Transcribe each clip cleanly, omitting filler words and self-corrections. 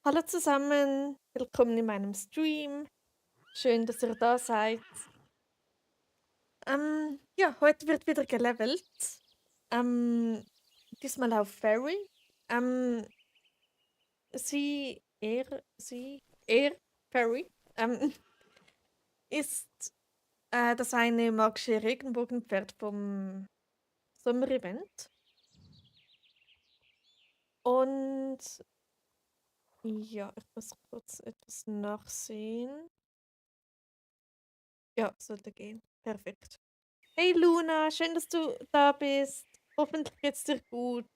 Hallo zusammen, willkommen in meinem Stream. Schön, dass ihr da seid. Ja, heute wird wieder gelevelt. Ähm, Diesmal auf Fairy. Ähm, er, Fairy, ähm, ist das eine magische Regenbogenpferd vom Sommer-Event. Und ja, ich muss kurz etwas nachsehen. Ja, sollte gehen. Perfekt. Hey Luna, schön, dass du da bist. Hoffentlich geht's dir gut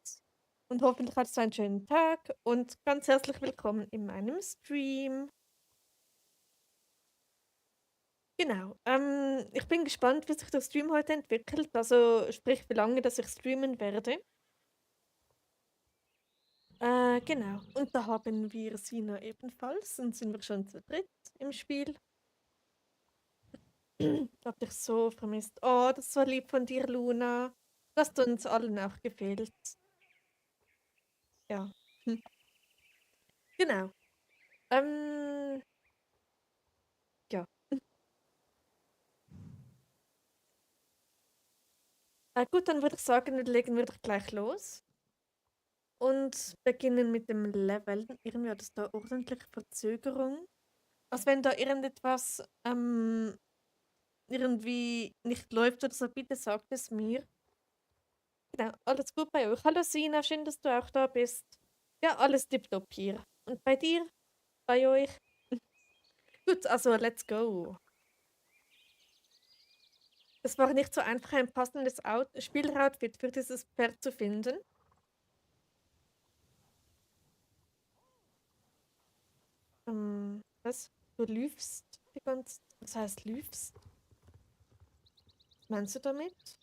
und hoffentlich hattest du einen schönen Tag und ganz herzlich willkommen in meinem Stream. Genau. Ich bin gespannt, wie sich der Stream heute entwickelt. Also sprich, wie lange, dass ich streamen werde. Genau. Und da haben wir Sina ebenfalls und sind wir schon zu dritt im Spiel. Hab dich so vermisst. Oh, das war lieb von dir, Luna. Du hast uns allen auch gefehlt. Ja. Hm. Genau. Ähm, ja. Gut, dann würde ich sagen, legen wir doch gleich los und beginnen mit dem Level. Irgendwie hat es da ordentliche Verzögerung. Also wenn da irgendetwas irgendwie nicht läuft oder so, bitte sagt es mir. Genau, alles gut bei euch. Hallo Sina, schön, dass du auch da bist. Ja, alles tipptopp hier. Und bei dir? Bei euch? Gut, also let's go. Es war nicht so einfach, ein passendes Spieler-Outfit für dieses Pferd zu finden. Was? Du lügst die ganze. Was heißt lügst? Was meinst du damit?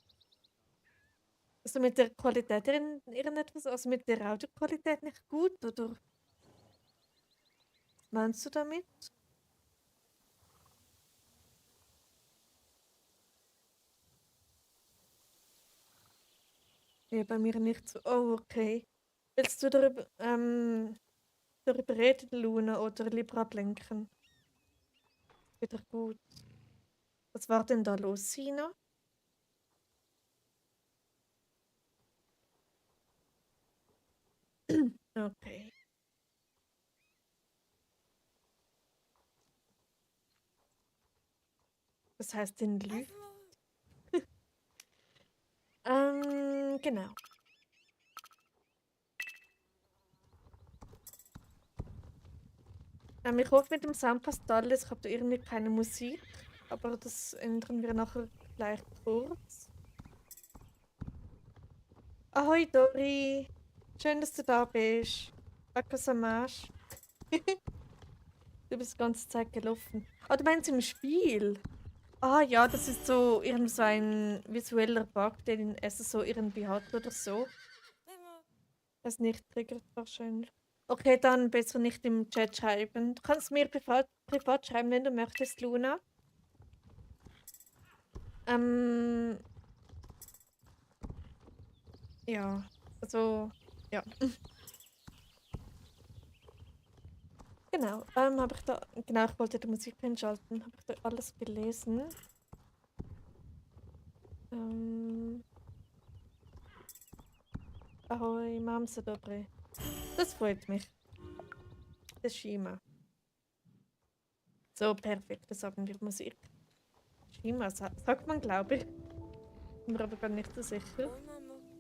Also mit der Qualität irgendetwas, also mit der Audioqualität nicht gut, oder was meinst du damit? Nee, bei mir nicht so. Oh, okay. Willst du darüber reden, Luna, oder lieber ablenken? Wieder gut. Was war denn da los, Sina? Okay. Das heißt den Lü. Genau. Ich hoffe, mit dem Sound passt alles. Ich habe da irgendwie keine Musik, aber das ändern wir nachher gleich kurz. Ahoi Dori, schön, dass du da bist. Akasamash. Du bist die ganze Zeit gelaufen. Ah, du meinst im Spiel? Ah ja, das ist so irgend so ein visueller Bug, den es so irgendwie hat oder so. Es nicht triggert wahrscheinlich. Okay, dann besser nicht im Chat schreiben. Du kannst mir privat schreiben, wenn du möchtest, Luna. Ähm, ja, also, ja. Genau, habe ich da, genau, ich wollte die Musik einschalten, habe ich da alles gelesen. Ähm, Ahoi, Mamsa dobre. Das freut mich. Das Shima. So, perfekt, das sagen wir Musik. Shima, sagt man, glaube ich. Bin mir aber gar nicht so sicher.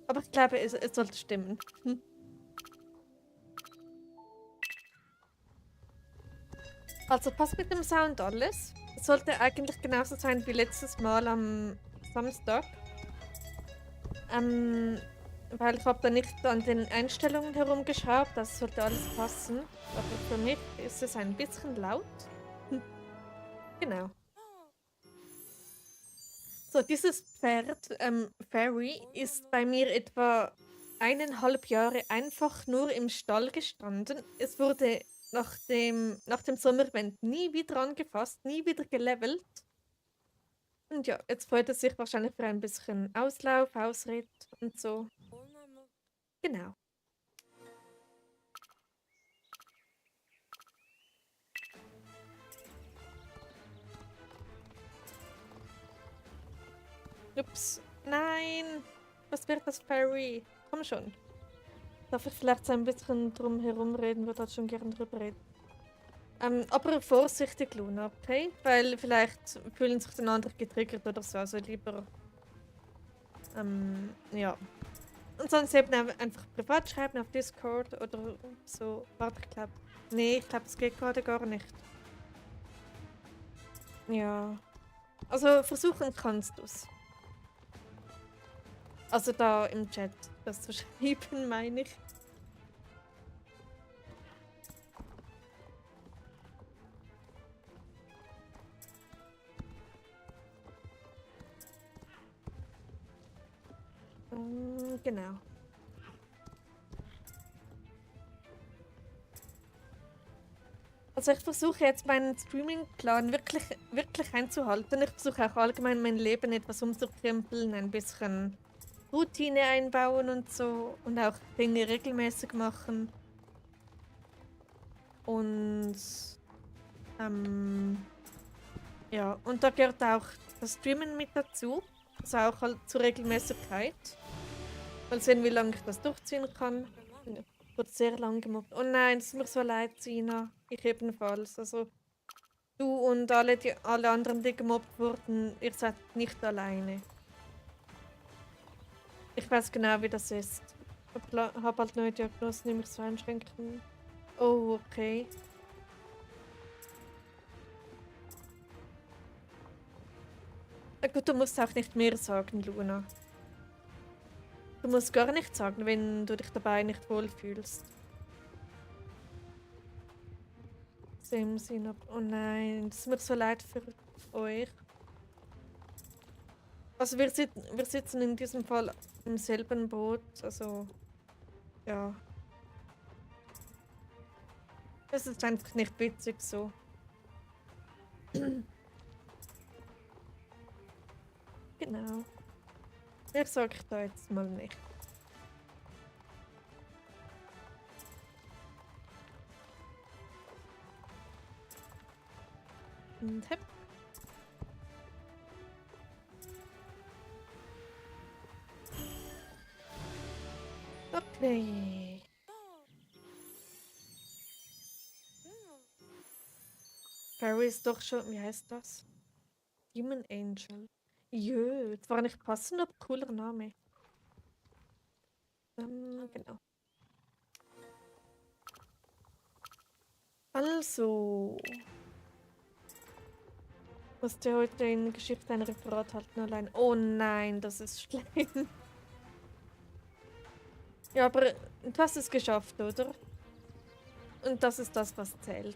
Aber ich glaube, es sollte stimmen. Hm. Also passt mit dem Sound alles. Es sollte eigentlich genauso sein wie letztes Mal am Samstag. Ähm, Weil ich habe da nicht an den Einstellungen herumgeschraubt, das sollte alles passen. Aber für mich ist es ein bisschen laut. Hm, genau. So, dieses Pferd, Fairy, ist bei mir etwa 1,5 Jahre einfach nur im Stall gestanden. Es wurde nach dem Sommerevent nie wieder angefasst, nie wieder gelevelt. Und ja, jetzt freut es sich wahrscheinlich für ein bisschen Auslauf, Ausritt und so. Genau. Ups. Nein. Was wird das, Fairy? Komm schon. Darf ich vielleicht so ein bisschen drum herum reden, würde halt schon gerne drüber reden. Aber vorsichtig, Luna, okay? Weil vielleicht fühlen sich dann andere getriggert oder so, also lieber, ja. Und sonst eben einfach privat schreiben auf Discord oder so. Warte, ich glaube. Nee, ich glaube, es geht gerade gar nicht. Ja. Also versuchen kannst du es. Also da im Chat das zu schreiben, meine ich. Genau. Also ich versuche jetzt meinen Streaming-Plan wirklich einzuhalten. Ich versuche auch allgemein mein Leben etwas umzukrempeln, ein bisschen Routine einbauen und so und auch Dinge regelmäßig machen. Und ja, und da gehört auch das Streamen mit dazu. Also auch halt zur Regelmäßigkeit. Mal sehen, wie lange ich das durchziehen kann. Ja, wird sehr lang gemobbt. Oh nein, es tut mir so leid, Sina. Ich ebenfalls. Also du und alle anderen, die gemobbt wurden, ihr seid nicht alleine. Ich weiß genau, wie das ist. Ich habe halt neue Diagnosen, die mich so einschränken. Oh, okay. Na gut, du musst auch nicht mehr sagen, Luna. Du musst gar nichts sagen, wenn du dich dabei nicht wohlfühlst. Same Sinne. Oh nein, es tut mir so leid für euch. Also wir sitzen in diesem Fall im selben Boot, also ja. Es ist einfach nicht witzig so. Genau. Mehr sage ich da jetzt mal nicht. Und hep. Okay. Fairy ist doch schon, wie heißt das? Demon Angel. Jö, zwar nicht passend, aber cooler Name. Genau. Also, musste heute in Geschichte ein Referat halten allein. Oh nein, das ist schlimm. Ja, aber du hast es geschafft, oder? Und das ist das, was zählt.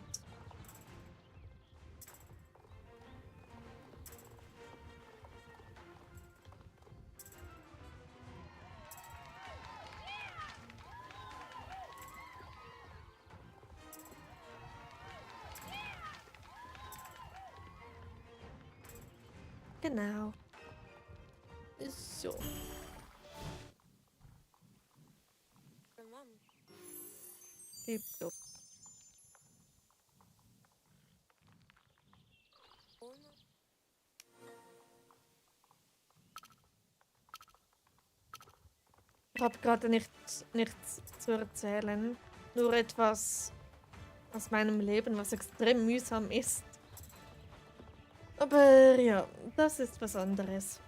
Genau. So. Tipptopp. Ich habe gerade nichts zu erzählen. Nur etwas aus meinem Leben, was extrem mühsam ist. Aber ja, das ist was anderes.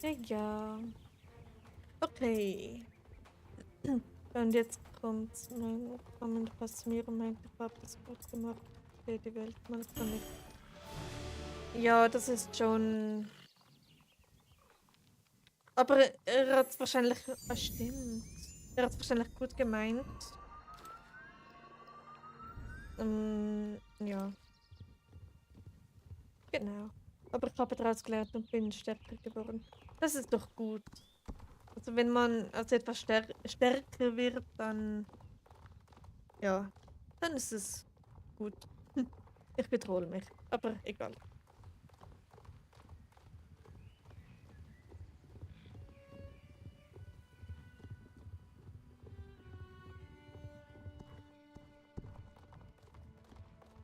Ja, ja. Okay. Und jetzt kommt mein kommender Passmierer meint, ich habe das gut gemacht. Okay, die Welt mal kann nicht. Ja, das ist schon. Aber er hat wahrscheinlich. Ah, stimmt. Er hat wahrscheinlich gut gemeint. Ja, genau. Aber ich habe daraus gelernt und bin stärker geworden. Das ist doch gut. Also wenn man als etwas stärker wird, dann. Ja, dann ist es gut. Ich wiederhole mich. Aber egal.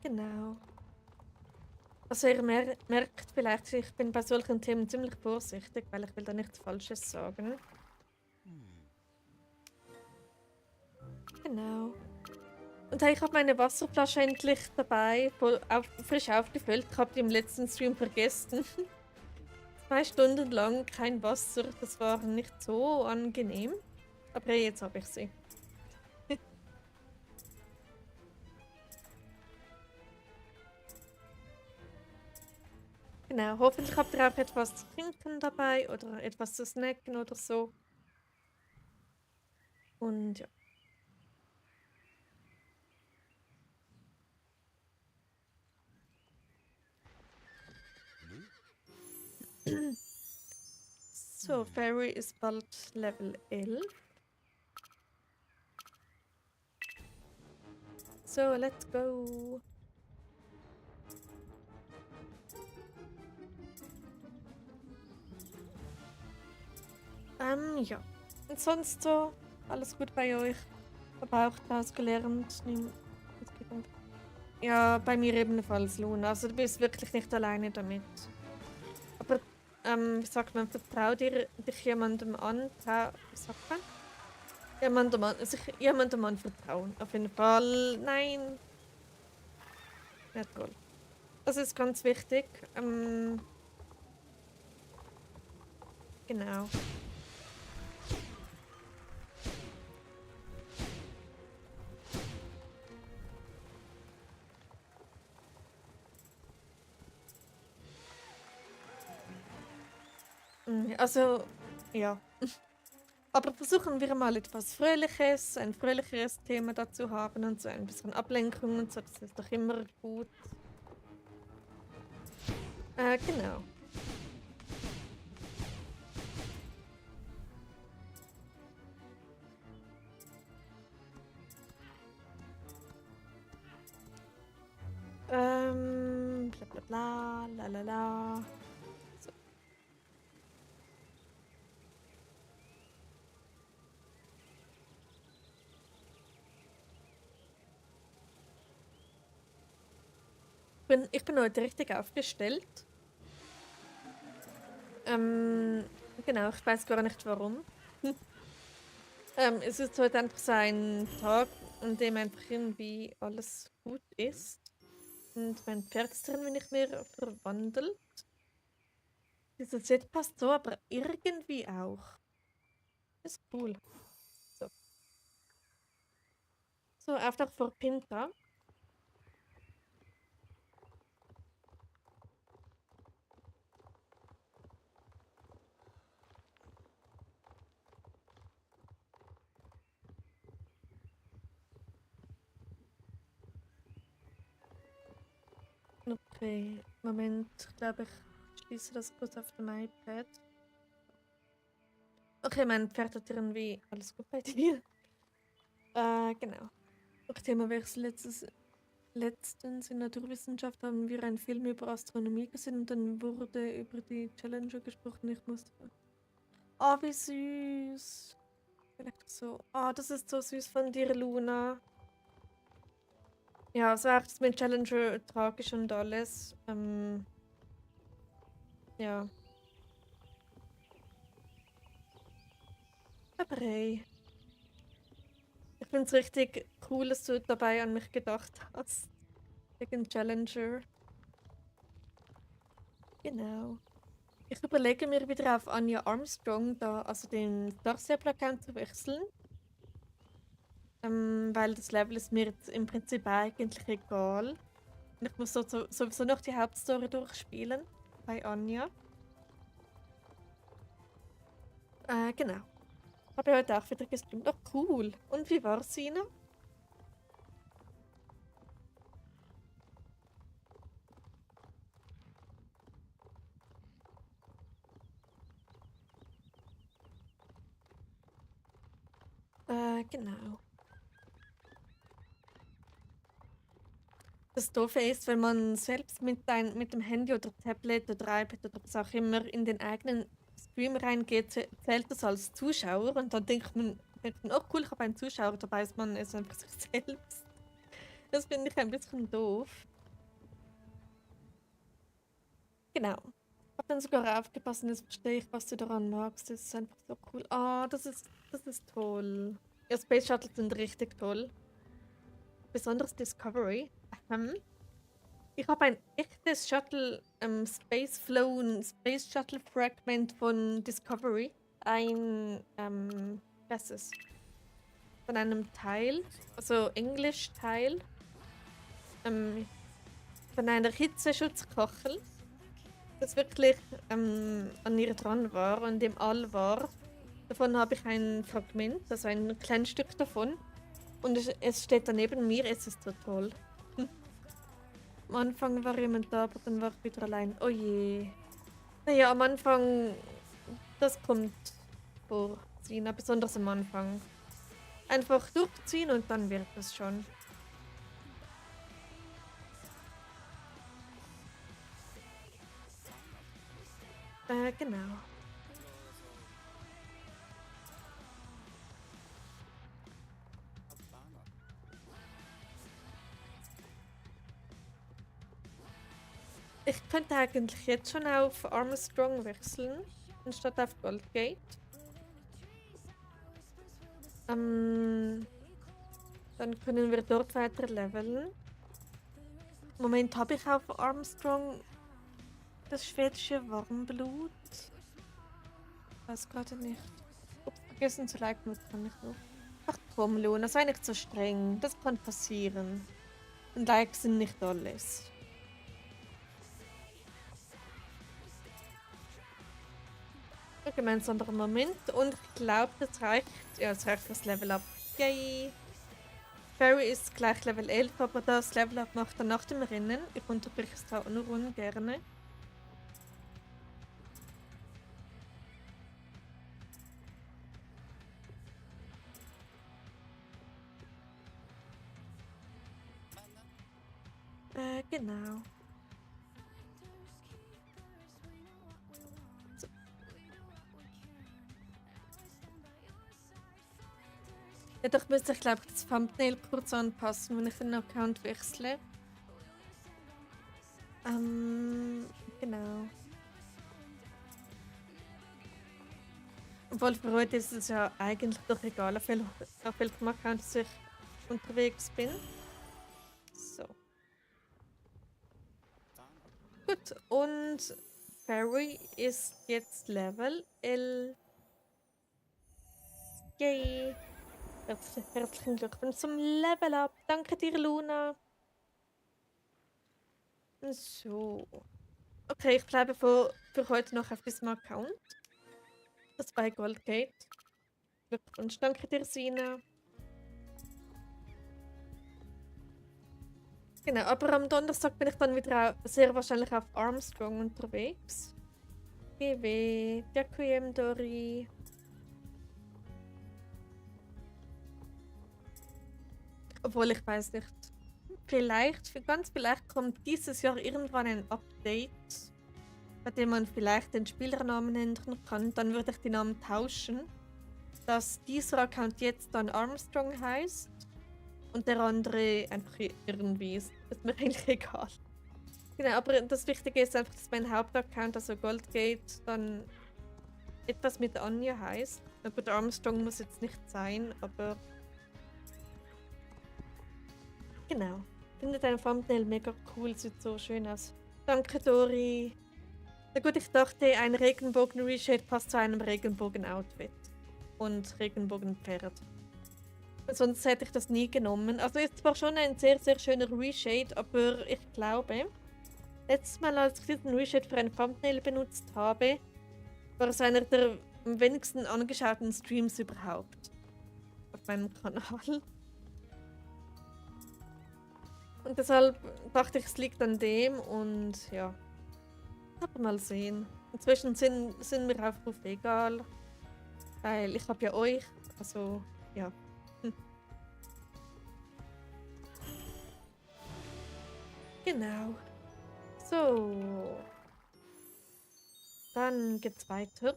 Genau. Also ihr merkt vielleicht, ich bin bei solchen Themen ziemlich vorsichtig, weil ich will da nichts Falsches sagen. Genau. Und hey, ich habe meine Wasserflasche endlich dabei, frisch aufgefüllt. Ich habe die im letzten Stream vergessen. 2 Stunden lang kein Wasser, das war nicht so angenehm. Aber jetzt habe ich sie. Genau, hoffentlich habt ihr auch etwas zu trinken dabei oder etwas zu snacken oder so. Und ja. So, Fairy ist bald Level 11. So, let's go. Ja. Und sonst so, alles gut bei euch? Habe auch ausgelernt. Ja, bei mir ebenfalls, Luna. Also du bist wirklich nicht alleine damit. Aber, wie sagt man, vertrau dich jemandem an. Wie sagt man? Sich jemandem anvertrauen. Auf jeden Fall. Nein. Nicht toll. Das ist ganz wichtig. Genau. Also, ja. Aber versuchen wir mal etwas Fröhliches, ein fröhlicheres Thema dazu haben und so ein bisschen Ablenkung und so. Das ist doch immer gut. Genau. Bla bla bla, la la la. So. Ich bin heute richtig aufgestellt. Genau, ich weiß gar nicht warum. Es ist heute einfach so ein Tag, an dem einfach irgendwie alles gut ist. Und mein Pferd ist drin, wenn ich mir verwandelt. Dieses Set passt so, aber irgendwie auch. Ist cool. So, so Auftrag für Pinta. Okay, Moment, ich glaube, ich schließe das kurz auf dem iPad. Okay, mein Pferd hat irgendwie alles gut bei dir. Genau. Auch Themawechsel letztens in Naturwissenschaft haben wir einen Film über Astronomie gesehen und dann wurde über die Challenger gesprochen. Ich musste. Oh, wie süß. Vielleicht so. Oh, das ist so süß von dir, Luna. Ja, so auch das mit Challenger tragisch und alles. Ja. Aber hey. Ich finde es richtig cool, dass du dabei an mich gedacht hast. Wegen Challenger. Genau. Ich überlege mir wieder auf Anja Armstrong da, also den Starstable-Account zu wechseln. Weil das Level ist mir jetzt im Prinzip eigentlich egal. Und ich muss sowieso noch die Hauptstory durchspielen bei Anja. Genau. Habe ich heute auch wieder gestreamt. Ach, cool. Und wie war Sina? Genau. Das Doofe ist, wenn man selbst mit dem Handy oder Tablet oder iPad oder was auch immer in den eigenen Stream reingeht, zählt das als Zuschauer und dann denkt man, oh cool, ich habe einen Zuschauer, dabei ist man es einfach sich selbst. Das finde ich ein bisschen doof. Genau. Hab dann sogar aufgepasst und jetzt verstehe ich, was du daran magst. Das ist einfach so cool. Ah, das ist toll. Ja, Space Shuttles sind richtig toll. Besonders Discovery. Ähm, Ich habe ein echtes Shuttle, Space Flow, ein Space Shuttle Fragment von Discovery. Was ist es? Von einem Teil, also Englisch-Teil, ähm, von einer Hitzeschutzkachel, das wirklich an ihr dran war und im All war. Davon habe ich ein Fragment, also ein kleines Stück davon. Und es steht da neben mir, es ist so toll. Am Anfang war jemand da, aber dann war ich wieder allein. Oh je. Naja, am Anfang, das kommt vor, Sina, besonders am Anfang. Einfach durchziehen und dann wird es schon. Genau. Ich könnte eigentlich jetzt schon auf Armstrong wechseln, anstatt auf Goldgate. Ähm, Dann können wir dort weiter leveln. Im Moment habe ich auf Armstrong das schwedische Warmblut. Weiß gerade nicht. Ups, vergessen zu liken, was kann ich noch? Ach komm, Luna, sei nicht so streng. Das kann passieren. Und Likes sind nicht alles. Ein gemeinsamer Moment und ich glaube, das reicht. Ja, es reicht fürs Level Up. Yay! Fairy ist gleich Level 11, aber das Level Up macht er nach dem Rennen. Ich unterbreche es da nur ungern. Genau. So. Ja, doch müsste ich glaube das Thumbnail kurz anpassen, wenn ich den Account wechsle. Genau. Obwohl für heute ist es ja eigentlich doch egal, auf welchem Account ich unterwegs bin. So. Gut, und Fairy ist jetzt Level 11. Yay! Herzlichen Glückwunsch zum Level Up. Danke dir, Luna. So. Okay, ich bleibe für heute noch auf diesem Account. Das bei Goldgate. Glückwunsch. Danke dir, Sina. Genau, aber am Donnerstag bin ich dann wieder sehr wahrscheinlich auf Armstrong unterwegs. GW, Ďakujem, Dori. Obwohl ich weiß nicht. Ganz vielleicht kommt dieses Jahr irgendwann ein Update, bei dem man vielleicht den Spielernamen ändern kann. Dann würde ich die Namen tauschen, dass dieser Account jetzt dann Armstrong heißt und der andere einfach irgendwie ist mir eigentlich egal. Genau, aber das Wichtige ist einfach, dass mein Hauptaccount, also Goldgate, dann etwas mit Anja heißt. Na gut, Armstrong muss jetzt nicht sein, aber genau. Ich finde dein Thumbnail mega cool, sieht so schön aus. Danke, Dori. Na gut, ich dachte, ein Regenbogen-Reshade passt zu einem Regenbogen-Outfit. Und Regenbogen-Pferd. Sonst hätte ich das nie genommen. Also ist zwar schon ein sehr, sehr schöner Reshade, aber ich glaube, letztes Mal, als ich diesen Reshade für ein Thumbnail benutzt habe, war es einer der am wenigsten angeschauten Streams überhaupt auf meinem Kanal. Und deshalb dachte ich, es liegt an dem und ja, aber mal sehen. Inzwischen sind mir Aufrufe egal, weil ich habe ja euch, also ja. Genau. So. Dann geht's weiter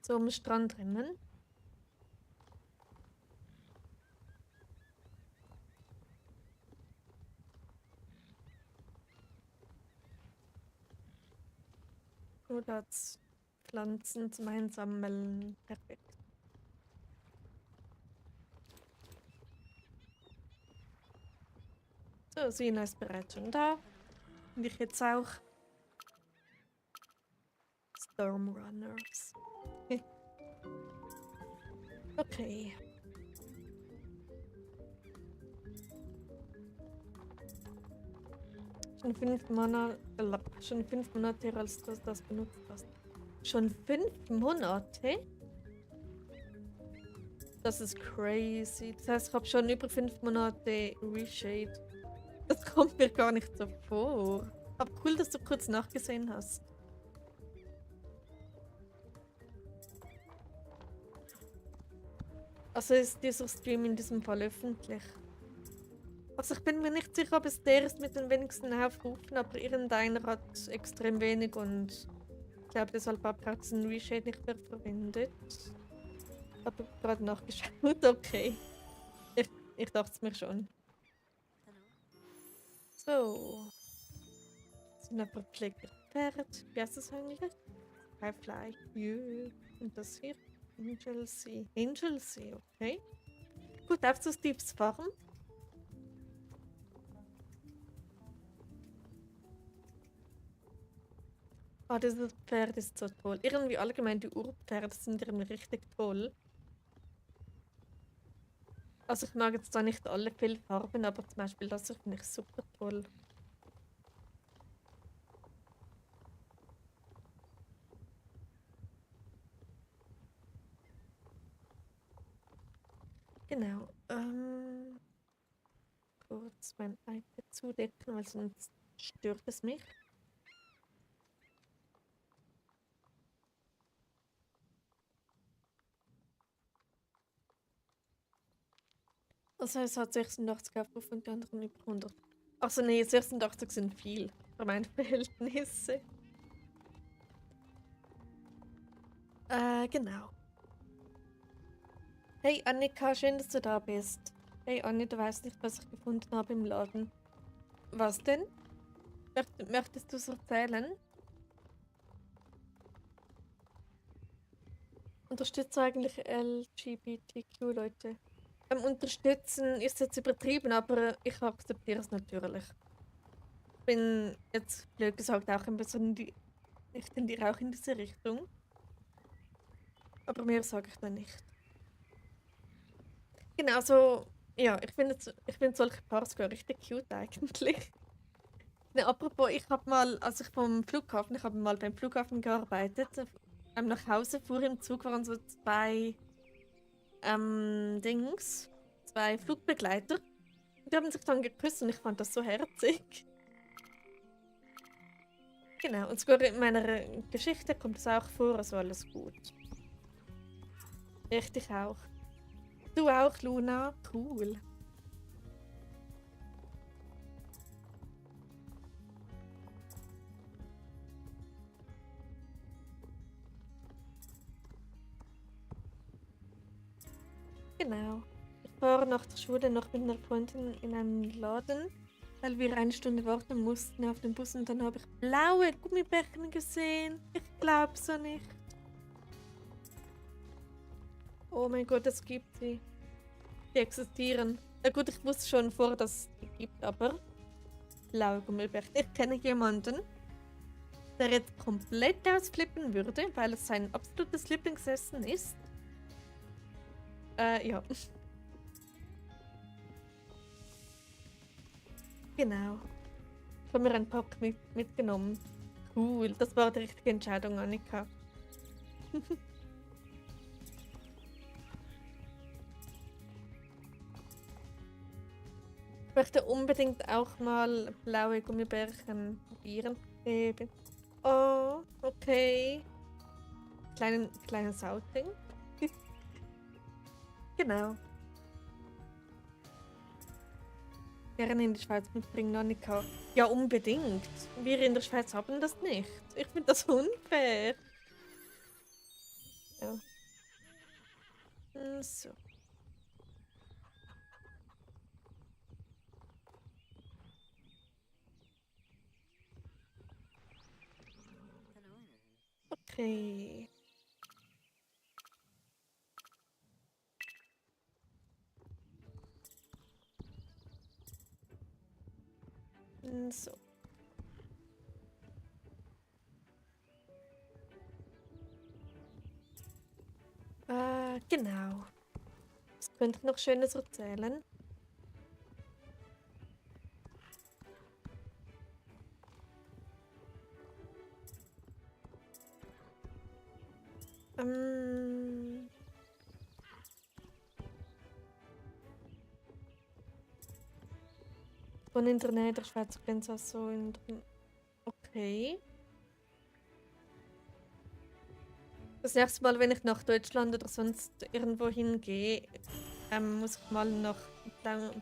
zum Strandrennen. Oder als Pflanzen zum Einsammeln. Perfekt. So, Sina ist bereits schon da. Und ich jetzt auch. Stormrunners. Okay. Schon 5 Monate her, als du das benutzt hast. Schon 5 Monate? Das ist crazy. Das heißt, ich habe schon über 5 Monate Reshade. Das kommt mir gar nicht so vor. Aber cool, dass du kurz nachgesehen hast. Also ist dieser Stream in diesem Fall öffentlich. Also ich bin mir nicht sicher, ob es der ist mit den wenigsten Aufrufen, aber irgendeiner hat extrem wenig und ich glaube deshalb habe ich auch diesen Reshade nicht mehr verwendet. Habe gerade nachgeschaut, okay. Ich dachte es mir schon. So. Sind ein verpflegter Pferd. Wie heißt das eigentlich? Highfly. Jö. Und das hier? Angel Sea. Angel Sea, okay. Gut, auf zu Steve's Farm. Ah, dieses Pferd ist so toll. Irgendwie allgemein die Urpferde sind irgendwie richtig toll. Also ich mag jetzt zwar nicht alle Fellfarben, aber zum Beispiel das hier finde ich super toll. Genau. Kurz mein iPad zudecken, weil sonst stört es mich. Also es hat 86 Aufrufe und die anderen über 100. Also nee, 86 sind viel für meine Verhältnisse. Genau. Hey Annika, schön, dass du da bist. Hey Anni, du weißt nicht, was ich gefunden habe im Laden. Was denn? Möchtest du es erzählen? Unterstützt eigentlich LGBTQ-Leute? Unterstützen ist jetzt übertrieben, aber ich akzeptiere es natürlich. Ich bin jetzt blöd gesagt auch ein bisschen ich tendiere auch in diese Richtung. Aber mehr sage ich da nicht. Genau, so, ja, ich find solche Paare sogar richtig cute eigentlich. Ne, apropos, ich habe mal, als ich ich habe mal beim Flughafen gearbeitet, nach Hause fuhr im Zug waren so zwei Flugbegleiter. Die haben sich dann geküsst und ich fand das so herzig. Genau, und sogar in meiner Geschichte kommt es auch vor, also alles gut. Richtig auch. Du auch, Luna? Cool. Genau. Ich war nach der Schule noch mit einer Freundin in einen Laden, weil wir 1 Stunde warten mussten auf den Bus und dann habe ich blaue Gummibärchen gesehen. Ich glaub's so nicht. Oh mein Gott, es gibt sie. Die existieren. Na gut, ich wusste schon vorher, dass es die gibt, aber blaue Gummibärchen. Ich kenne jemanden, der jetzt komplett ausflippen würde, weil es sein absolutes Lieblingsessen ist. Ja. Genau. Ich habe mir ein Pack mitgenommen. Cool, das war die richtige Entscheidung, Annika. Ich möchte unbedingt auch mal blaue Gummibärchen probieren. Oh, okay. Kleines Outing. Genau. Gerne in die Schweiz mitbringen, Annika. Ja, unbedingt. Wir in der Schweiz haben das nicht. Ich finde das unfair. Ja. So. Okay. So. Genau. Was könnte ich noch Schönes erzählen? Ähm, von in der Nähe der Schweizer Grenze, also in der... Okay. Das nächste Mal, wenn ich nach Deutschland oder sonst irgendwo hingehe, muss ich mal nach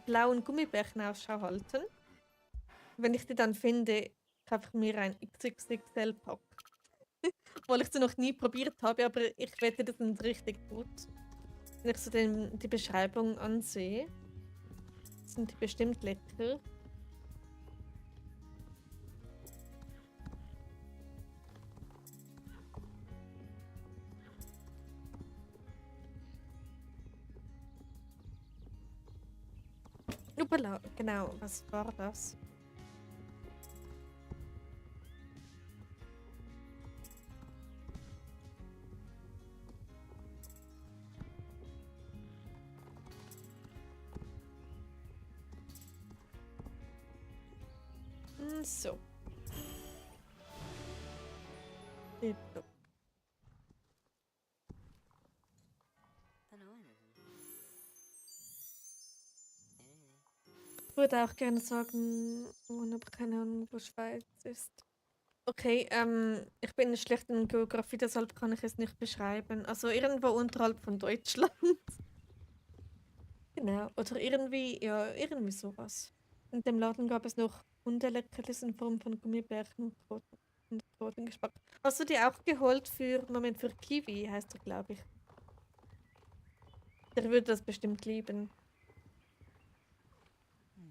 blauen Gummibärchen Ausschau halten. Wenn ich die dann finde, kaufe ich mir ein XXXL-Pack. Obwohl ich sie noch nie probiert habe, aber ich wette, das sind richtig gut. Wenn ich so die Beschreibung ansehe, sind die bestimmt lecker. Uppala, genau, was war das? So. Tipptopp. Ich würde auch gerne sagen, aber keine Ahnung, wo Schweiz ist. Okay, ich bin schlecht in Geografie, deshalb kann ich es nicht beschreiben. Also irgendwo unterhalb von Deutschland. Genau, oder irgendwie, ja, irgendwie sowas. In dem Laden gab es noch Hundeleckerlis in Form von Gummibärchen und roten Geschmack. Hast du die auch geholt Moment, für Kiwi heißt er, glaube ich. Der würde das bestimmt lieben.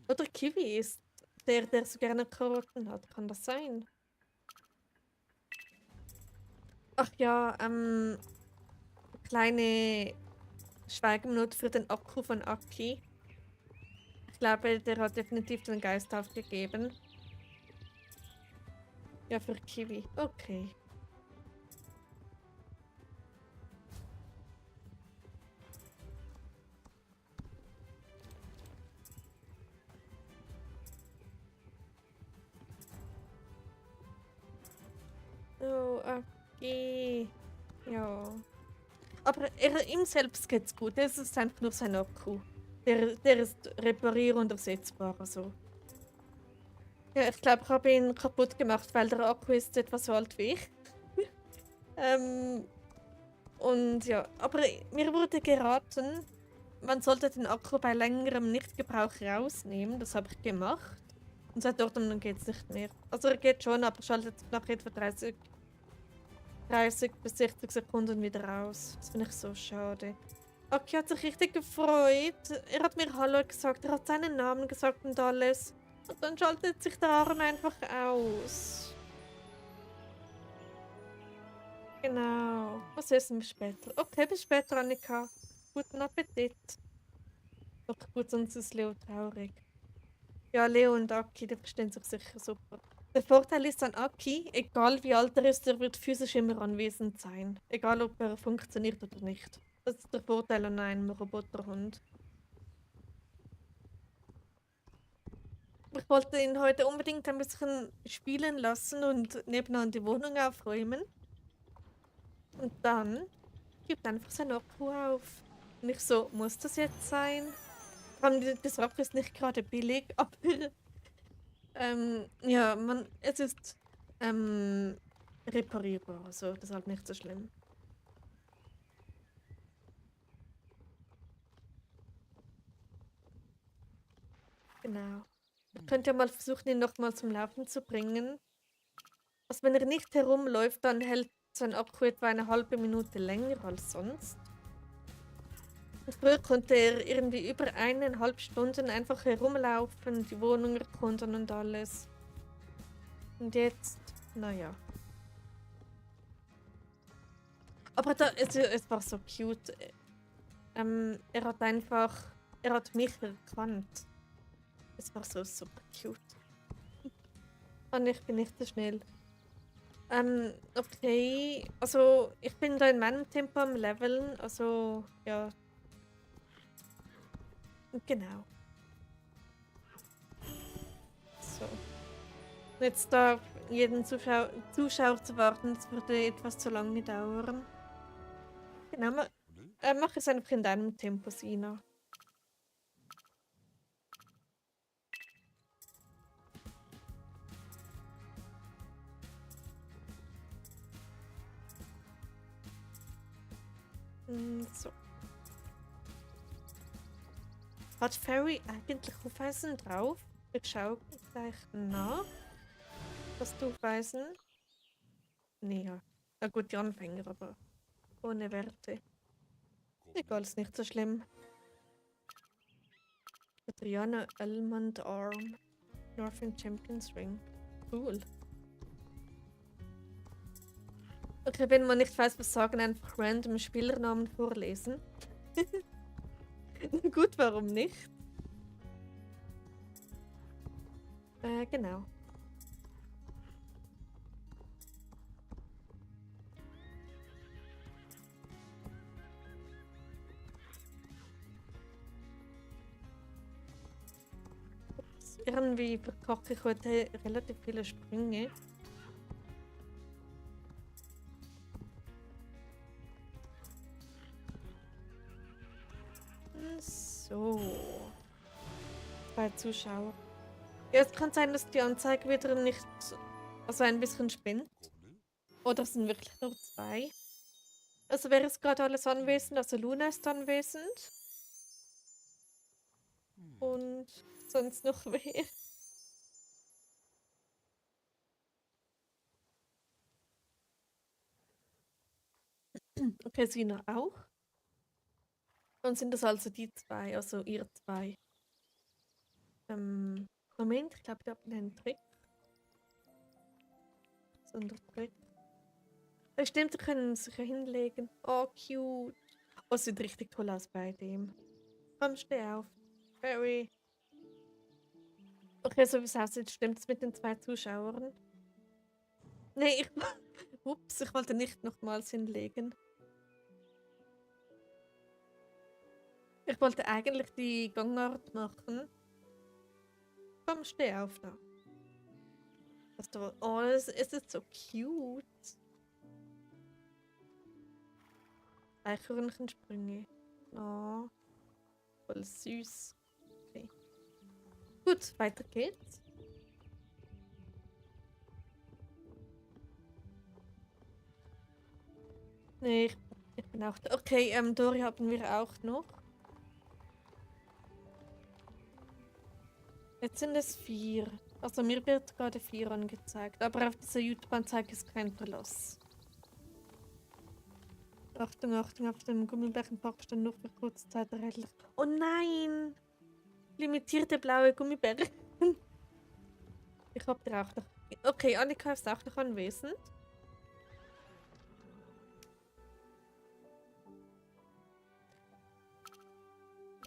Oder Kiwi ist der so gerne Karotten hat, kann das sein? Ach ja, kleine Schweigeminute für den Akku von Aki. Ich glaube, der hat definitiv den Geist aufgegeben. Ja, für Kiwi. Okay. Oh, Aki. Ja. Aber ihm selbst geht's gut. Es ist einfach nur sein Akku. Der ist reparier- und ersetzbar. Also. Ja, ich glaube, ich habe ihn kaputt gemacht, weil der Akku ist etwa so alt wie ich. Und ja, aber mir wurde geraten, man sollte den Akku bei längerem Nichtgebrauch rausnehmen. Das habe ich gemacht. Und seit dort geht es nicht mehr. Also er geht schon, aber schaltet nach etwa 30 bis 60 Sekunden wieder aus. Das finde ich so schade. Aki hat sich richtig gefreut. Er hat mir Hallo gesagt, er hat seinen Namen gesagt und alles. Und dann schaltet sich der Arm einfach aus. Genau. Was essen wir später? Okay, bis später, Annika. Guten Appetit. Doch gut, sonst ist Leo traurig. Ja, Leo und Aki, die verstehen sich sicher super. Der Vorteil ist an Aki, egal wie alt er ist, er wird physisch immer anwesend sein. Egal, ob er funktioniert oder nicht. Das ist der Vorteil an einem Roboterhund. Ich wollte ihn heute unbedingt ein bisschen spielen lassen und nebenan die Wohnung aufräumen. Und dann gibt einfach sein Akku auf. Nicht so, muss das jetzt sein? Vor allem, das Akku ist nicht gerade billig, aber ja, es ist reparierbar, also deshalb nicht so schlimm. Genau. Ich könnte ja mal versuchen, ihn nochmal zum Laufen zu bringen. Also wenn er nicht herumläuft, dann hält sein Akku etwa eine halbe Minute länger als sonst. Und früher konnte er irgendwie über 1,5 Stunden einfach herumlaufen, die Wohnung erkunden und alles. Und jetzt, naja. Aber es war so cute. Er hat mich erkannt. Es war so super cute. Und ich bin nicht so schnell. Okay. Also, ich bin da in meinem Tempo am Leveln. Also, ja. Genau. So. Jetzt da jeden Zuschauer zu warten, das würde etwas zu lange dauern. Genau, mach es einfach in deinem Tempo, Sina. So. Hat Fairy eigentlich Hufeisen drauf? Ich schaue gleich nach. Hast du Hufeisen? Nee, ja. Na gut, die Anfänger, aber ohne Werte. Egal, ist nicht so schlimm. Adriana Almond Arm. Northern Champions Ring. Cool. Okay, wenn man nicht weiß, was sagen, einfach random Spielernamen vorlesen. Gut, warum nicht? Genau. Ups, irgendwie verkacke ich heute relativ viele Sprünge. So. 2 Zuschauer. Ja, es kann sein, dass die Anzeige wieder nicht, also ein bisschen spinnt. Oder es sind wirklich nur 2. Also wer ist gerade alles anwesend? Also Luna ist anwesend. Und sonst noch wer? Okay, Sina auch. Dann sind das also die 2, also ihr 2. Moment, ich glaube, ich habe einen Trick. Sondertrick. Stimmt, sie können sich ja hinlegen. Oh, cute. Oh, sieht richtig toll aus bei dem. Komm, steh auf. Fairy. Okay, so wie es aussieht, stimmt es mit den 2 Zuschauern. Nee, Ups, ich wollte nicht nochmals hinlegen. Ich wollte eigentlich die Gangart machen. Komm, steh auf da. Oh, es ist so cute. Eichhörnchensprünge. Oh, voll süß. Okay. Gut, weiter geht's. Nee, ich bin auch da. Okay, Dori haben wir auch noch. Jetzt sind es 4. Also mir wird gerade 4 angezeigt. Aber auf dieser YouTube-Anzeige ist kein Verlass. Achtung, Achtung, auf dem Gummibärchenpark stand nur für kurze Zeit erhältlich. Oh nein! Limitierte blaue Gummibärchen. Ich hab dir auch noch. Okay, Annika ist auch noch anwesend.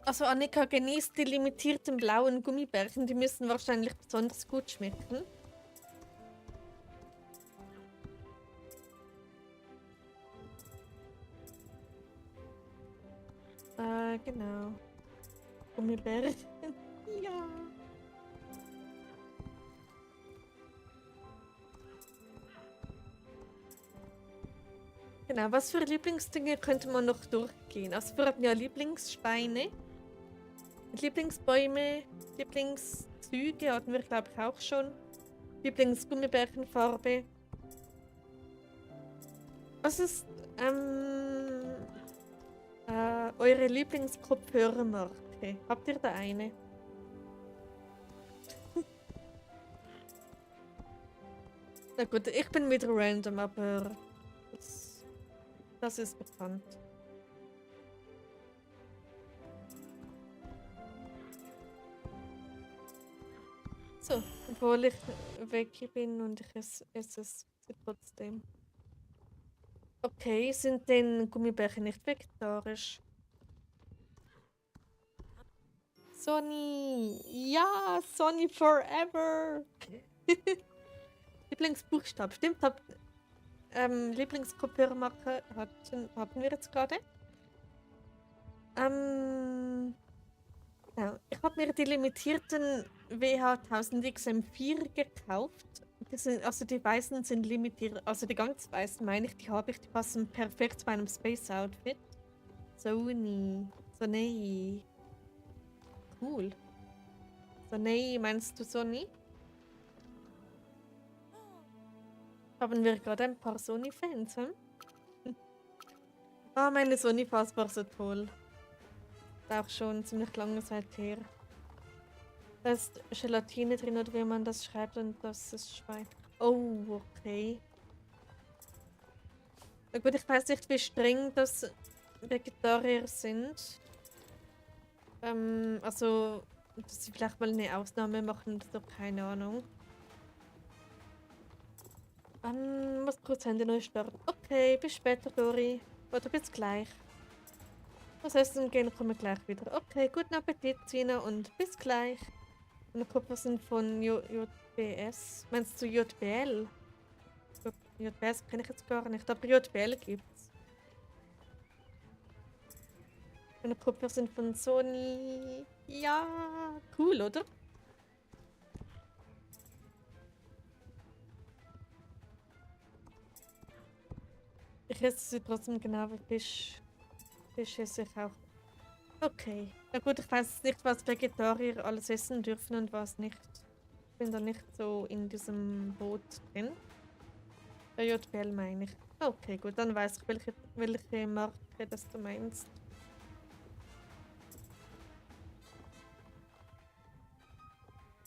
Also Annika genießt die limitierten blauen Gummibärchen. Die müssen wahrscheinlich besonders gut schmecken. Genau. Gummibärchen. Ja. Genau, was für Lieblingsdinge könnte man noch durchgehen? Also wir hatten ja Lieblingssteine, Lieblingsbäume, Lieblingszüge hatten wir glaube ich auch schon. Lieblingsgummibärchenfarbe. Was ist eure Lieblingskopfhörermarke? Habt ihr da eine? Na gut, ich bin wieder random, aber das ist bekannt. So, obwohl ich weg bin und ich esse es trotzdem. Okay, sind denn Gummibärchen nicht vegetarisch? Sonny! Ja, Sonny forever! Lieblingsbuchstab. Stimmt, Lieblingskopiermarke haben wir jetzt gerade. Ja, ich habe mir die limitierten WH-1000 XM4 gekauft. Also die weißen sind limitiert, also die ganz weißen meine ich, die habe ich, die passen perfekt zu meinem Space-Outfit. Sony. Sony. Cool. Sony, meinst du Sony? Haben wir gerade ein paar Sony-Fans, hm? Ah, meine Sony-Phase war so toll. Ist auch schon ziemlich lange Zeit her. Da ist Gelatine drin oder wie man das schreibt und das ist Schwein. Oh, okay. Na gut, ich weiß nicht, wie streng das Vegetarier sind. Also, dass sie vielleicht mal eine Ausnahme machen oder so, keine Ahnung. Muss kurz Handy neu starten. Okay, bis später, Dori. Oder bis gleich. Was essen gehen, kommen wir gleich wieder. Okay, guten Appetit, Sina, und bis gleich. Und Kupfer sind von JBS. Meinst du JBL? JBS kenne ich jetzt gar nicht, aber JBL gibt's. Meine Kupfer sind von Sony. Ja, cool, oder? Ich esse sie trotzdem genau wie Fisch. Fisch esse ich auch. Okay. Na gut, ich weiß nicht, was Vegetarier alles essen dürfen und was nicht. Ich bin da nicht so in diesem Boot drin. Bei JBL meine ich. Okay, gut, dann weiß ich, welche Marke das du meinst.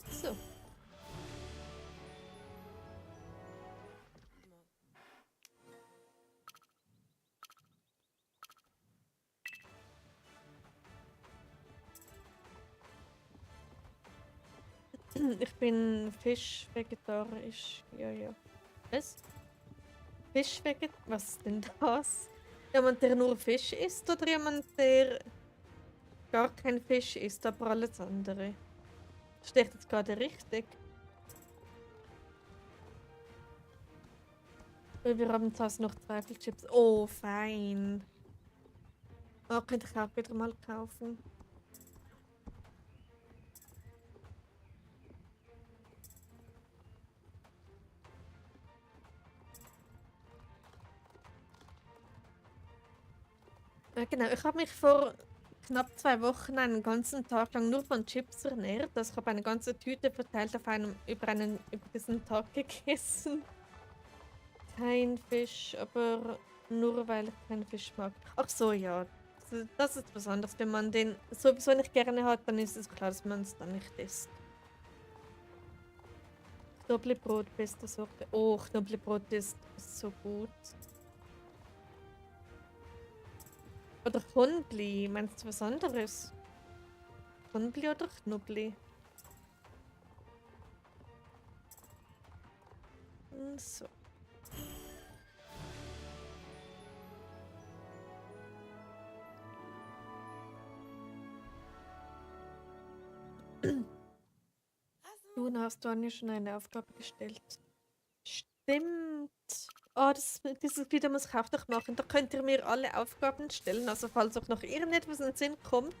So. Ich bin Fisch-vegetarisch. Ja, ja. Was? Fisch-vegetarisch? Was ist denn das? Jemand, der nur Fisch isst oder jemand, der gar kein Fisch isst, aber alles andere? Steht jetzt gerade richtig? Weil wir haben zuerst noch Zweifelchips. Oh, fein. Oh, könnte ich auch wieder mal kaufen. Genau, ich habe mich vor knapp 2 Wochen einen ganzen Tag lang nur von Chips ernährt. Also ich habe eine ganze Tüte verteilt über diesen Tag gegessen. Kein Fisch, aber nur weil ich keinen Fisch mag. Ach so, ja. Das ist was anderes. Wenn man den sowieso nicht gerne hat, dann ist es klar, dass man es dann nicht isst. Knoblauchbrot, beste Sorte. Oh, Knoblauchbrot ist so gut. Oder Knobli, meinst du was anderes? Knobli oder Knobli? So. Nun hast du Anja schon eine Aufgabe gestellt. Stimmt. Oh, dieses Video muss ich auch noch machen. Da könnt ihr mir alle Aufgaben stellen. Also falls auch noch irgendetwas in den Sinn kommt.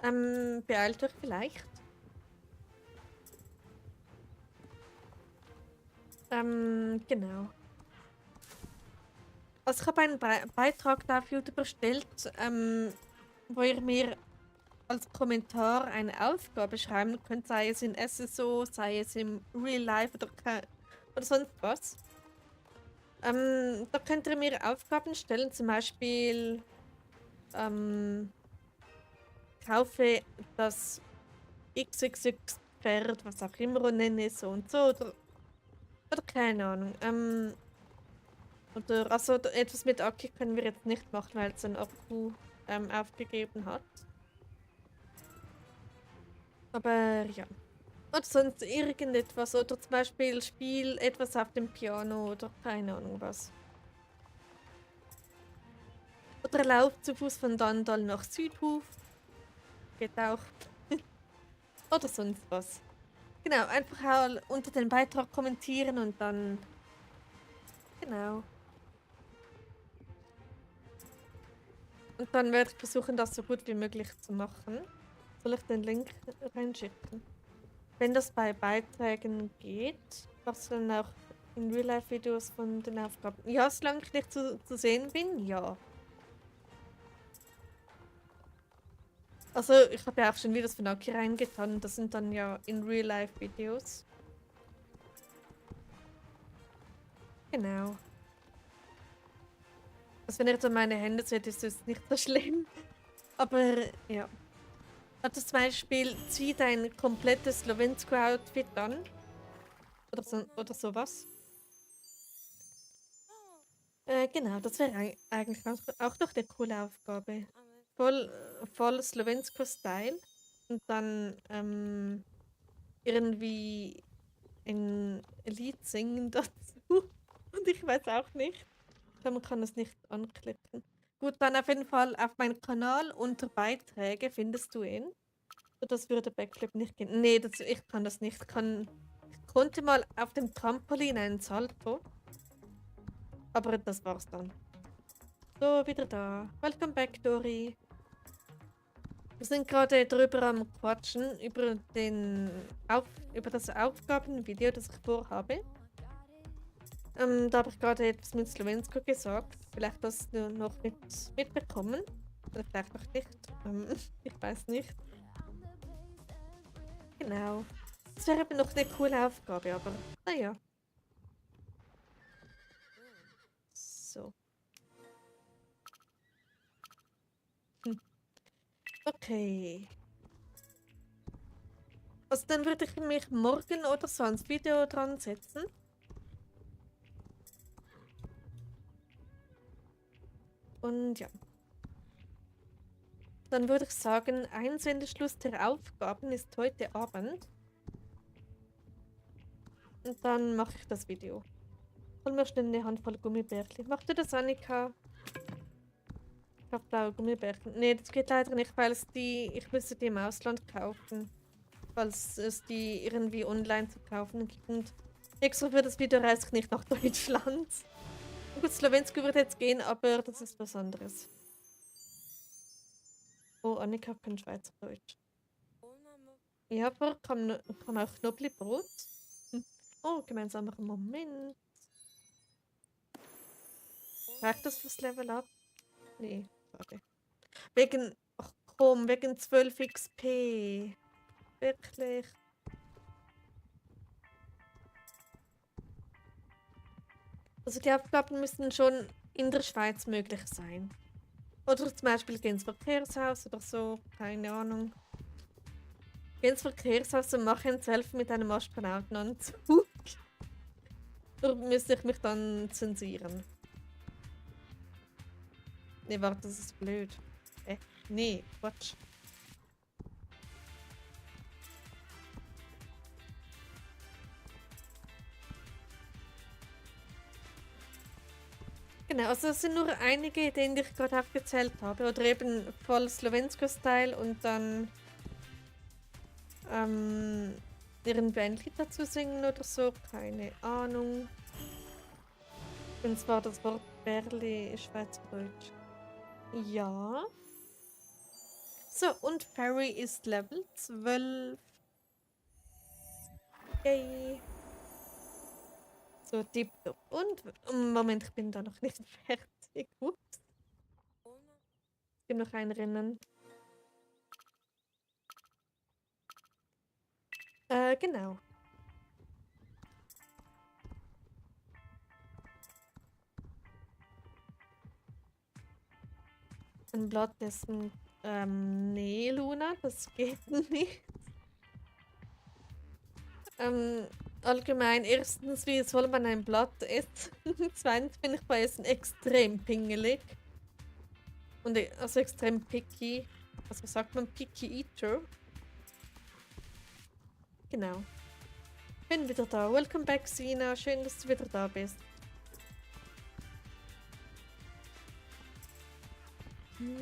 Beeilt euch vielleicht. Genau. Also ich habe einen Beitrag da auf YouTube erstellt, wo ihr mir als Kommentar eine Aufgabe schreiben könnt, sei es in SSO, sei es im Real Life oder sonst was. Da könnt ihr mir Aufgaben stellen, zum Beispiel kaufe das XXX-Pferd, was auch immer, und nenne es so und so, oder keine Ahnung. Oder also etwas mit Aki können wir jetzt nicht machen, weil es ein Akku aufgegeben hat. Aber ja. Oder sonst irgendetwas. Oder zum Beispiel Spiel etwas auf dem Piano oder keine Ahnung was. Oder lauft zu Fuß von Dandal nach Südhof. Geht auch. Oder sonst was. Genau, einfach auch unter den Beitrag kommentieren und dann... Genau. Und dann werde ich versuchen, das so gut wie möglich zu machen. Soll ich den Link reinschicken? Wenn das bei Beiträgen geht, machst du dann auch in Real-Life-Videos von den Aufgaben? Ja, solange ich nicht zu sehen bin, ja. Also, ich habe ja auch schon Videos von Aki reingetan. Das sind dann ja in Real-Life-Videos. Genau. Also, wenn ihr dann meine Hände seht, ist das nicht so schlimm. Aber, ja. Also zum Beispiel, zieh dein komplettes Slovensko-Outfit an. Oder sowas. Genau, das wäre eigentlich auch noch eine coole Aufgabe. Voll Slovensko-Style. Und dann irgendwie ein Lied singen dazu. Und ich weiß auch nicht. Man kann es nicht anklicken. Gut, dann auf jeden Fall auf meinem Kanal unter Beiträge findest du ihn. Das würde Backflip nicht gehen. Nee, ich kann das nicht. Ich konnte mal auf dem Trampolin einen Salto. Aber das war's dann. So, wieder da. Welcome back, Dori. Wir sind gerade drüber am Quatschen über das Aufgabenvideo, das ich vorhabe. Da habe ich gerade etwas mit Slowensko gesagt. Vielleicht hast du noch mitbekommen. Oder vielleicht noch nicht. Ich weiß nicht. Genau. Das wäre eben noch eine coole Aufgabe, aber naja. So. Okay. Also dann würde ich mich morgen oder so ans Video dran setzen. Und ja. Dann würde ich sagen, Einsendeschluss der Aufgaben ist heute Abend. Und dann mache ich das Video. Hol mir schnell eine Handvoll Gummibärchen. Machst du das, Annika? Ich habe blaue Gummibärchen. Nee, das geht leider nicht, weil ich müsste die im Ausland kaufen. Falls es die irgendwie online zu kaufen gibt. Und extra für das Video reise ich nicht nach Deutschland. Gut, Slowensko würde jetzt gehen, aber das ist was anderes. Oh, Annika kann Schweizerdeutsch. Ja, aber kann auch Knoblauchbrot. Oh, gemeinsamer Moment. Reicht das fürs Level Up? Nee, schade. Ach komm, wegen 12 XP. Wirklich. Also die Aufgaben müssen schon in der Schweiz möglich sein. Oder zum Beispiel geh ins Verkehrshaus oder so, keine Ahnung. Geh ins Verkehrshaus und mach ein Selfie mit einem Astronautenanzug. Oder müsste ich mich dann zensieren? Nee, warte, das ist blöd. Nee, Quatsch. Genau, also es sind nur einige Ideen, die ich gerade aufgezählt habe. Oder eben voll Slowensko-Style und dann irgendwie ein Lied dazu singen oder so, keine Ahnung. Und zwar das Wort Berli Schweizerdeutsch. Ja. So, und Fairy ist Level 12. Yay. So, tipptopp. Und Moment, ich bin da noch nicht fertig. Ups. Es gibt noch ein Rennen. Genau. Ein Blatt essen. Nee, Luna, das geht nicht. Allgemein, erstens, wie soll man ein Blatt essen? Zweitens bin ich bei Essen extrem pingelig. Und also extrem picky. Also sagt man picky eater. Genau. Bin wieder da. Welcome back, Sina. Schön, dass du wieder da bist.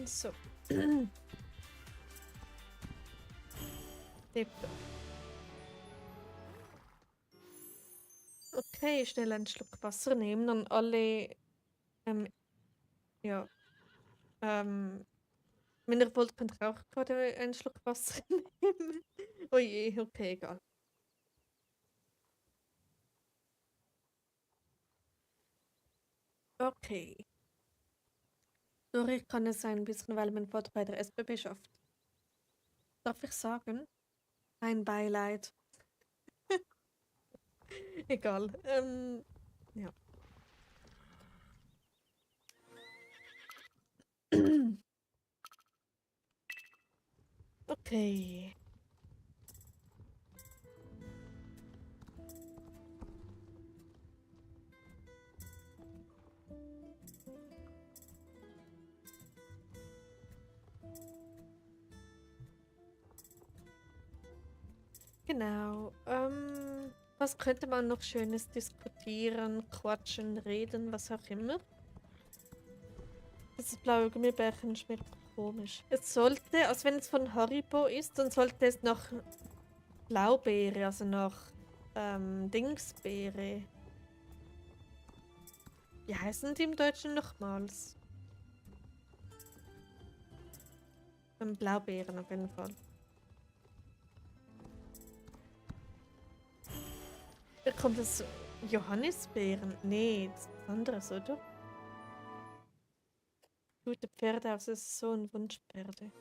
So. Tipp. Okay, schnell einen Schluck Wasser nehmen und alle, ähm, ja, wenn ihr wollt, könnt ihr auch gerade einen Schluck Wasser nehmen. Oh je, okay, egal. Okay. Sorry, kann es sein, ein bisschen, weil mein Vater bei der SBB schafft. Darf ich sagen? Ein Beileid. Egal. Ja. Okay. Genau. Was könnte man noch Schönes diskutieren, quatschen, reden, was auch immer? Das blaue Gummibärchen schmeckt komisch. Es sollte, also wenn es von Haribo ist, dann sollte es nach Blaubeere, also nach Dingsbeere. Wie heißen die im Deutschen nochmals? Blaubeeren auf jeden Fall. Kommt das Johannisbeeren? Nee, das ist was anderes, oder? Gute Pferde, also es ist so ein Wunschpferde.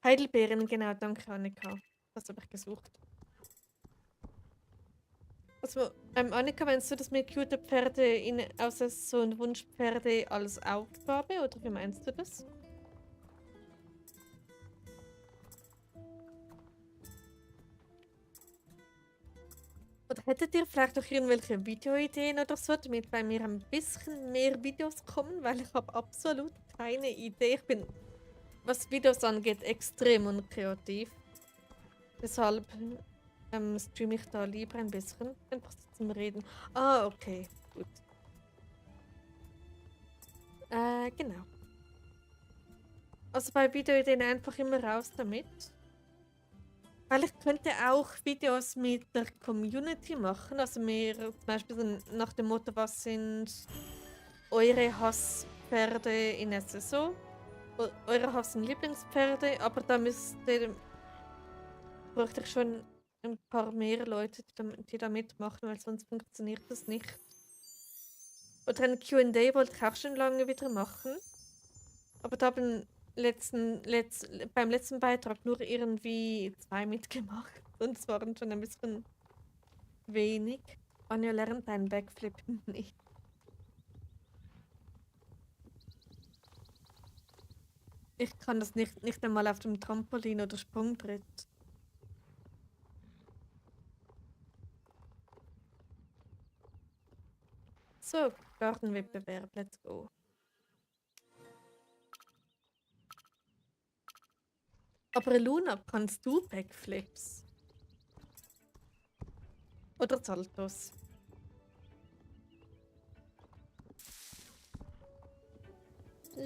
Heidelbeeren, genau, danke Annika. Das habe ich gesucht. Also, Annika, meinst du das mit cute Pferde außer so ein Wunschpferde als Aufgabe oder wie meinst du das? Oder hättet ihr vielleicht noch irgendwelche Videoideen oder so, damit bei mir ein bisschen mehr Videos kommen, weil ich habe absolut keine Idee. Ich bin, was Videos angeht, extrem unkreativ. Deshalb streame ich da lieber ein bisschen, einfach so zum Reden. Ah, okay, gut. Genau. Also bei Videoideen einfach immer raus damit. Weil ich könnte auch Videos mit der Community machen. Also mir zum Beispiel so nach dem Motto, was sind eure Hasspferde in SSO? Eure Hass- und Lieblingspferde, aber da bräuchte ich schon ein paar mehr Leute, die da mitmachen, weil sonst funktioniert das nicht. Oder ein Q&A wollte ich auch schon lange wieder machen. Aber da haben beim letzten Beitrag nur irgendwie 2 mitgemacht. Und es waren schon ein bisschen wenig. Anja lernt einen Backflip nicht. Ich kann das nicht einmal auf dem Trampolin oder Sprungbrett. So, Gartenwettbewerb, let's go. Aber Luna, kannst du Backflips? Oder Saltos?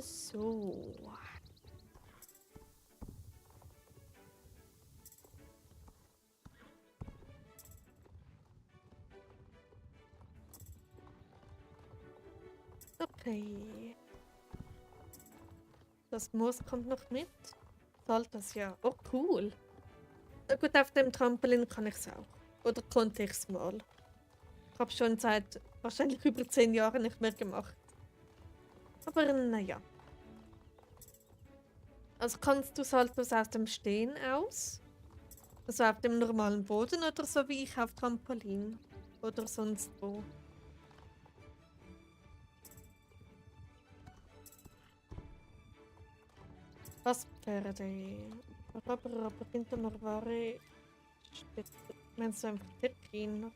So. Okay. Das Moos kommt noch mit. Saltos, ja. Oh, cool. Na gut, auf dem Trampolin kann ich es auch. Oder konnte ich es mal. Ich habe schon seit wahrscheinlich über 10 Jahren nicht mehr gemacht. Aber naja. Also kannst du Saltos aus dem Stehen aus? Also auf dem normalen Boden oder so wie ich auf Trampolin? Oder sonst wo? Was Pferde? Aber hinter Marvare steht. Meinst du einfach Terpin?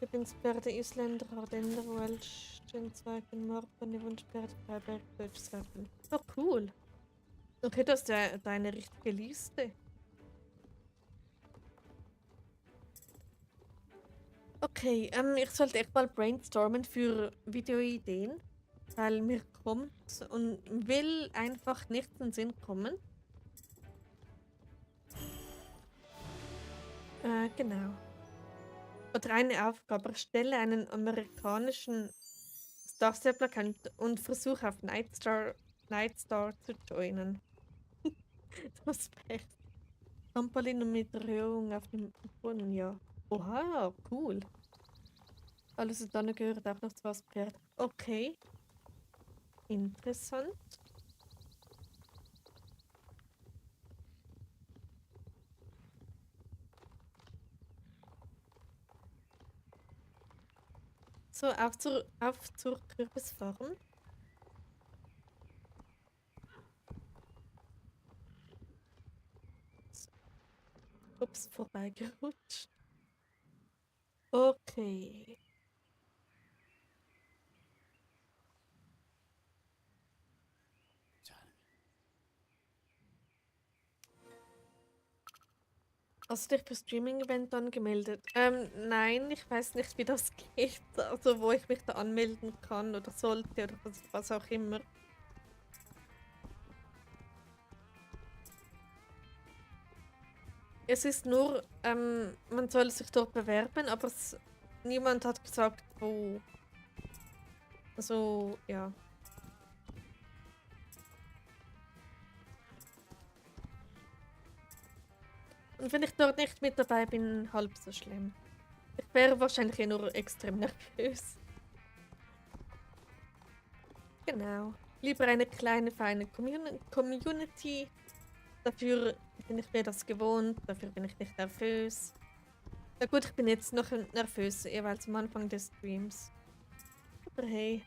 Lieblingspferde Isländer, Ardenner, Welsh, Stenzweigen, Marpane, Wunschpferde, Freiberg, Deutschsreffen. Oh cool. Okay, das ist deine richtige Liste. Okay, ich sollte echt mal brainstormen für Videoideen, weil mir kommt und will einfach nichts in den Sinn kommen. Genau. Oder eine Aufgabe. Erstelle einen amerikanischen Star Stable Account und versuche auf Nightstar zu joinen. Das wäre Trampolin und mit Erhöhung auf dem Boden, ja. Oha, cool. Alles und dann gehört auch noch zu Pferd. Okay, interessant. So, auf zur Kürbisfarm. Ups, vorbeigerutscht. Okay. Hast du dich für Streaming-Event angemeldet? Nein, ich weiß nicht, wie das geht. Also, wo ich mich da anmelden kann oder sollte oder was auch immer. Es ist nur, man soll sich dort bewerben, aber niemand hat gesagt, wo. Also, ja. Und wenn ich dort nicht mit dabei bin, halb so schlimm. Ich wäre wahrscheinlich eh nur extrem nervös. Genau. Lieber eine kleine, feine Community. Dafür bin ich mir das gewohnt, dafür bin ich nicht nervös. Na gut, ich bin jetzt noch nervös, jeweils am Anfang des Streams. Aber hey.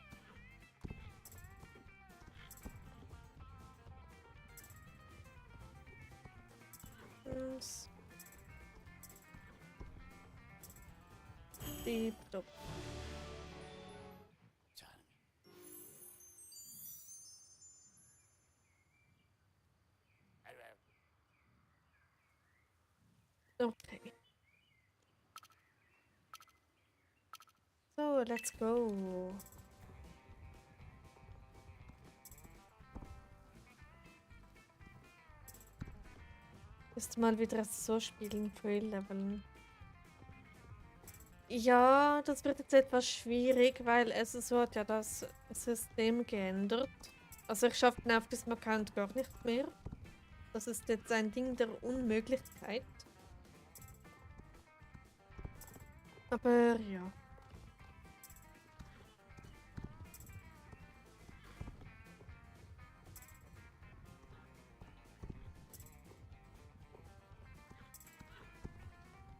Und tipptopp. Okay. So, let's go. Ist mal wieder so spielen, Trail-Leveln. Ja, das wird jetzt etwas schwierig, weil so hat ja das System geändert. Also ich schaffe den auf diesem Account gar nicht mehr. Das ist jetzt ein Ding der Unmöglichkeit. Aber ja.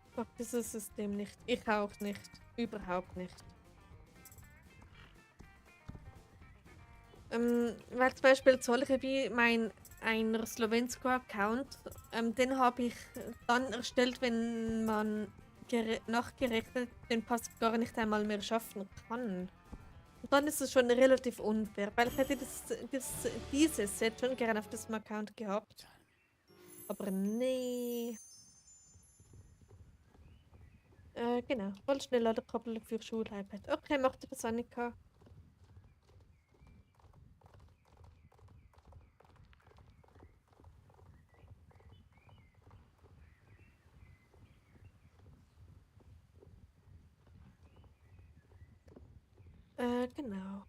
Ich mag dieses System nicht. Ich auch nicht. Überhaupt nicht. Weil zum Beispiel solche wie einer Slowensko-Account, den habe ich dann erstellt, wenn man nachgerechnet den Pass gar nicht einmal mehr schaffen kann. Und dann ist es schon relativ unfair, weil ich hätte dieses Set schon gerne auf diesem Account gehabt. Aber nee. Genau. Voll schnell Ladekabel für Schul-iPad. Okay, macht das Annika. Genau.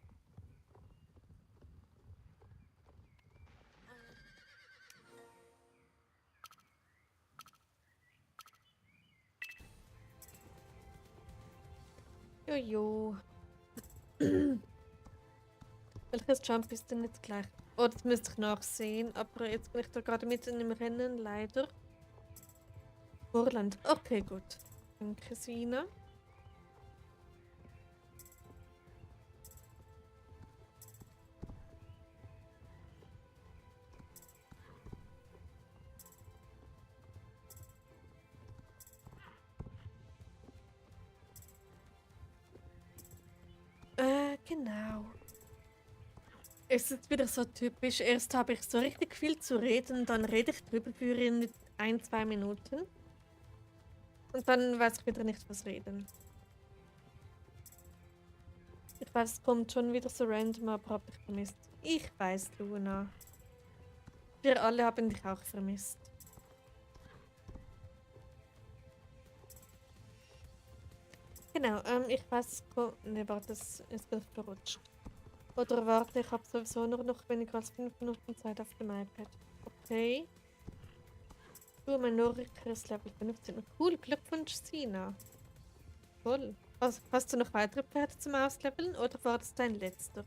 Jojo. Welches Jump ist denn jetzt gleich? Oh, das müsste ich nachsehen, aber jetzt bin ich da gerade mitten im Rennen, leider. Vorland. Okay, gut. Danke, Sina. Genau. Es ist wieder so typisch. Erst habe ich so richtig viel zu reden, dann rede ich drüber für ein, 2 Minuten. Und dann weiß ich wieder nicht, was reden. Ich weiß, es kommt schon wieder so random, aber hab dich vermisst. Ich weiß, Luna. Wir alle haben dich auch vermisst. Genau, ich weiß, ne, warte, es bin verrutscht. Oder warte, ich habe sowieso noch weniger als 5 Minuten Zeit auf dem iPad. Okay. Du, mein Norriker ist Level 15. Cool, Glückwunsch, Sina. Toll. Hast du noch weitere Pferde zum Ausleveln oder war das dein letzter?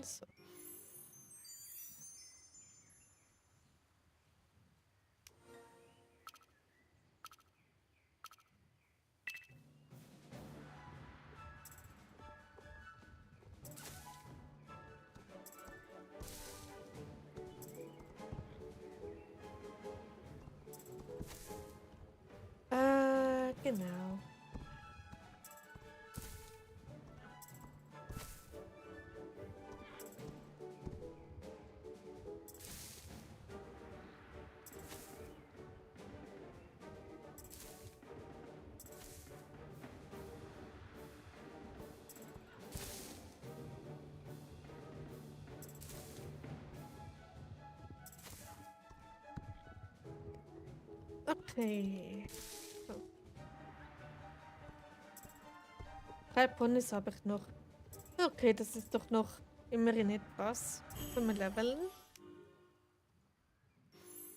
So. Genau. Okay. So. 3 Ponys habe ich noch. Okay, das ist doch noch immerhin etwas zum Leveln.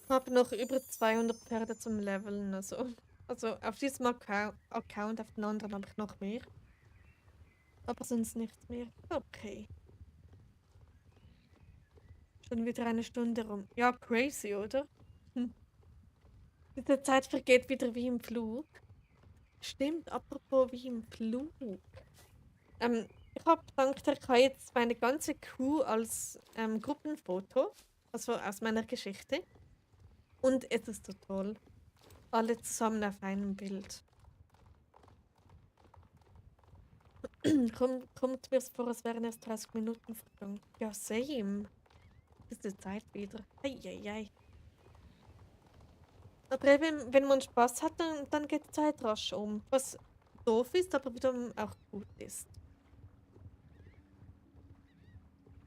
Ich habe noch über 200 Pferde zum Leveln. Also auf diesem Account, auf den anderen habe ich noch mehr. Aber sonst nichts mehr. Okay. Schon wieder eine Stunde rum. Ja, crazy, oder? Hm. Diese Zeit vergeht wieder wie im Flug. Stimmt, apropos wie im Flug. Ich habe dank der KI jetzt meine ganze Crew als Gruppenfoto, also aus meiner Geschichte. Und es ist so toll. Alle zusammen auf einem Bild. Kommt mir vor, als wären erst 30 Minuten vergangen. Ja, same. Diese Zeit wieder. Eieiei. Aber eben, wenn man Spaß hat, dann geht die Zeit rasch um. Was doof ist, aber wiederum auch gut ist.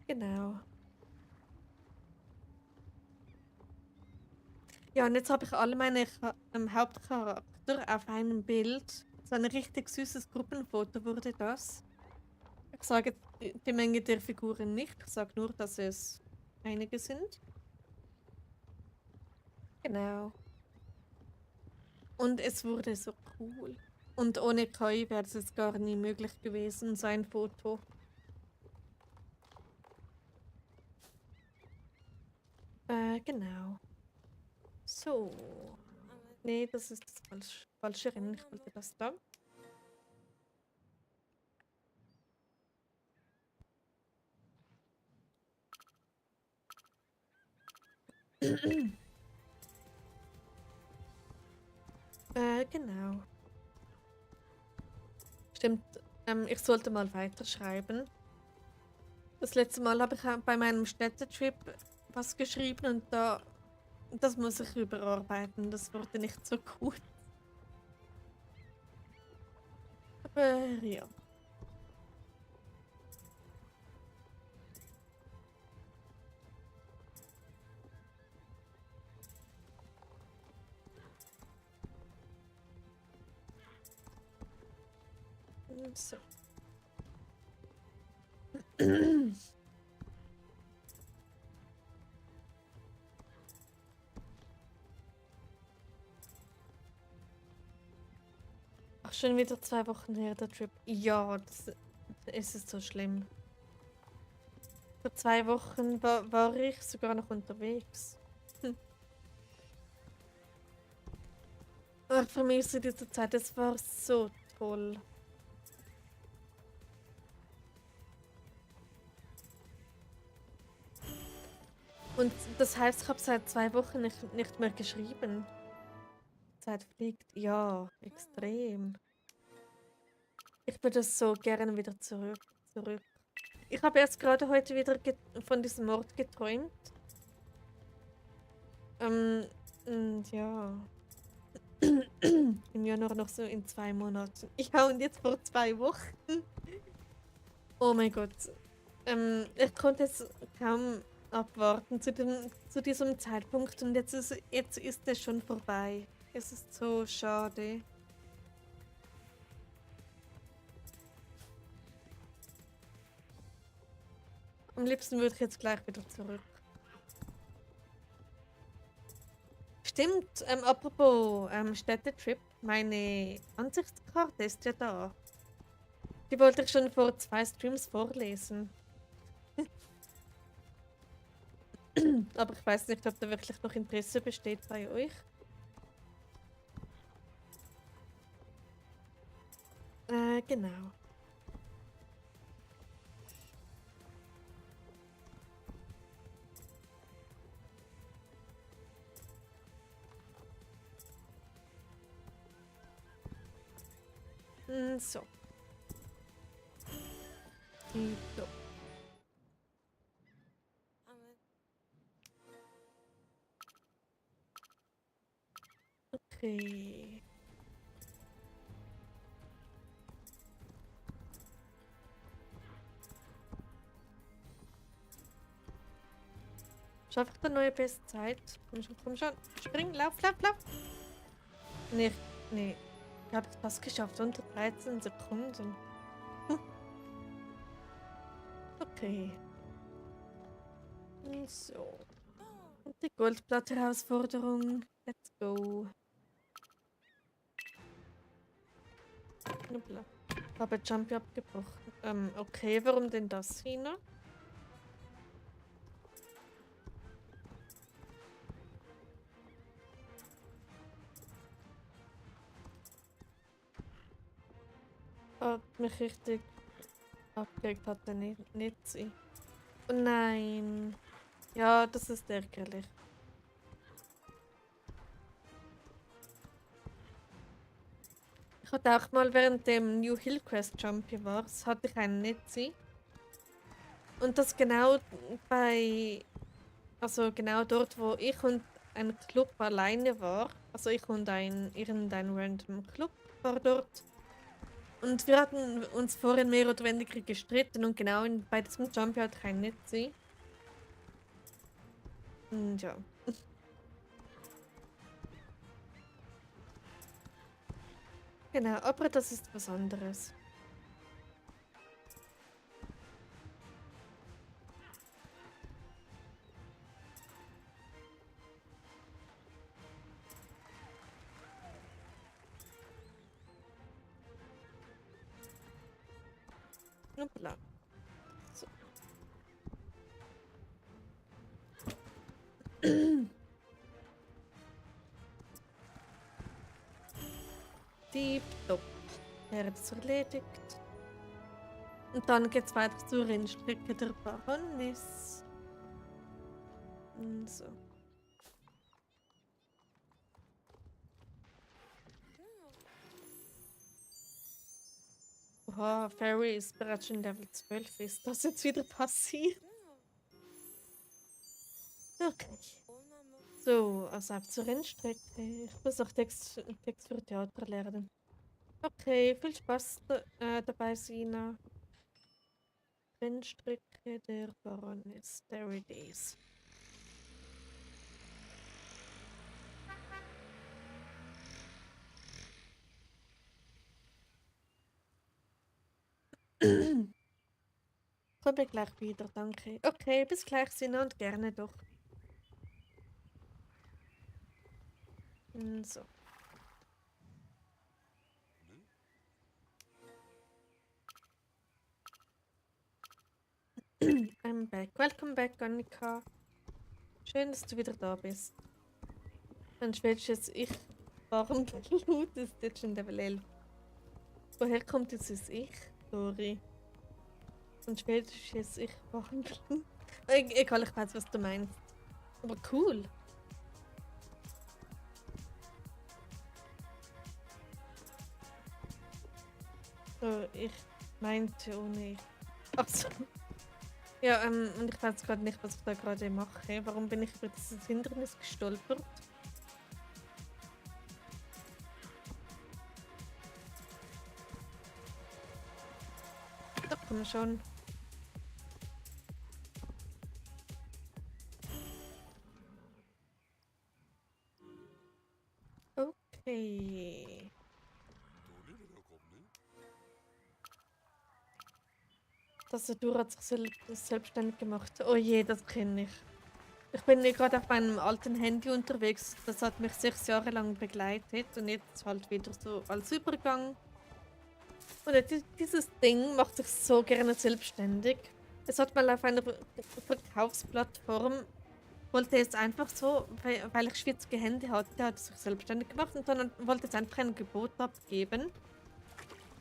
Genau. Ja, und jetzt habe ich alle meine Hauptcharakter auf einem Bild. So ein richtig süßes Gruppenfoto wurde das. Ich sage jetzt die Menge der Figuren nicht. Ich sage nur, dass es einige sind. Genau. Und es wurde so cool. Und ohne KI wäre es jetzt gar nie möglich gewesen, so ein Foto. Genau. So. Nee, das ist das falsche Rennen. Ich wollte das da. Genau. Stimmt, ich sollte mal weiterschreiben. Das letzte Mal habe ich bei meinem Städtetrip was geschrieben und das muss ich überarbeiten. Das wurde nicht so gut. Aber ja. So. Ach, schon wieder 2 Wochen her, der Trip. Ja, das ist so schlimm. Vor 2 Wochen war ich sogar noch unterwegs. Hm. Ach, ich vermisse diese Zeit, es war so toll. Und das heißt, ich habe seit 2 Wochen nicht mehr geschrieben. Die Zeit fliegt, ja, extrem. Ich würde so gerne wieder zurück. Ich habe erst gerade heute wieder von diesem Ort geträumt. Und ja. Im Januar noch so in 2 Monaten. Ja, und jetzt vor 2 Wochen. Oh mein Gott. Ich konnte es kaum abwarten zu diesem Zeitpunkt und jetzt ist es schon vorbei. Es ist so schade. Am liebsten würde ich jetzt gleich wieder zurück. Stimmt, apropos Städtetrip, meine Ansichtskarte ist ja da. Die wollte ich schon vor 2 Streams vorlesen. Aber ich weiß nicht, ob da wirklich noch Interesse besteht bei euch. Genau. So. So. Okay. Schaffe ich da neue Bestzeit? Komm schon, komm schon. Spring, lauf, lauf, lauf. Nee, nee. Ich habe es fast geschafft, unter 13 Sekunden. Okay. So. Und die Goldplatte-Herausforderung. Let's go. Hoppla. Habe Jumpy abgebrochen. Okay, warum denn das, Hina? Hat mich richtig abgeregt, hat er nicht sie. Oh nein. Ja, das ist ärgerlich. Ich hatte auch mal während dem New Hill Quest Jumpy war, hatte ich einen Netzi. Und das genau also genau dort, wo ich und ein Club alleine war. Also ich und irgendein random Club war dort. Und wir hatten uns vorhin mehr oder weniger gestritten und genau bei diesem Jumpy hatte ich einen Netzi. Und ja. Genau, aber das ist was anderes. Hoppla. So. Tipptopp. Wäre das erledigt. Und dann geht's weiter zur Rennstrecke der Baroness. So. Oha, Fairy ist bereits schon Level 12. Ist das jetzt wieder passiert? Okay. So, also ab zur Rennstrecke. Ich muss auch Text für Theater lernen. Okay, viel Spaß dabei, Sina. Rennstrecke der Baroness. There it is. Komme gleich wieder, danke. Okay, bis gleich, Sina, und gerne doch. So. I'm back. Welcome back, Annika. Schön, dass du wieder da bist. Dann spätestens ich. Warum Blut ist jetzt schon Level 11? Woher kommt jetzt das Ich? Sorry. Und spätestens ich. Warum Blut? Egal, ich weiß, was du meinst. Aber cool. So, ich meinte ohne Ich. Ach so. Ja, und ich weiß gerade nicht, was ich da gerade mache. Warum bin ich über dieses Hindernis gestolpert? komm schon. Okay. Tastatur hat sich selbstständig gemacht. Oh je, das kenne ich. Ich bin ja gerade auf meinem alten Handy unterwegs. Das hat mich 6 Jahre lang begleitet und jetzt halt wieder so als Übergang. Und dieses Ding macht sich so gerne selbstständig. Es hat mal auf einer Verkaufsplattform, wollte es einfach so, weil ich schwitzige Hände hatte, hat es sich selbstständig gemacht und dann wollte es einfach ein Gebot abgeben.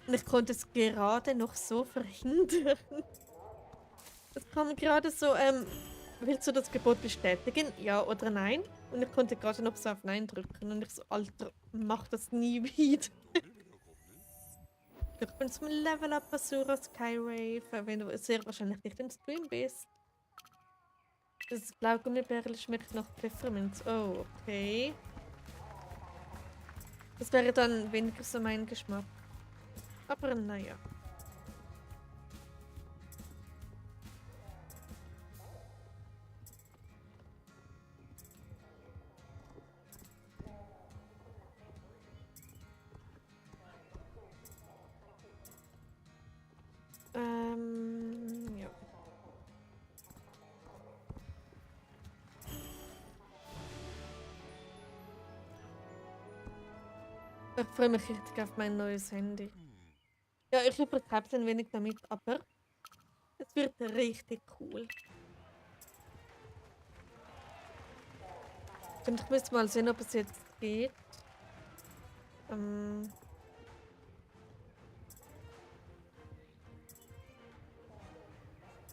Und ich konnte es gerade noch so verhindern. Es kam gerade so, willst du das Gebot bestätigen? Ja oder nein? Und ich konnte gerade noch so auf Nein drücken. Und ich so, Alter, mach das nie wieder. Ich bin zum Level Up Basura Skyrave, wenn du sehr wahrscheinlich nicht im Stream bist. Das Blaugummibärli schmeckt nach Pfefferminz. Oh, okay. Das wäre dann weniger so mein Geschmack. Aber naja. Ja. Ich freue mich richtig auf mein neues Handy. Ja, ich übertreibe ein wenig damit, aber es wird richtig cool. Und ich müsste mal sehen, ob es jetzt geht.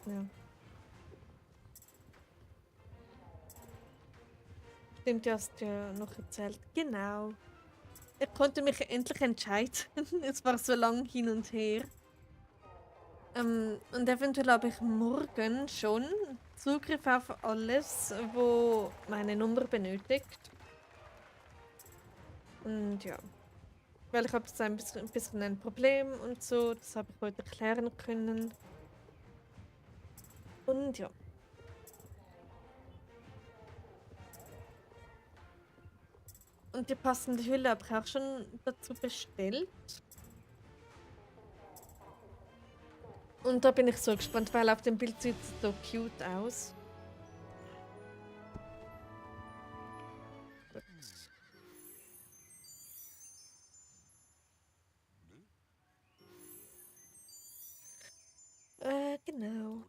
Ja. Stimmt, du hast ja noch erzählt. Genau. Ich konnte mich endlich entscheiden. Es war so lang hin und her. Und eventuell habe ich morgen schon Zugriff auf alles, wo meine Nummer benötigt. Und ja. Weil ich habe jetzt ein bisschen ein Problem und so. Das habe ich heute klären können. Und ja. Und die passende Hülle habe ich auch schon dazu bestellt. Und da bin ich so gespannt, weil auf dem Bild sieht es so cute aus. Gut. Genau.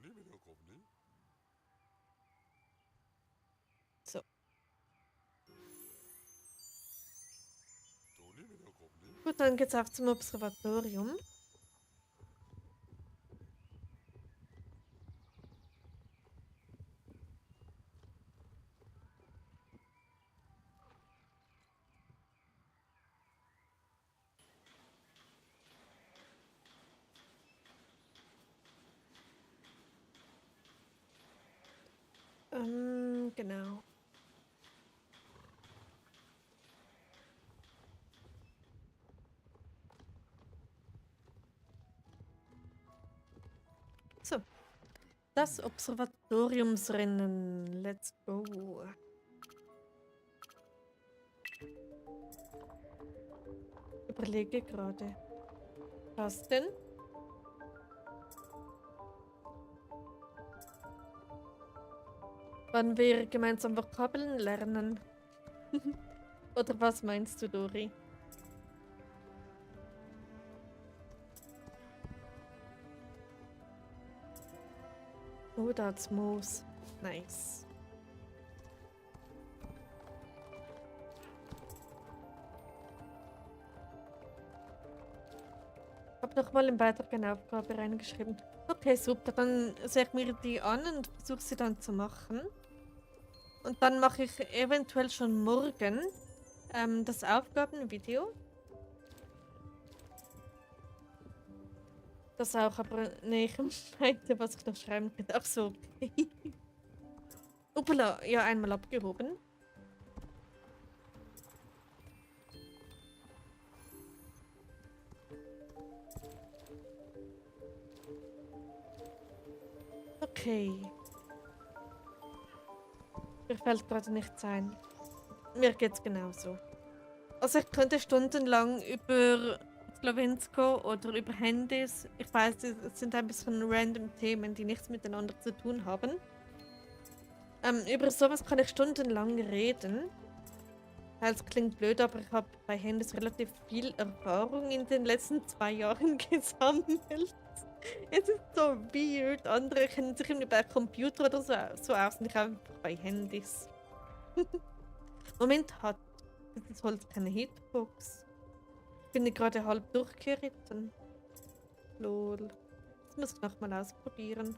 So. Gut, dann geht's auf zum Observatorium. Genau. So. Das Observatoriumsrennen. Let's go. Überlege gerade. Was denn? Wann wir gemeinsam Vokabeln lernen? Oder was meinst du, Dori? Oh, that's Moos. Nice. Hab noch mal im Beitrag eine Aufgabe reingeschrieben. Okay, super. Dann sehe ich mir die an und versuche sie dann zu machen. Und dann mache ich eventuell schon morgen das Aufgabenvideo. Das auch, aber nee, ich meinte, was ich noch schreiben könnte. Ach so, okay. Upala, ja, einmal abgehoben. Okay. Mir fällt gerade nichts ein. Mir geht's genauso. Also ich könnte stundenlang über Slowensko oder über Handys. Ich weiß, es sind ein bisschen random Themen, die nichts miteinander zu tun haben. Über sowas kann ich stundenlang reden. Es klingt blöd, aber ich habe bei Handys relativ viel Erfahrung in den letzten 2 Jahren gesammelt. Es ist so weird. Andere kennen sich irgendwie bei Computer oder so aus und ich einfach bei Handys. Moment, hat dieses Holz keine Hitbox? Bin ich gerade halb durchgeritten. Lol. Das muss ich nochmal ausprobieren.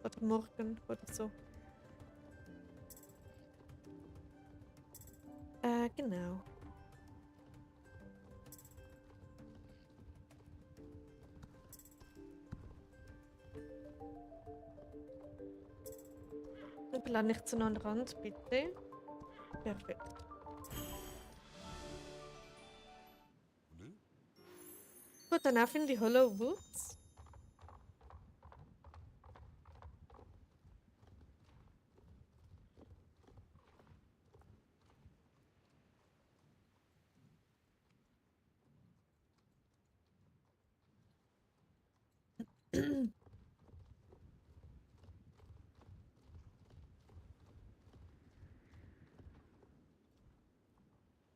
Oder morgen oder so. Genau. Plan nicht zu einem Rand, bitte. Perfekt. Gut, dann auf in die Hollow Woods.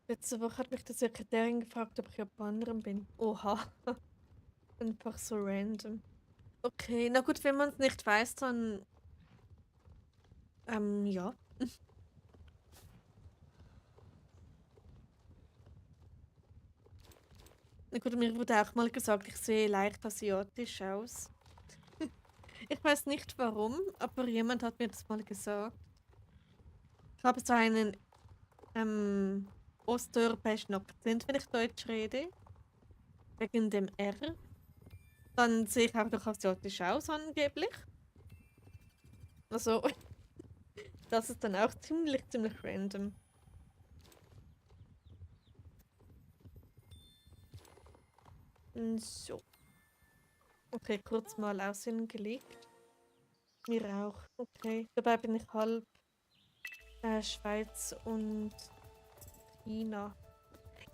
Letzte Woche hat mich die Sekretärin gefragt, ob ich Japanerin bin. Oha. Einfach so random. Okay, na gut, wenn man es nicht weiß, dann ja. Na gut, mir wurde auch mal gesagt, ich sehe leicht asiatisch aus. Ich weiß nicht warum, aber jemand hat mir das mal gesagt. Ich habe so einen osteuropäischen Akzent, wenn ich Deutsch rede. Wegen dem R. Dann sehe ich auch noch asiatisch aus, angeblich. Also, das ist dann auch ziemlich random. So. Okay, kurz mal aussehen gelegt. Mir auch. Okay, dabei bin ich halb Schweiz und China.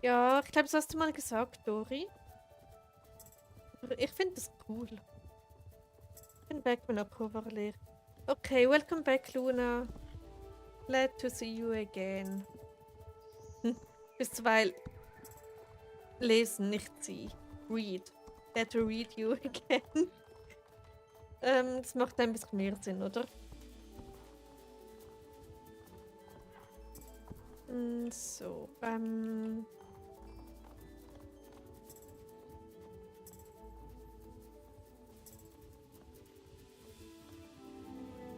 Ja, ich glaube, das hast du mal gesagt, Dori. Aber ich finde das cool. Ich bin back, mein Akku war leer. Okay, welcome back, Luna. Glad to see you again. Bisweilen lesen, nicht sie. Read. Glad to read you again. Das macht ein bisschen mehr Sinn, oder? So,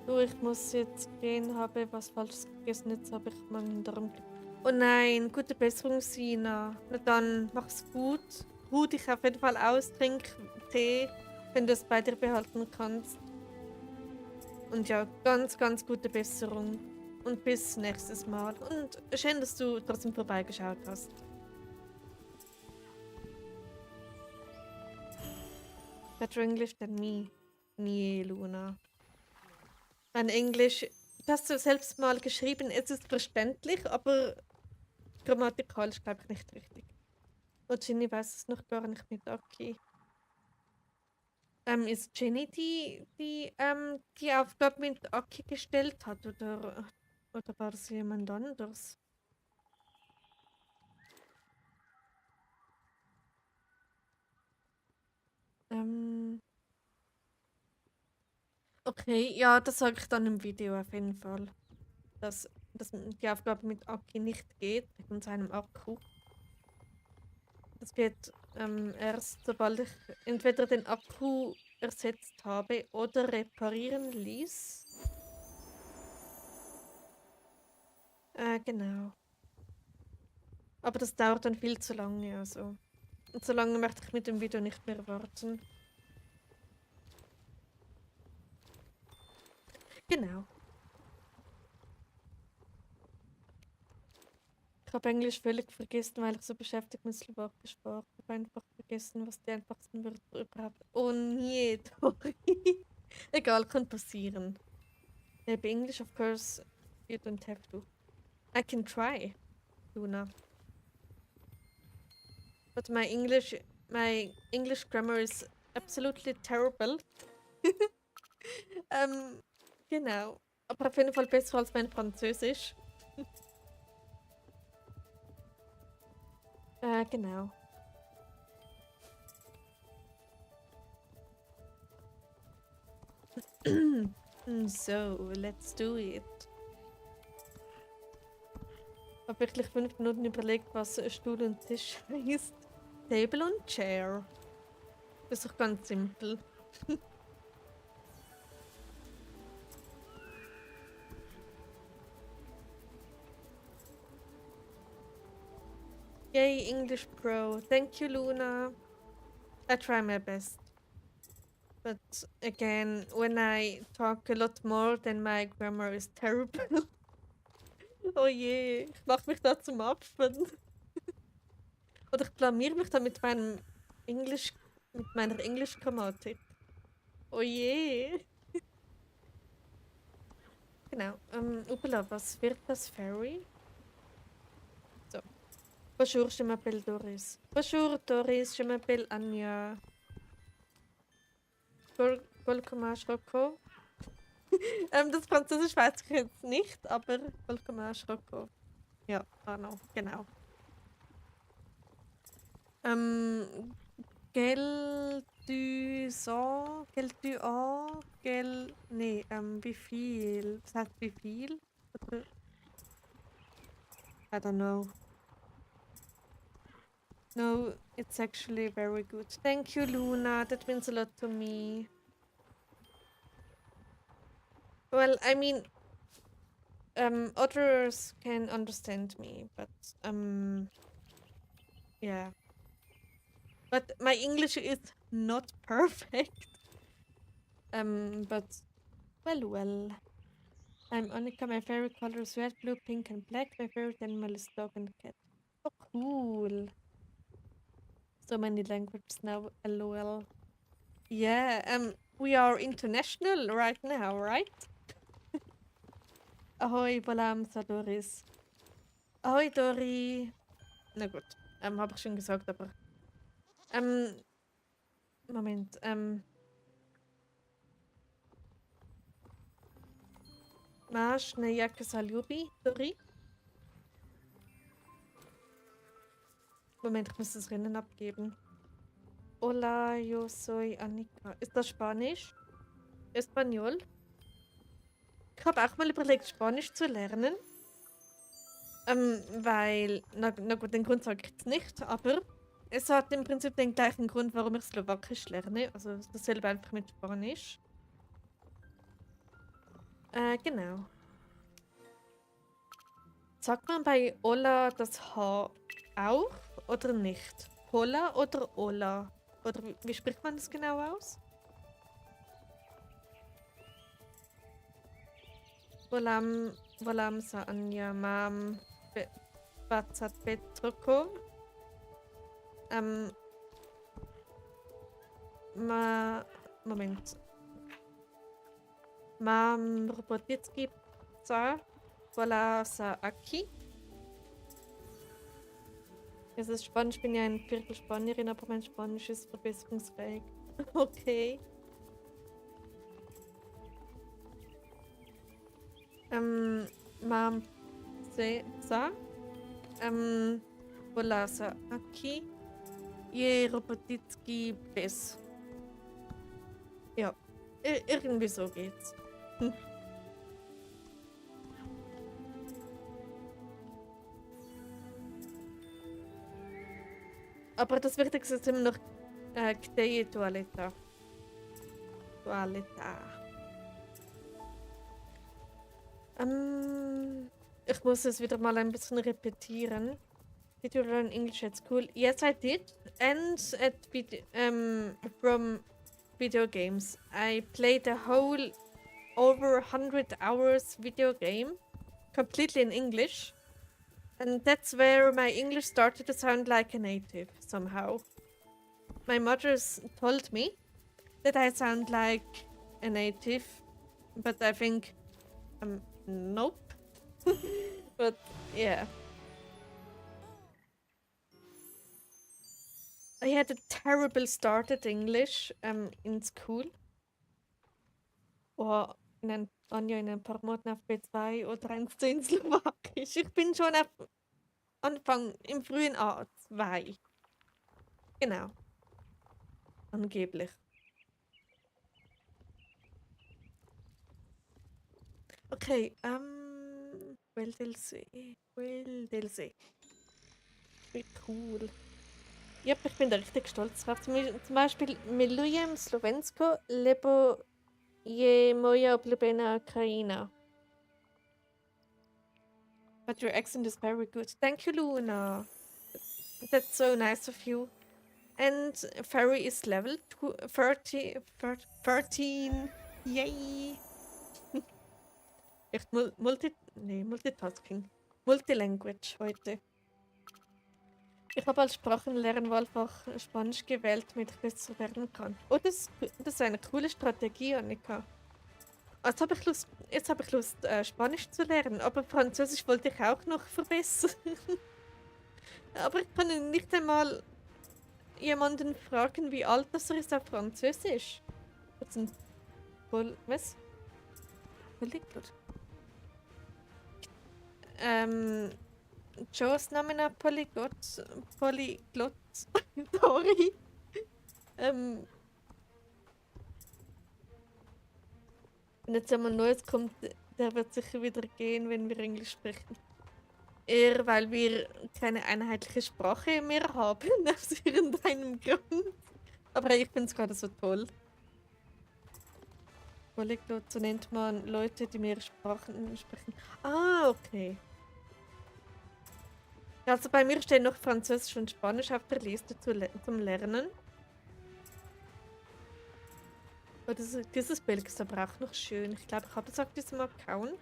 so, ich muss jetzt gehen, habe was Falsches gegessen, jetzt habe ich meinen Darm. Oh nein, gute Besserung, Sina. Na dann, mach's gut. Ruh dich auf jeden Fall aus, trink Tee, wenn du es bei dir behalten kannst. Und ja, ganz gute Besserung. Und bis nächstes Mal. Und schön, dass du trotzdem vorbeigeschaut hast. Better English than me. Nee, Luna. Mein Englisch, du hast du selbst mal geschrieben, es ist verständlich, aber grammatikalisch glaube ich nicht richtig. Und Ginny weiß es noch gar nicht mit Aki. Ist Ginny die Aufgabe mit Aki gestellt hat oder war es jemand anders? Okay, ja, das sage ich dann im Video auf jeden Fall. Dass die Aufgabe mit Aki nicht geht, wegen seinem Akku. Das geht erst, sobald ich entweder den Akku ersetzt habe oder reparieren ließ. Genau. Aber das dauert dann viel zu lange, also. Und so lange möchte ich mit dem Video nicht mehr warten. Genau. Ich habe Englisch völlig vergessen, weil ich so beschäftigt mit Slowakisch war. Ich habe einfach vergessen, was die einfachsten Wörter überhaupt. Oh nee, Tori. Egal, kann passieren. Maybe English, of course, you don't have to. I can try, Luna. But my English grammar is absolutely terrible. ähm, genau. Aber auf jeden Fall besser als mein Französisch. Genau. So, let's do it. Ich habe wirklich 5 Minuten überlegt, was Stuhl und Tisch heißt. Table und Chair. Das ist doch ganz simpel. Yay, English Pro. Thank you, Luna. I try my best. But again, when I talk a lot more, then my grammar is terrible. Oh je, ich mache mich da zum Affen. Oder ich blamier mich da mit meiner Englischgrammatik. Oh je. Genau. Upala, was wird das Ferry? So. Bonjour, je m'appelle Doris. Bonjour, Doris, je m'appelle Anja. Welcome, Rocco. Das Französisch weiß ich jetzt nicht, aber Welcome, Rocco. Ja, Arno, genau. Quel du so, quel du a, quel. Nee, wie viel? Was heißt wie viel? Oder- I don't know. No, it's actually very good. Thank you, Luna. That means a lot to me. Well, I mean, others can understand me, but yeah. But my English is not perfect. But well. I'm Annika. My favorite color is red, blue, pink, and black. My favorite animal is dog and cat. Oh, cool. So many languages now. LOL. Yeah. We are international right now, right? Ahoi, Balam, Sadoris. Ahoi, Dori. Na gut. Habe ich schon gesagt, aber. Moment. Masz na jak Saljubi, Dori? Moment, ich muss das Rennen abgeben. Hola, yo soy Annika. Ist das Spanisch? Espanol? Ich habe auch mal überlegt, Spanisch zu lernen. Weil, na gut, den Grund sage ich jetzt nicht, aber es hat im Prinzip den gleichen Grund, warum ich Slowakisch lerne. Also dasselbe einfach mit Spanisch. Genau. Sagt man bei Ola das H auch oder nicht? Hola oder Ola? Oder wie spricht man das genau aus? Volam sa Anja mam bacat Petroko. Moment. Mam Roboticki za Vola sa Aki. Es ist Spanisch, ich bin ja ein Viertel Spanierin, aber mein Spanisch ist verbesserungsfähig. Okay. Mam se sa Vola sa Aki. Je Roboticki bis. Ja, irgendwie so geht's. Aber das Wichtigste ist immer noch Gdeje Toaletta. Toaletta. Ich muss es wieder mal ein bisschen repetieren. Did you learn English at school? Yes, I did. And from video games. I played a whole over 100 hours video game completely in English. And that's where my English started to sound like a native somehow. My mother told me that I sound like a native, but I think nope. But yeah, I had a terrible start at English in school. Oder Anja in ein paar Monaten auf B2 oder 1 in Slowakisch. Ich bin schon auf Anfang im frühen A2. Genau, angeblich. Okay, Weldelsee. Weldelsee. Wie cool. Ja, ich bin da richtig stolz drauf. Zum Beispiel Milujem Slovensko, lebo je moja oblubena krajina. But your accent is very good. Thank you, Luna. That's so nice of you. And Fairy is level 13. Yay! Echt Multitasking. Multilanguage heute. Ich habe als Sprachenlernwahlfach Spanisch gewählt, damit ich besser lernen kann. Oh, das ist eine coole Strategie, Annika. Jetzt habe ich Lust, Spanisch zu lernen, aber Französisch wollte ich auch noch verbessern. Aber ich kann nicht einmal jemanden fragen, wie alt das er ist auf Französisch. Das sind was? Polyglot. Joes Namena Polyglot. Sorry. Wenn jetzt jemand Neues kommt, der wird sicher wieder gehen, wenn wir Englisch sprechen. Eher, weil wir keine einheitliche Sprache mehr haben, aus irgendeinem Grund. Aber ich finde es gerade so toll. Polyglot, so nennt man Leute, die mehr Sprachen sprechen. Ah, okay. Also bei mir stehen noch Französisch und Spanisch auf der Liste zum Lernen. Oh, dieses Bild ist aber auch noch schön. Ich glaube, ich habe es auf diesem Account.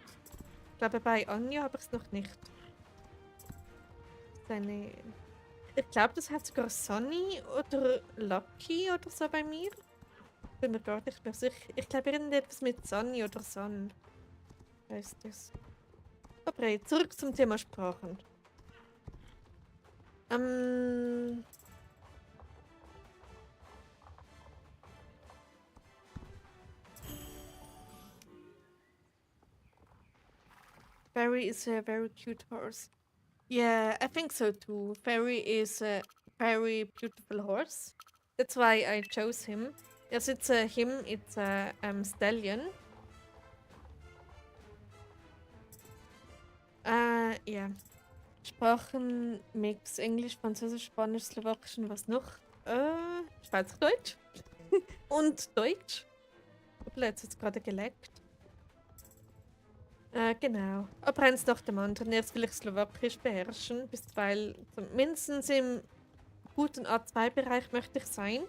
Ich glaube, bei Anja habe ich es noch nicht. Ich glaube, das heißt sogar Sunny oder Lucky oder so bei mir. Ich bin mir gar nicht mehr sicher. Ich glaube, irgendetwas mit Sunny oder Sun heißt das. Aber hey, zurück zum Thema Sprachen. Fairy is a very cute horse. Yeah, I think so too. Fairy is a very beautiful horse. That's why I chose him. Yes, it's a stallion. Ja. Sprachenmix, Englisch, Französisch, Spanisch, Slowakisch und was noch? Schweizerdeutsch. Und Deutsch. Hoppla, jetzt hat es gerade geleckt. Genau. Aber eins nach dem anderen. Erst will ich Slowakisch beherrschen, weil mindestens im guten A2-Bereich möchte ich sein.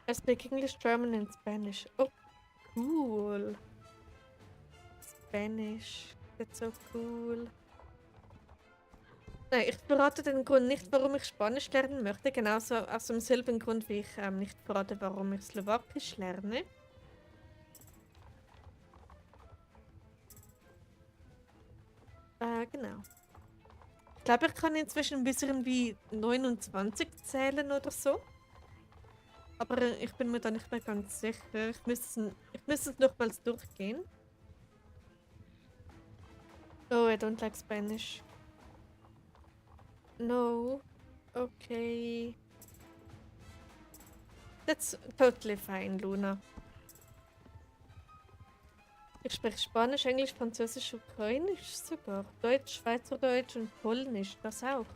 I speak English, German and Spanish. Oh, cool. Spanish. That's so cool. Nein, ich verrate den Grund nicht, warum ich Spanisch lernen möchte. Genauso aus demselben Grund, wie ich nicht verrate, warum ich Slowakisch lerne. Genau. Ich glaube, ich kann inzwischen ein bisschen wie 29 zählen oder so. Aber ich bin mir da nicht mehr ganz sicher. Ich müsste es nochmals durchgehen. Oh, I don't like Spanish. No. Okay. That's totally fine, Luna. Ich spreche Spanisch, Englisch, Französisch, Ukrainisch sogar. Deutsch, Schweizerdeutsch und Polnisch, das auch.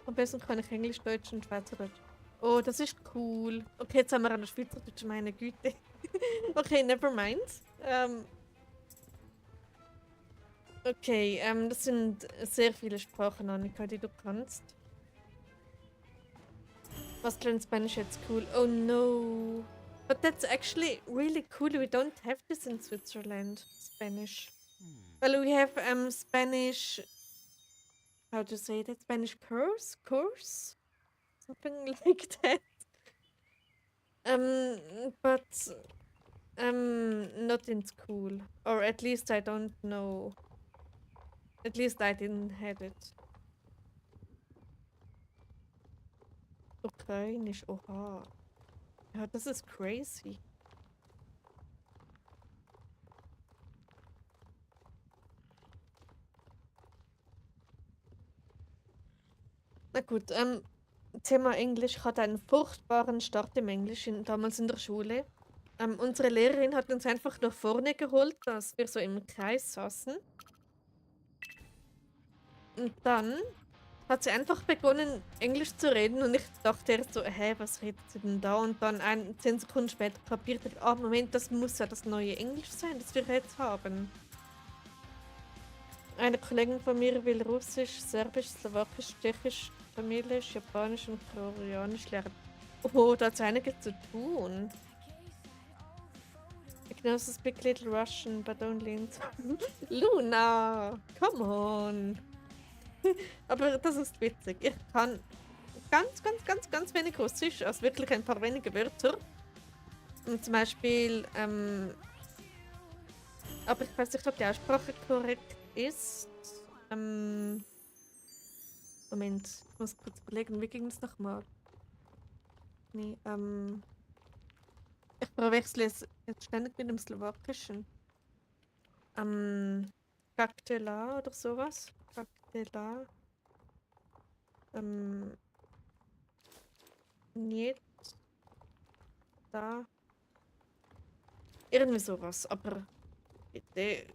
Am besten kann ich Englisch, Deutsch und Schweizerdeutsch. Oh, das ist cool. Okay, jetzt haben wir eine Schweizerdeutsch, meine Güte. Okay, never mind. Okay, das sind sehr viele Sprachen, Annika, die du kannst. Was klingt Spanisch jetzt cool? Oh no. But that's actually really cool. We don't have this in Switzerland, Spanish. Well, we have Spanish. How to say that? Spanish course? Something like that. But not in school. Or at least I don't know. At least I didn't have it. Ukrainisch, oha. Ja, das ist crazy. Na gut, Thema Englisch. Ich hatte einen furchtbaren Start im Englisch damals in der Schule. Unsere Lehrerin hat uns einfach nach vorne geholt, dass wir so im Kreis saßen. Und dann hat sie einfach begonnen, Englisch zu reden und ich dachte erst so, hä, was redet sie denn da? Und dann 10 Sekunden später kapierte ich, Moment, das muss ja das neue Englisch sein, das wir jetzt haben. Eine Kollegin von mir will Russisch, Serbisch, Slowakisch, Tschechisch, Tamilisch, Japanisch und Koreanisch lernen. Oh, da hat einiges zu tun. I can also speak little Russian, but only in... Luna, come on. Aber das ist witzig. Ich kann ganz wenig Russisch, also wirklich ein paar wenige Wörter. Und zum Beispiel, aber ich weiß nicht, ob die Aussprache korrekt ist. Moment, ich muss kurz überlegen, wie ging es nochmal? Nee, ich verwechsle es jetzt ständig mit dem Slowakischen. Gaktela oder sowas. Gaktela. Niet. Da. Irgendwie sowas, aber bitte,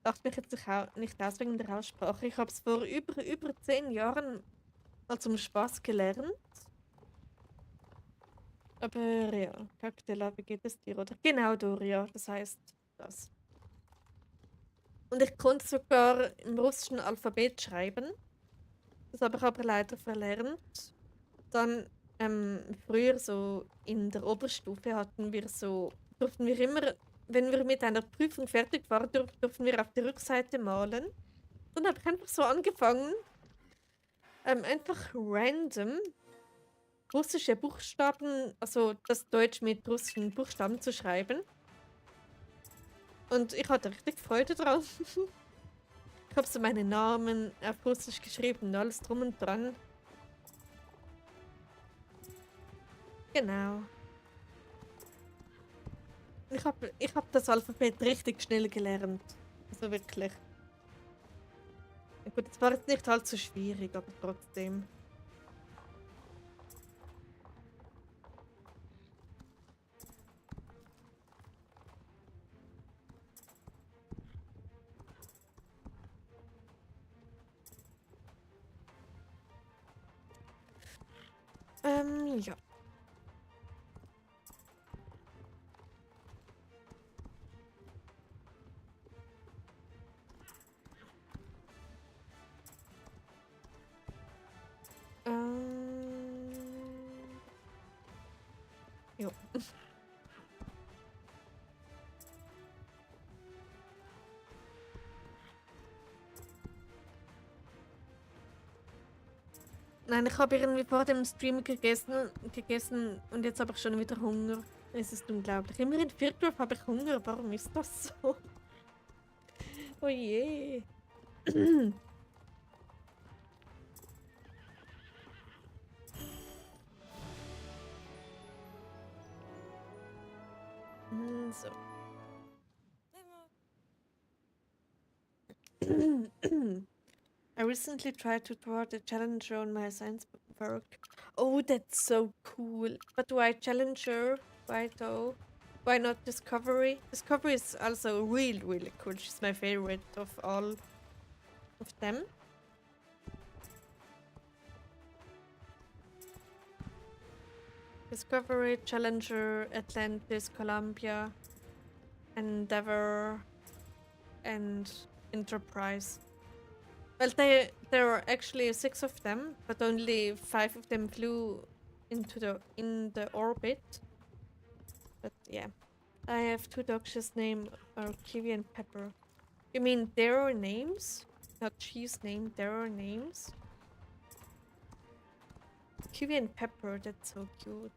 dachte mich jetzt nicht aus wegen der Aussprache. Ich habe es vor über 10 Jahren mal zum Spaß gelernt. Aber ja, Gaktela, wie geht es dir? Oder genau, Doria, das heißt das. Und ich konnte sogar im russischen Alphabet schreiben. Das habe ich aber leider verlernt. Dann früher so in der Oberstufe durften wir immer, wenn wir mit einer Prüfung fertig waren, durften wir auf die Rückseite malen. Dann habe ich einfach so angefangen, einfach random russische Buchstaben, also das Deutsch mit russischen Buchstaben zu schreiben. Und ich hatte richtig Freude drauf. Ich habe so meinen Namen auf Russisch geschrieben und alles drum und dran. Genau. Ich hab das Alphabet richtig schnell gelernt. Also wirklich. Gut, es war jetzt nicht allzu schwierig, aber trotzdem. Ja. Jo. Nein, ich habe irgendwie vor dem Stream gegessen und jetzt habe ich schon wieder Hunger. Es ist unglaublich. Immer in Viertel habe ich Hunger. Warum ist das so? Oh je. So. I recently tried to draw the challenger on my science work. Oh, that's so cool. But why challenger? Why though? Why not Discovery? Discovery is also really cool. She's my favorite of all of them. Discovery, Challenger, Atlantis, Columbia, Endeavour, and Enterprise. Well, there are actually 6 of them, but only 5 of them flew in the orbit. But yeah, I have 2 dogs whose name are Kiwi and Pepper. You mean their names? Not she's name, their names? Kiwi and Pepper, that's so cute.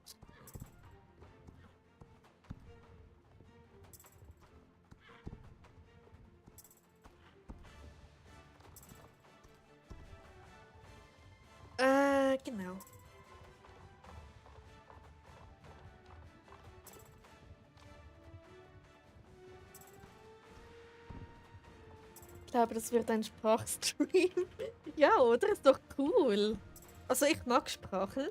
glaube, das wird ein Sprachstream. Ja, oder? Ist doch cool. Also ich mag Sprachen.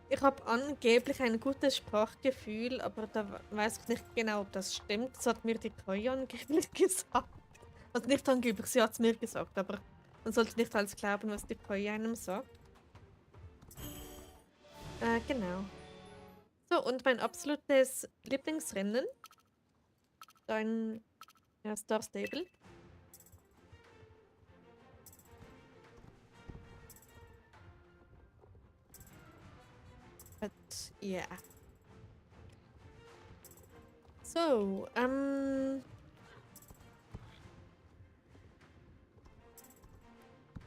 Ich habe angeblich ein gutes Sprachgefühl, aber da weiß ich nicht genau, ob das stimmt. Das hat mir die Koi angeblich gesagt. Also nicht angeblich, sie hat es mir gesagt, aber man sollte nicht alles glauben, was die Koi einem sagt. Genau. So, und mein absolutes Lieblingsrennen, dein Star Stable. But yeah. So,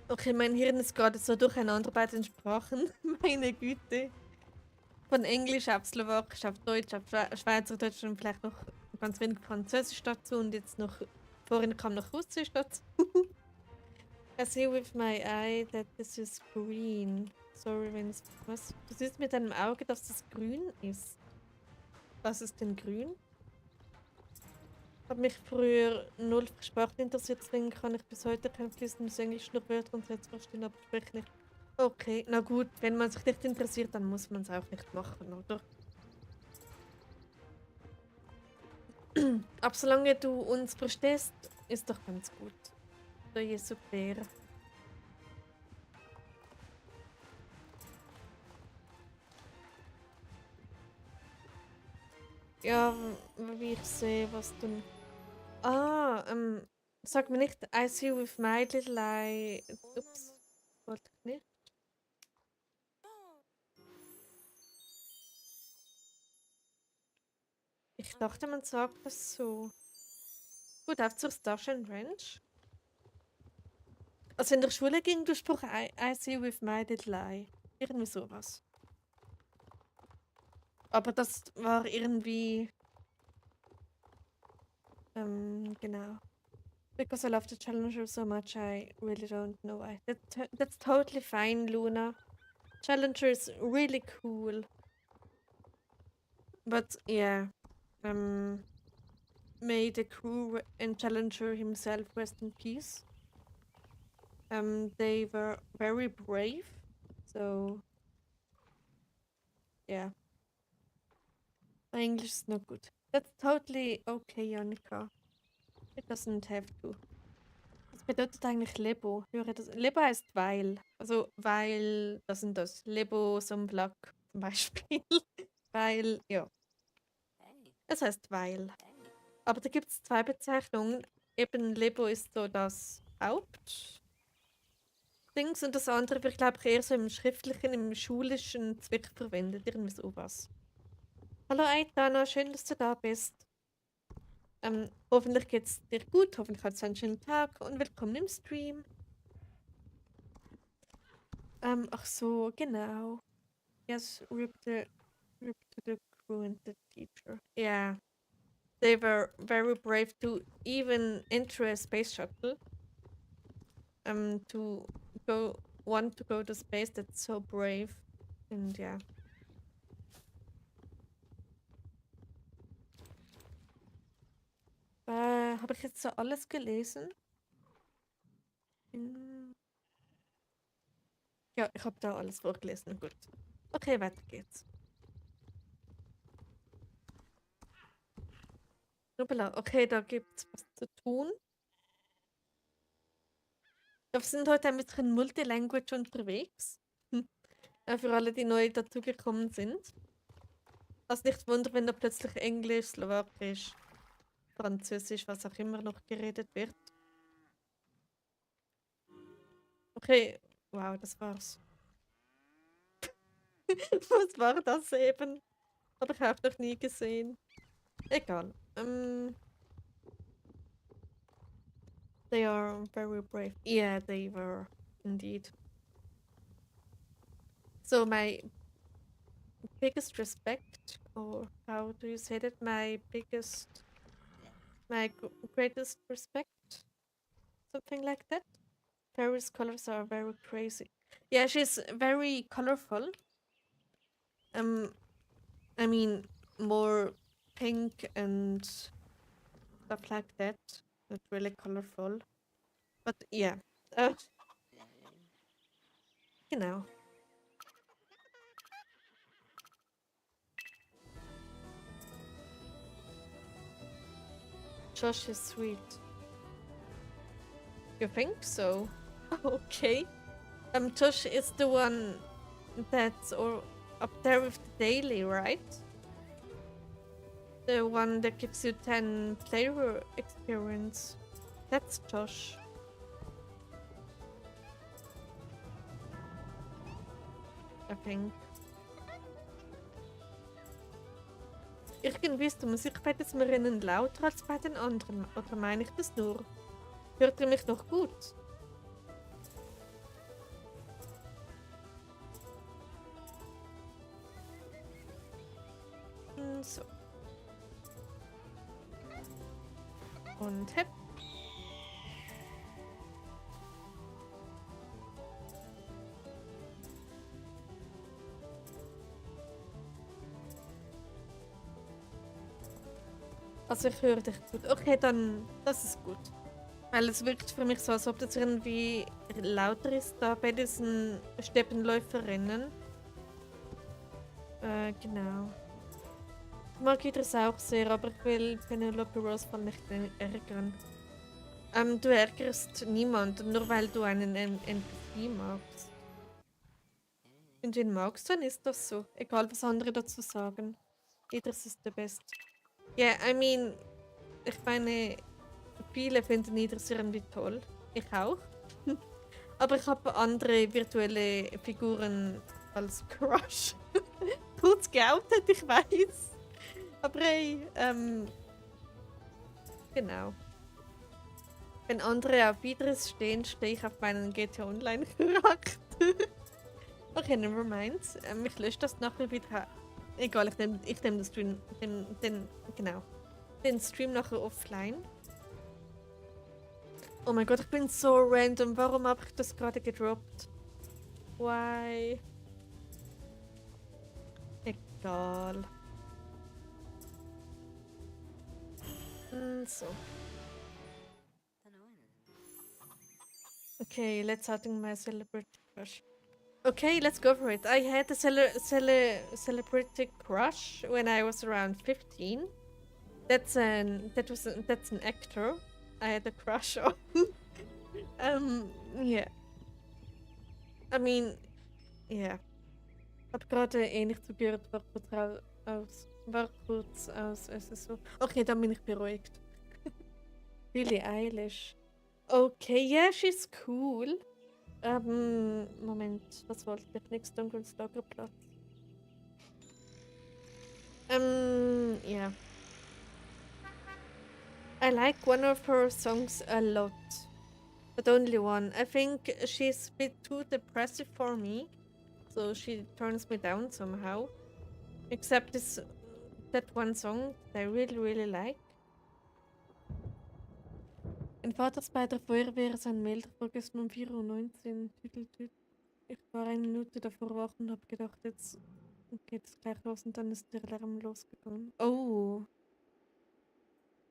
okay, mein Hirn ist gerade so durcheinander bei den Sprachen. Meine Güte. Von Englisch auf Slowakisch, auf Deutsch, auf Schweizerdeutsch und vielleicht noch ganz wenig Französisch dazu und jetzt noch, vorhin kam noch Russisch dazu. I see with my eye that this is green. Sorry, wenn es. Was? Du siehst mit deinem Auge, dass das grün ist. Was ist denn grün? Hat mich früher null für Sprachen interessiert, deswegen kann ich bis heute kein fließendes Englisch nur Wörter und Sätze verstehen, aber spreche nicht. Okay, na gut, wenn man sich nicht interessiert, dann muss man es auch nicht machen, oder? Aber solange du uns verstehst, ist doch ganz gut. To je super. Ja, wie ich sehe, was du. Ah, sag mir nicht, I see you with my little eye. Ups, wollte ich nicht. Ich dachte, man sagt das so. Gut, auf zur Starshine Ranch. Also in der Schule ging der Spruch I see you with my little eye. Irgendwie sowas. Aber das war irgendwie. Genau. Because I love the Challenger so much, I really don't know why. That's totally fine, Luna. Challenger is really cool. But yeah, may the crew and Challenger himself rest in peace. They were very brave, so yeah. My English is not good. That's totally okay, Janika. It doesn't have to. Was bedeutet eigentlich Lebo? Höre das. Lebo heißt weil. Also weil, das und das. Lebo Somblak zum Beispiel. Weil, ja. Es heißt weil. Aber da gibt es zwei Bezeichnungen. Eben Lebo ist so das Hauptdings und das andere wird, glaube ich, eher so im schriftlichen, im schulischen Zweck verwendet. Irgendwie sowas. Hallo Aitana, schön, dass du da bist. Hoffentlich geht's dir gut, hoffentlich hast du einen schönen Tag und willkommen im Stream. Ach so, genau. Yes, rip to the crew and the teacher. Yeah, they were very brave to even enter a space shuttle. To want to go to space, that's so brave. And yeah. Habe ich jetzt so alles gelesen? Ja, ich habe da alles vorgelesen. Gut. Okay, weiter geht's. Hoppala, okay, da gibt's was zu tun. Wir sind heute ein bisschen multilanguage unterwegs. Für alle, die neu dazugekommen sind. Also nicht wundern, wenn da plötzlich Englisch, Slowakisch, Französisch, was auch immer noch geredet wird. Okay, wow, das war's. Was war das eben? Habe ich auch noch nie gesehen. Egal. They are very brave. Yeah, they were indeed. So my biggest respect, or how do you say that? My greatest respect, something like that. Paris colors are very crazy. Yeah, she's very colorful. I mean, more pink and stuff like that. not really colorful. But yeah. Uh, genau. Josh is sweet. You think so? Okay. Josh is the one that's up there with the daily, right? The one that gives you 10 player experience. That's Josh. I think. Irgendwie ist die Musik bei den Smerinnen lauter als bei den anderen. Oder meine ich das nur? Hört ihr mich noch gut? So. Und hep. Also ich höre dich gut. Okay, dann, das ist gut. Weil es wirkt für mich so, als ob das irgendwie lauter ist da bei diesen Steppenläuferinnen. Genau. Ich mag Idris auch sehr, aber ich will Penelope Rosebud nicht ärgern. Du ärgerst niemanden, nur weil du einen NPC magst. Wenn du ihn magst, dann ist das so. Egal, was andere dazu sagen. Idris ist der Beste. Yeah, I mean, ich meine, viele finden Idris irgendwie toll. Ich auch. Aber ich habe andere virtuelle Figuren als Crush. Kurz geoutet, ich weiß. Aber hey, genau. Wenn andere auf Idris stehen, stehe ich auf meinen GTA Online Charakter. Okay, nevermind. Ich lösche das nachher wieder. Egal, ich nehm den Stream, genau. Den Stream nachher offline. Oh mein Gott, ich bin so random. Warum habe ich das gerade gedroppt? Why? Egal. So. Okay, let's outing my celebrity crush. Okay, let's go for it. I had a celebrity crush when I was around 15. That's an actor I had a crush on. Yeah. I mean, yeah. Hab gerade nicht zugehört, war kurz aus, es ist so. Okay, dann bin ich beruhigt. Billie Eilish. Okay, yeah, she's cool. Moment, was wollte ich? Nix dunkles Lagerplatz. Yeah. I like one of her songs a lot. But only one. I think she's a bit too depressive for me. So she turns me down somehow. Except that one song that I really like. Ein Vater ist bei der Feuerwehr sein Melder vergessen um 4:19 Uhr. Tüdeltüt. Ich war eine Minute davor wach und hab gedacht, jetzt geht es gleich los und dann ist der Lärm losgegangen. Oh.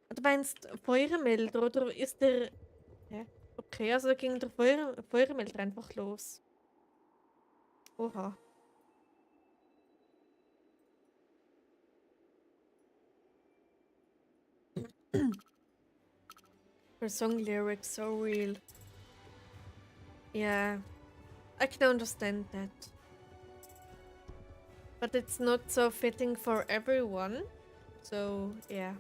Du meinst Feuermelder oder ist der... Hä? Okay, also ging der Feuermelder einfach los. Oha. Her song lyrics so real. Yeah, I can understand that. But it's not so fitting for everyone. So, yeah.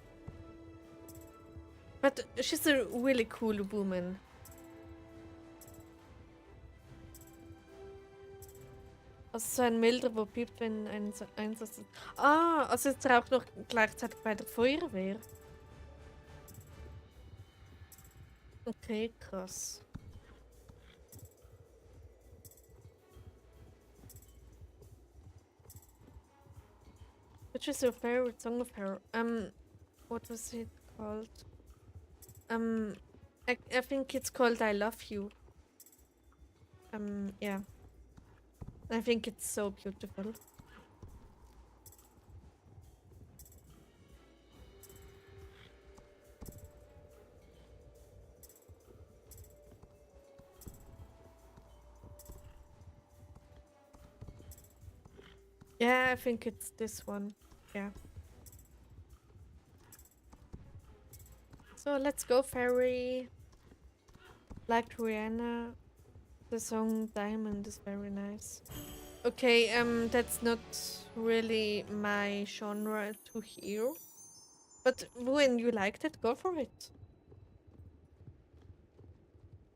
But she's a really cool woman. Also so ein Melder, wo piept, wenn ein Einsatz ist. Ah, also ist er auch noch gleichzeitig bei der Feuerwehr. Okay, krass. Which is your favorite song of her? What was it called? I think it's called I Love You. Yeah. I think it's so beautiful. Yeah, I think it's this one. Yeah. So let's go, Fairy. Like Rihanna, the song Diamond is very nice. Okay, that's not really my genre to hear. But when you liked it, go for it.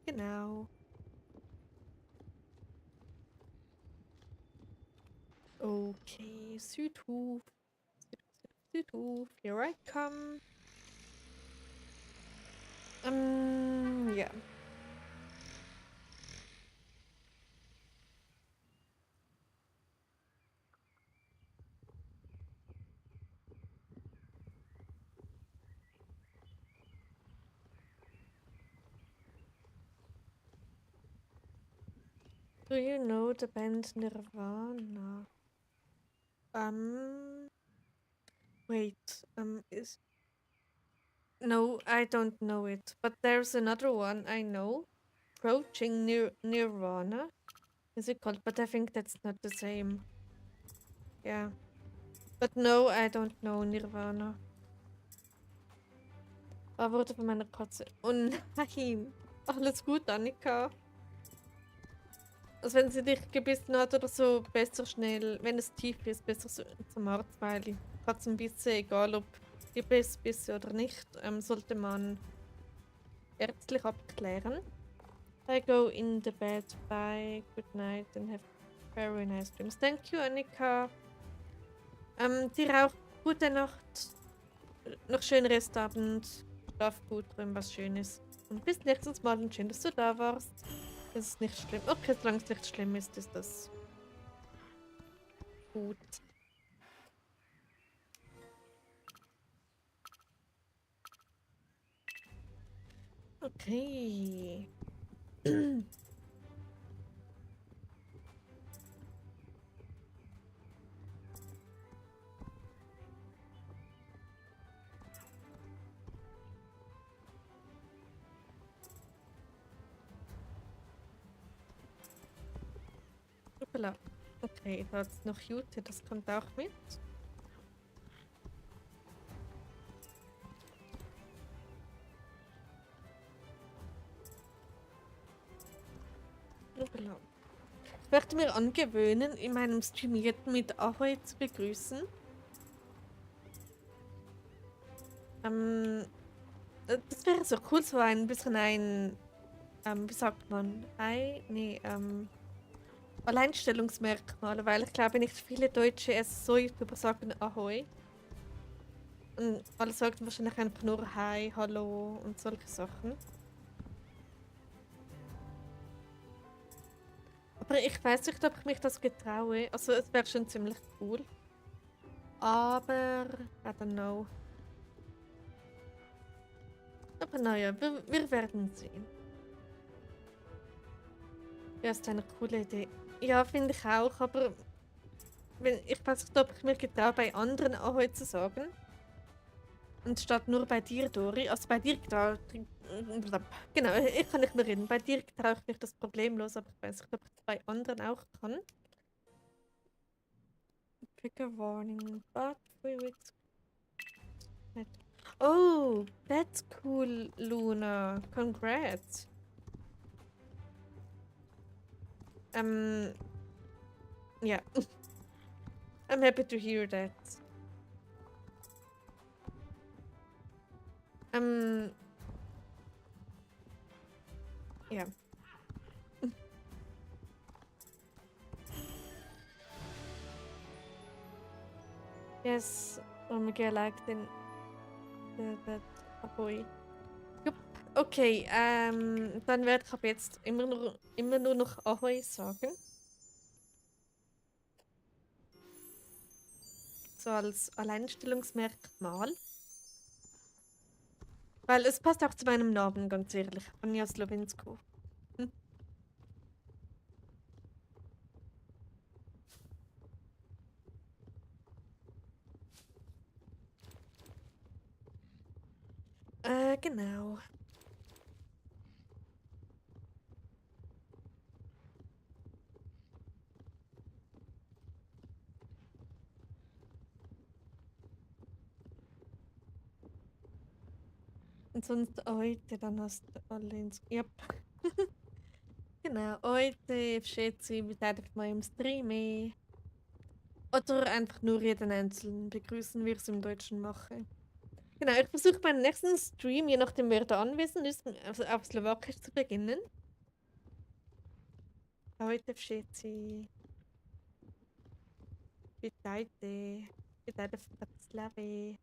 Genau. Okay, Südhof. Südhof, here I come. Yeah. Do you know the band Nirvana? Um, wait, is... No, I don't know it, but there's another one I know. Approaching Nirvana. Is it called? But I think that's not the same. Yeah. But no, I don't know Nirvana. Wurde von meiner Katze. Oh nein. Alles gut, Annika. Also wenn sie dich gebissen hat oder so, besser schnell, wenn es tief ist, besser so zum Arzt, weil die Katzenbisse, egal ob die Bisse oder nicht, sollte man ärztlich abklären. I go in the bed, bye, good night and have very nice dreams. Thank you, Annika. Dir auch gute Nacht, noch schönen Restabend, schlaf gut, träum was Schönes. Und bis nächstes Mal und schön, dass du da warst. Das ist nicht schlimm. Okay, solange es nicht schlimm ist, ist das gut. Okay. Hoppala. Okay, da ist noch Jute, das kommt auch mit. Hoppala. Ich möchte mir angewöhnen, in meinem Stream jeden mit Ahoi zu begrüßen. Das wäre so cool, so ein bisschen ein, wie sagt man, Alleinstellungsmerkmal, weil ich glaube nicht viele deutsche SO-YouTuber sagen Ahoi. Und alle sagen wahrscheinlich einfach nur Hi, Hallo und solche Sachen. Aber ich weiß nicht, ob ich mich das getraue. Also es wäre schon ziemlich cool. Aber, I don't know. Aber naja, wir werden sehen. Ja, ist eine coole Idee. Ja, finde ich auch, aber ich weiß nicht, ob ich mir getraue, bei anderen Ahoi zu sagen. Anstatt nur bei dir, Dori. Also bei dir getraue genau, ich kann nicht mehr reden. Bei dir getraue ich mich das problemlos, aber ich weiß nicht, ob ich es bei anderen auch kann. Trigger warning, but we will... Oh, that's cool, Luna. Congrats. Yeah. I'm happy to hear that. Yeah. Yes, Miguel liked that Ahoy. Jupp. Okay, dann werde ich ab jetzt immer nur noch Ahoy sagen. So als Alleinstellungsmerkmal. Weil es passt auch zu meinem Namen, ganz ehrlich. Anja Slovinsko. Hm. Genau. Und sonst heute, dann hast du alle ins... Yep. Genau, heute schätze ich beteiligt mal im Stream. Oder einfach nur jeden Einzelnen begrüßen, wie ich es im Deutschen mache. Genau, ich versuche beim nächsten Stream, je nachdem wer da anwesend ist, auf Slowakisch zu beginnen. Heute schätze ich Witajte w Bratislawie.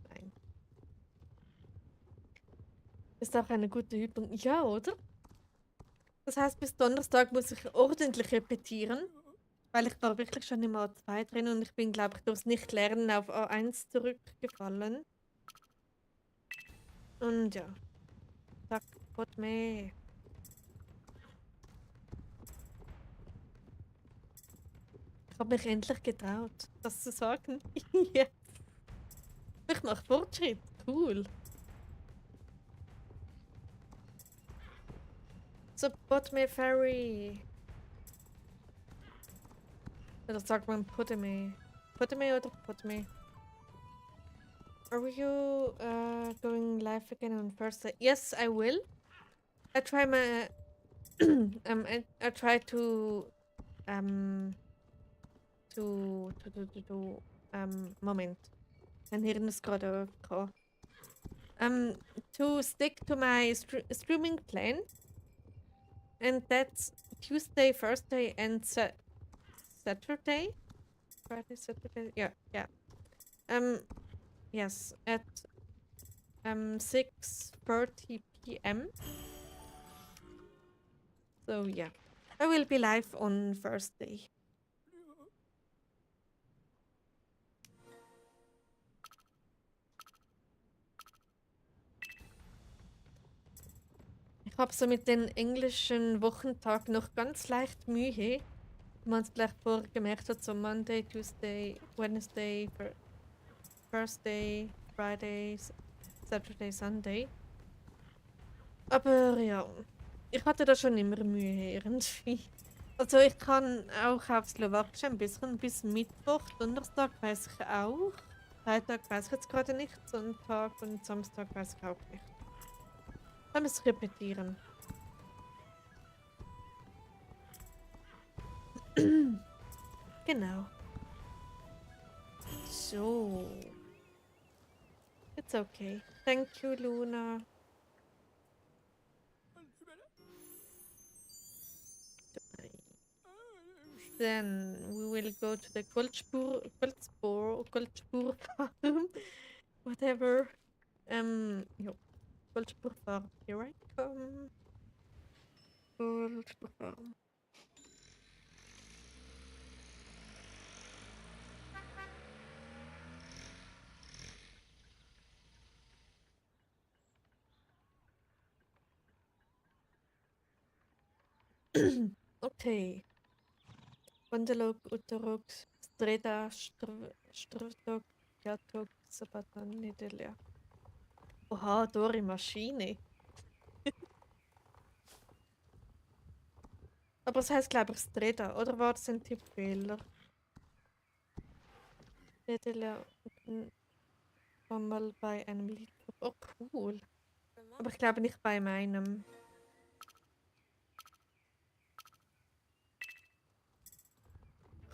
Nein. Ist auch eine gute Übung. Ja, oder? Das heißt, bis Donnerstag muss ich ordentlich repetieren, weil ich war wirklich schon im A2 drin und ich bin, glaube ich, durchs Nicht-Lernen auf A1 zurückgefallen. Und ja, zack, Gott mehr. Ich habe mich endlich getraut, das zu sagen. Jetzt. Ich mache Fortschritt. Cool. Support me, Fairy. Oder sagt man Putte me? Putte me oder Putte me? Are you going live again on Thursday? Yes, I will. I try my I try to Moment. Mein Hirn ist gerade to stick to my streaming plan, and that's Tuesday, Thursday, and Saturday. Friday, Saturday. Yeah. Yes, at 6:30 p.m. So yeah, I will be live on Thursday. Ich habe so mit den englischen Wochentagen noch ganz leicht Mühe. Wie man es vielleicht vorher gemerkt hat, so Monday, Tuesday, Wednesday, Thursday, Friday, Saturday, Sunday. Aber ja, ich hatte da schon immer Mühe irgendwie. Also ich kann auch auf Slowakisch ein bisschen bis Mittwoch, Donnerstag weiß ich auch. Freitag weiß ich jetzt gerade nicht, Sonntag und Samstag weiß ich auch nicht. Dann muss ich repetieren. Genau. So. It's okay. Thank you, Luna. Then we will go to the Goldspur farm. Whatever. Jo. Goldspur farm. Here I come. Goldspur farm. Okay. Vandalog, Utarok, Streda, Strvdok, Jatok, Sabatan, Nidelia. Oha, Dori Maschine. Aber es heißt, glaube ich, Streda, oder war das ein Tippfehler? Nidelia war mal bei einem Lied. Oh, cool. Aber ich glaube nicht bei meinem.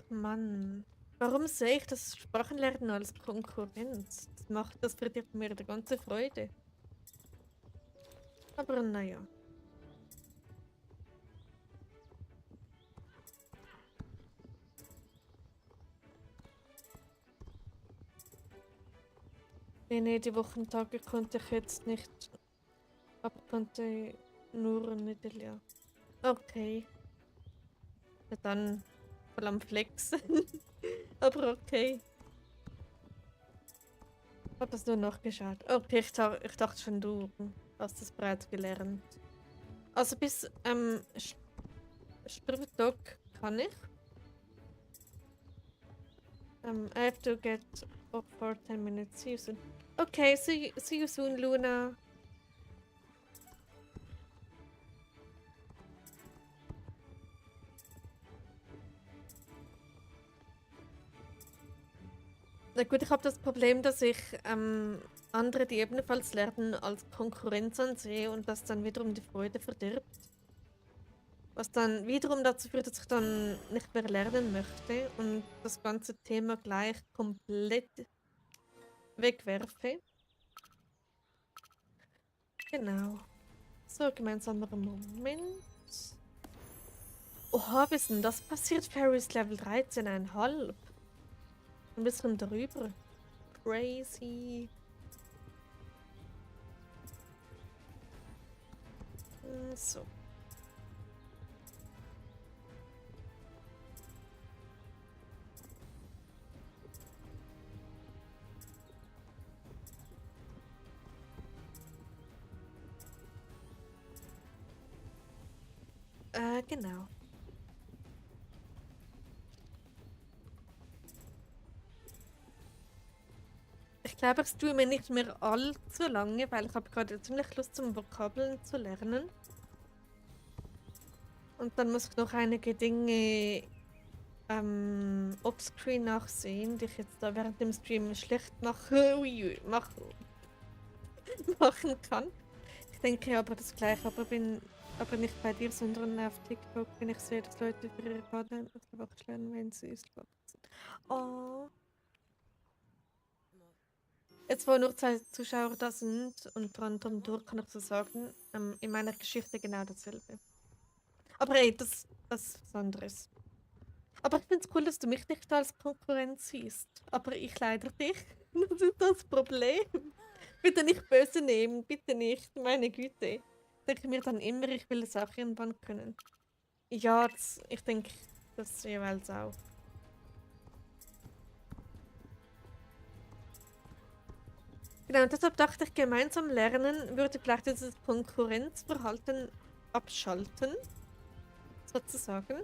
Mann. Warum sehe ich das Sprachenlernen als Konkurrenz? Das verdirbt mir die ganze Freude. Aber naja. Nee, die Wochentage konnte ich jetzt nicht. Aber konnte nur nicht, ja. Okay. Ja, dann voll am Flexen. Aber okay. Hab das nur nachgeschaut. Okay, ich dachte schon, du hast das bereits gelernt. Also bis Strutdog kann ich. I have to get up for 10 minutes. See you soon. Okay, see you soon, Luna. Na gut, ich habe das Problem, dass ich andere, die ebenfalls lernen, als Konkurrenz ansehe und das dann wiederum die Freude verdirbt. Was dann wiederum dazu führt, dass ich dann nicht mehr lernen möchte und das ganze Thema gleich komplett wegwerfe. Genau. So, gemeinsamer Moment. Oha, was ist denn das passiert? Ferris Level 13,5. Ein bisschen darüber. Crazy. So. Genau. Ich glaube, ich tue mir nicht mehr allzu lange, weil ich habe gerade ziemlich Lust zum Vokabeln zu lernen. Und dann muss ich noch einige Dinge offscreen nachsehen, die ich jetzt da während dem Stream schlecht machen kann. Ich denke aber das Gleiche, aber nicht bei dir, sondern auf TikTok, wenn ich sehe, dass Leute für ihre Partner einfach lernen, wenn sie es wachsen. Oh. Jetzt, wo nur 2 Zuschauer da sind und random durch, kann ich so sagen, in meiner Geschichte genau dasselbe. Aber ey, das ist was anderes. Aber ich finde es cool, dass du mich nicht als Konkurrenz siehst. Aber ich leider dich. Das ist das Problem. Bitte nicht böse nehmen, bitte nicht, meine Güte. Denke mir dann immer, ich will es auch irgendwann können. Ja, ich denke das jeweils auch. Genau, und deshalb dachte ich, gemeinsam lernen würde vielleicht dieses Konkurrenzverhalten abschalten, sozusagen.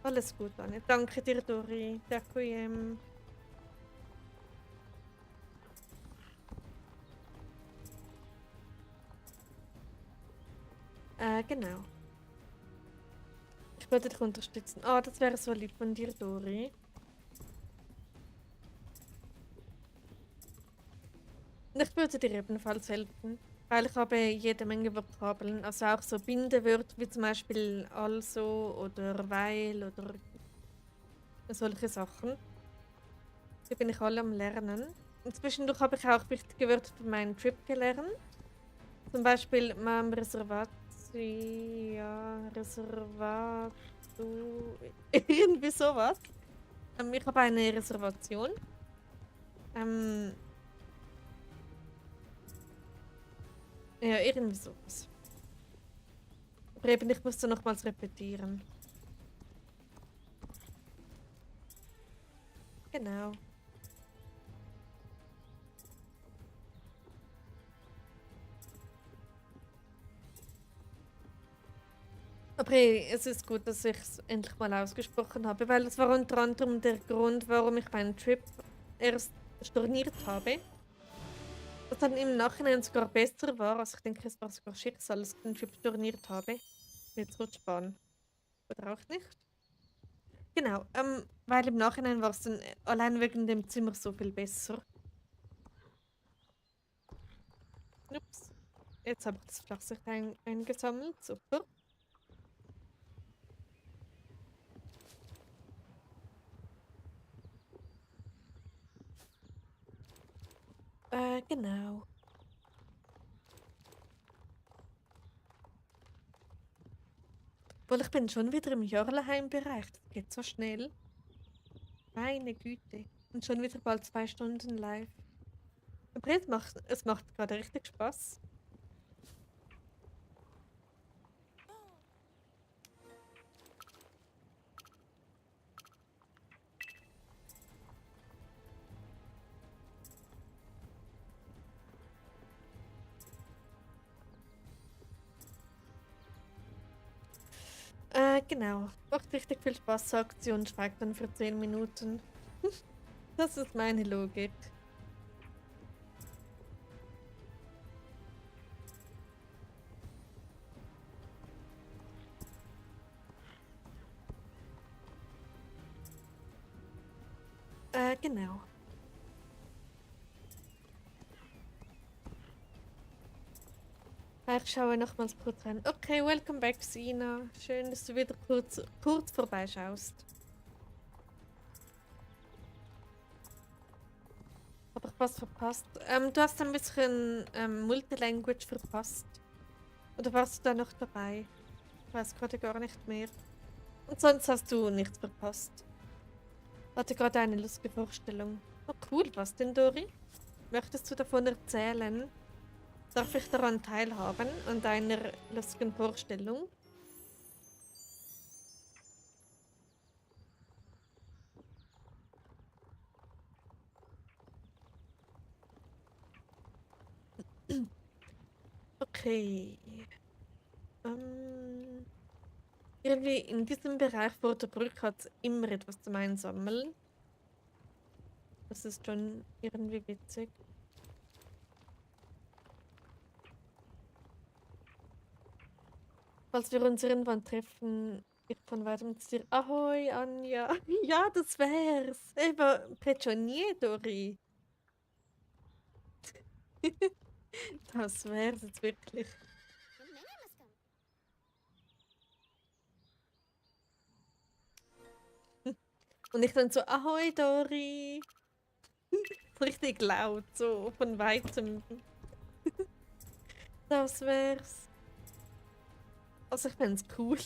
Alles gut, Anne. Danke dir, Dori. Ďakujem. Genau. Ich würde dich unterstützen. Ah, das wäre so lieb von dir, Dori. Und ich würde dir ebenfalls helfen, weil ich habe jede Menge Vokabeln, also auch so Bindewörter wie zum Beispiel also oder weil oder solche Sachen. Die bin ich alle am Lernen. Und zwischendurch habe ich auch wichtige Wörter für meinen Trip gelernt. Zum Beispiel mam Reservatia, Reservatu, irgendwie sowas. Ich habe eine Reservation. Ja, irgendwie sowas. Aber eben, ich musste nochmals repetieren. Genau. Aber hey, es ist gut, dass ich es endlich mal ausgesprochen habe, weil es war unter anderem der Grund, warum ich meinen Trip erst storniert habe. Was dann im Nachhinein sogar besser war. Also ich denke, es war sogar Schicksal, dass ich den Trip storniert habe. Jetzt wird sparen. Oder auch nicht? Genau, weil im Nachhinein war es dann allein wegen dem Zimmer so viel besser. Ups. Jetzt habe ich das Flachsicht eingesammelt. Super. Genau. Obwohl, ich bin schon wieder im Jörleheim-Bereich. Das geht so schnell. Meine Güte. Und schon wieder bald 2 Stunden live. Aber es macht gerade richtig Spaß. Genau. Macht richtig viel Spaß. Sagt sie und schweigt dann für 10 Minuten. Das ist meine Logik. Genau. Ich schaue nochmals kurz rein. Okay, welcome back, Sina. Schön, dass du wieder kurz vorbeischaust. Habe ich was verpasst? Du hast ein bisschen Multilanguage verpasst. Oder warst du da noch dabei? Ich weiß gerade gar nicht mehr. Und sonst hast du nichts verpasst. Hatte gerade eine lustige Vorstellung. Oh cool, was denn, Dori? Möchtest du davon erzählen? Darf ich daran teilhaben, an deiner lustigen Vorstellung? Okay. Ähm, irgendwie in diesem Bereich vor der Brücke hat es immer etwas zum Einsammeln. Das ist schon irgendwie witzig. Falls wir uns irgendwann treffen, ich von weitem zu dir. Ahoi, Anja. Ja, das wär's. Aber Peccionier, Dori. Das wär's jetzt wirklich. Und ich dann so, Ahoi, Dori. So richtig laut, so von weitem. Das wär's. Also ich fänd's cool.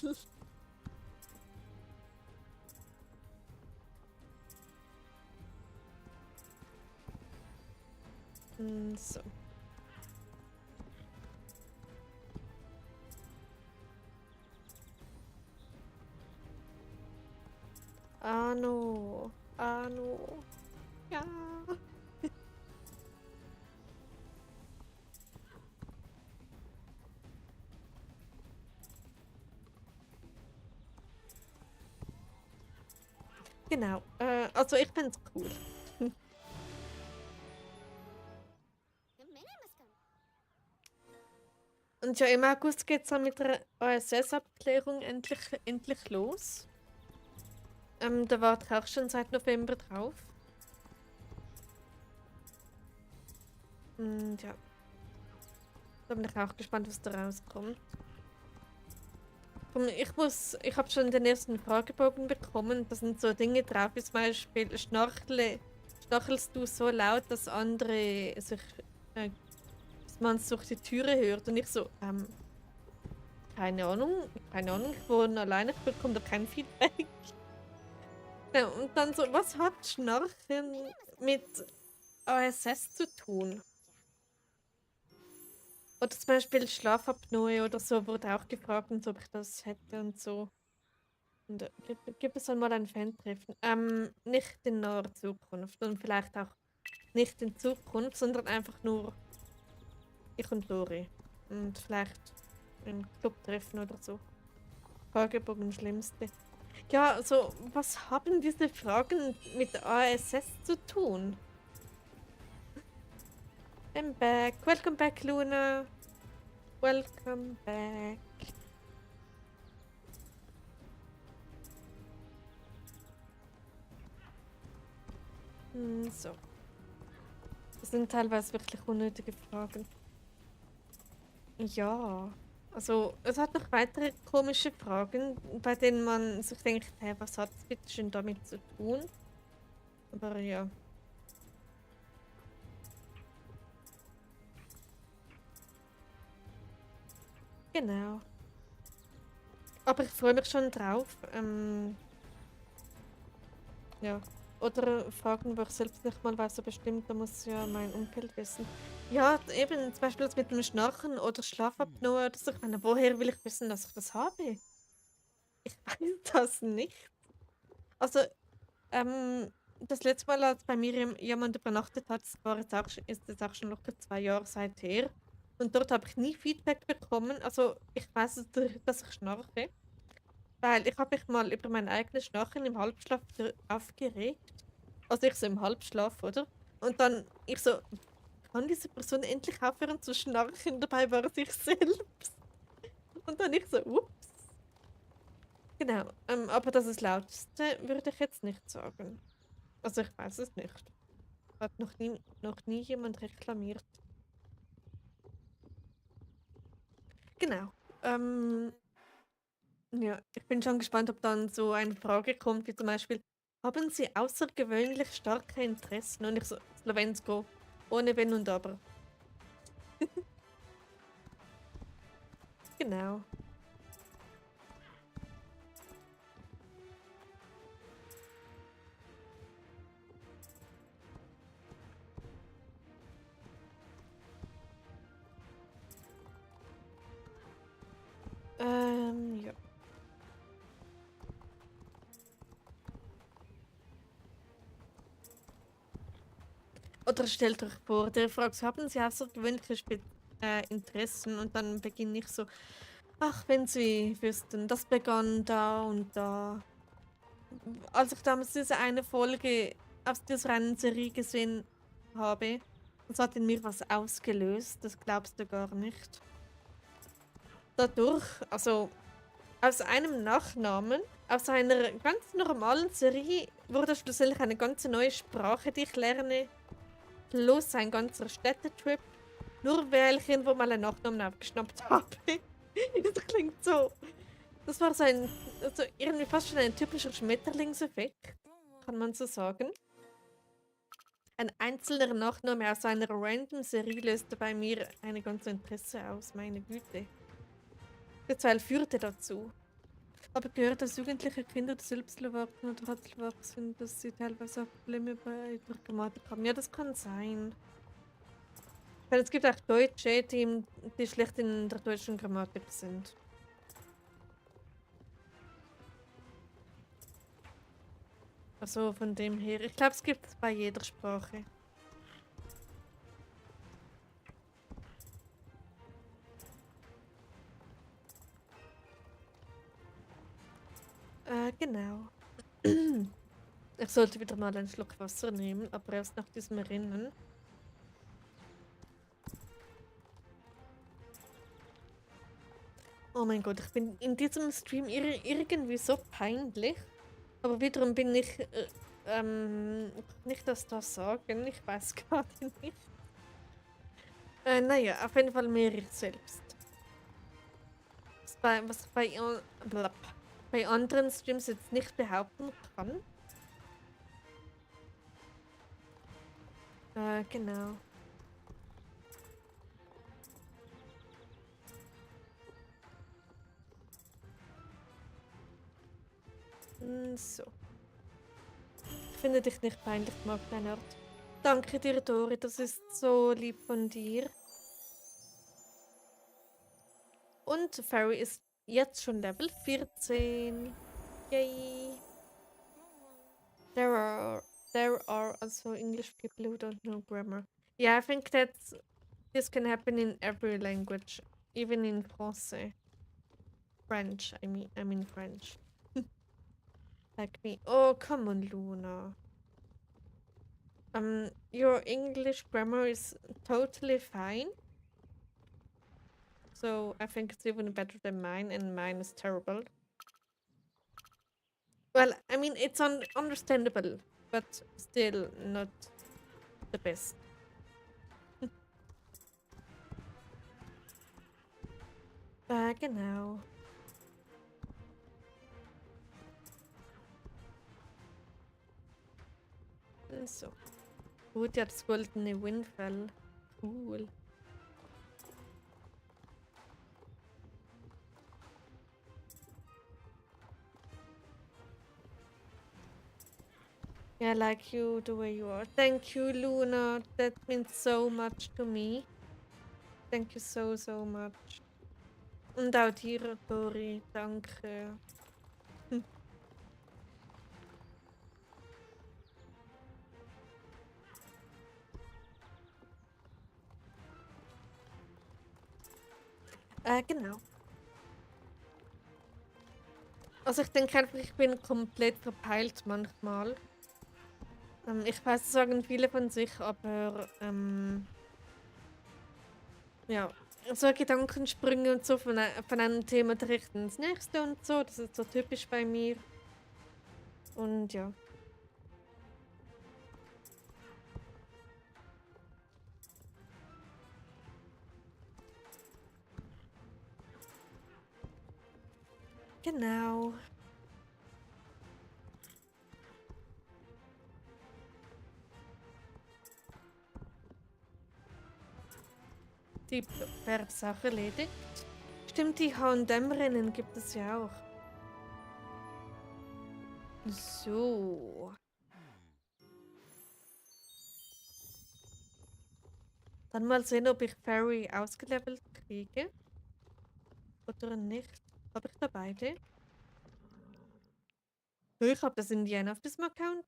So. Arno. Arno. Ja. Genau. Also ich fänd's cool. Und ja, im August geht's dann mit der OSS-Abklärung endlich los. Da warte ich auch schon seit November drauf. Und ja. Da bin ich auch gespannt, was da rauskommt. Ich habe schon den ersten Fragebogen bekommen. Da sind so Dinge drauf, wie zum Beispiel schnarchelst du so laut, dass andere sich, dass man es durch die Türe hört. Und ich so, keine Ahnung, ich wohne alleine, ich bekomme da kein Feedback. Ja, und dann so, was hat Schnarchen mit ASS zu tun? Oder zum Beispiel Schlafapnoe oder so wurde auch gefragt, und so, ob ich das hätte und so. Und gibt es dann mal ein Fan-Treffen? Nicht in naher Zukunft und vielleicht auch nicht in Zukunft, sondern einfach nur ich und Lori. Und vielleicht ein Clubtreffen oder so. Fragebogen Schlimmste. Ja, also, was haben diese Fragen mit ASS zu tun? I'm back. Welcome back, Luna. Welcome back. So. Das sind teilweise wirklich unnötige Fragen. Ja. Also, es hat noch weitere komische Fragen, bei denen man sich denkt, hey, was hat es bitte schön damit zu tun? Aber ja. Genau. Aber ich freue mich schon drauf. Ja. Oder Fragen, wo ich selbst nicht mal weiß, so bestimmt, da muss ja mein Umfeld wissen. Ja, eben, zum Beispiel das mit dem Schnarchen oder Schlafapnoe oder so. Ich meine, woher will ich wissen, dass ich das habe? Ich weiß das nicht. Also, das letzte Mal, als bei mir jemand übernachtet hat, ist jetzt auch schon locker 2 Jahre seither. Und dort habe ich nie Feedback bekommen. Also, ich weiß, dass ich schnarche. Weil ich habe mich mal über mein eigenes Schnarchen im Halbschlaf aufgeregt. Also ich so im Halbschlaf, oder? Und dann ich so, kann diese Person endlich aufhören zu schnarchen? Dabei war es ich selbst. Und dann ich so, ups. Genau, aber das ist Lautste würde ich jetzt nicht sagen. Also ich weiß es nicht. Hat noch nie jemand reklamiert. Genau. Ähm, ja, ich bin schon gespannt, ob dann so eine Frage kommt, wie zum Beispiel, haben Sie außergewöhnlich starke Interessen? Und ich so, Slowensko, ohne Wenn und Aber. Genau. Ja. Oder stellt euch vor, der fragt, so, haben Sie außergewöhnliche Interessen? Und dann beginne ich so, ach, wenn Sie wüssten, das begann da und da. Als ich damals diese eine Folge aus dieser einen Serie gesehen habe, das hat in mir was ausgelöst, das glaubst du gar nicht. Dadurch, also aus einem Nachnamen, aus einer ganz normalen Serie, wurde schlussendlich eine ganz neue Sprache, die ich lerne, plus ein ganzer Städtetrip, nur weil ich irgendwo mal einen Nachnamen aufgeschnappt habe. Das klingt so. Das war so ein, also irgendwie fast schon ein typischer Schmetterlingseffekt, kann man so sagen. Ein einzelner Nachname aus einer random Serie löste bei mir eine ganze Interesse aus, meine Güte. Der Teil führte dazu. Aber gehört, dass jugendliche Kinder des Selbstslowakien oder Radslowakien sind, dass sie teilweise auch Probleme bei der Grammatik haben? Ja, das kann sein. Weil es gibt auch Deutsche, die schlecht in der deutschen Grammatik sind. Also von dem her, ich glaube, es gibt es bei jeder Sprache. Genau. Ich sollte wieder mal einen Schluck Wasser nehmen, aber erst nach diesem Rennen. Oh mein Gott, ich bin in diesem Stream irgendwie so peinlich. Aber wiederum bin ich nicht das da sagen, ich weiß gerade nicht. Naja, auf jeden Fall mehr ich selbst. Was ich bei anderen Streams jetzt nicht behaupten kann. Genau. So. Ich finde dich nicht peinlich, mag dein Art. Danke dir, Dori, das ist so lieb von dir. Und Fairy ist jetzt schon Level 14. Yay. There are also English people who don't know grammar. Yeah, I think this can happen in every language, even in Francais. French, I mean French. Like me. Oh, come on, Luna. Your English grammar is totally fine. So I think it's even better than mine, and mine is terrible. Well, I mean, it's understandable, but still not the best. Genau. So. Gut, ja, das goldene Windfell. Cool. Yeah, I like you the way you are. Thank you, Luna. That means so much to me. Thank you so, so much. Und auch dir, Tori. Danke. Genau. Also ich denke einfach, ich bin komplett verpeilt manchmal. Ich weiß, das sagen viele von sich, aber ja, so Gedankensprünge und so von einem Thema direkt ins nächste und so, das ist so typisch bei mir. Und ja. Genau. Die wäre das auch erledigt. Stimmt, die H&M-Rennen gibt es ja auch. So. Dann mal sehen, ob ich Fairy ausgelevelt kriege. Oder nicht. Habe ich da beide? Ich habe das Indiana auf diesem Account.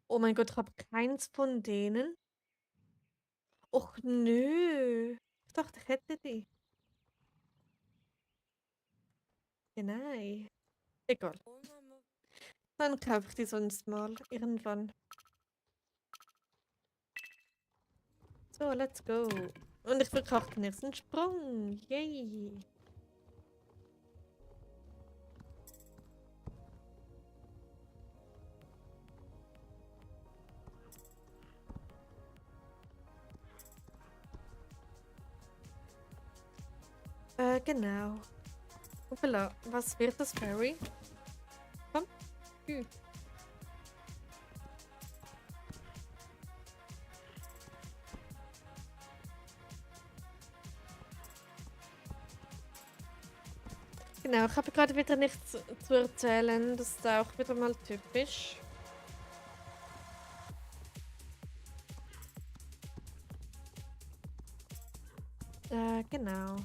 Oh mein Gott, ich habe keins von denen. Och nö. Ich dachte, ich hätte die. Ja, nein. Egal. Dann kaufe ich die sonst mal irgendwann. So, let's go. Und ich verkaufe den nächsten Sprung. Yay. Genau. Hoppala, was wird das, Fairy? Komm. Hm. Genau, ich habe gerade wieder nichts zu erzählen. Das ist auch wieder mal typisch. Genau.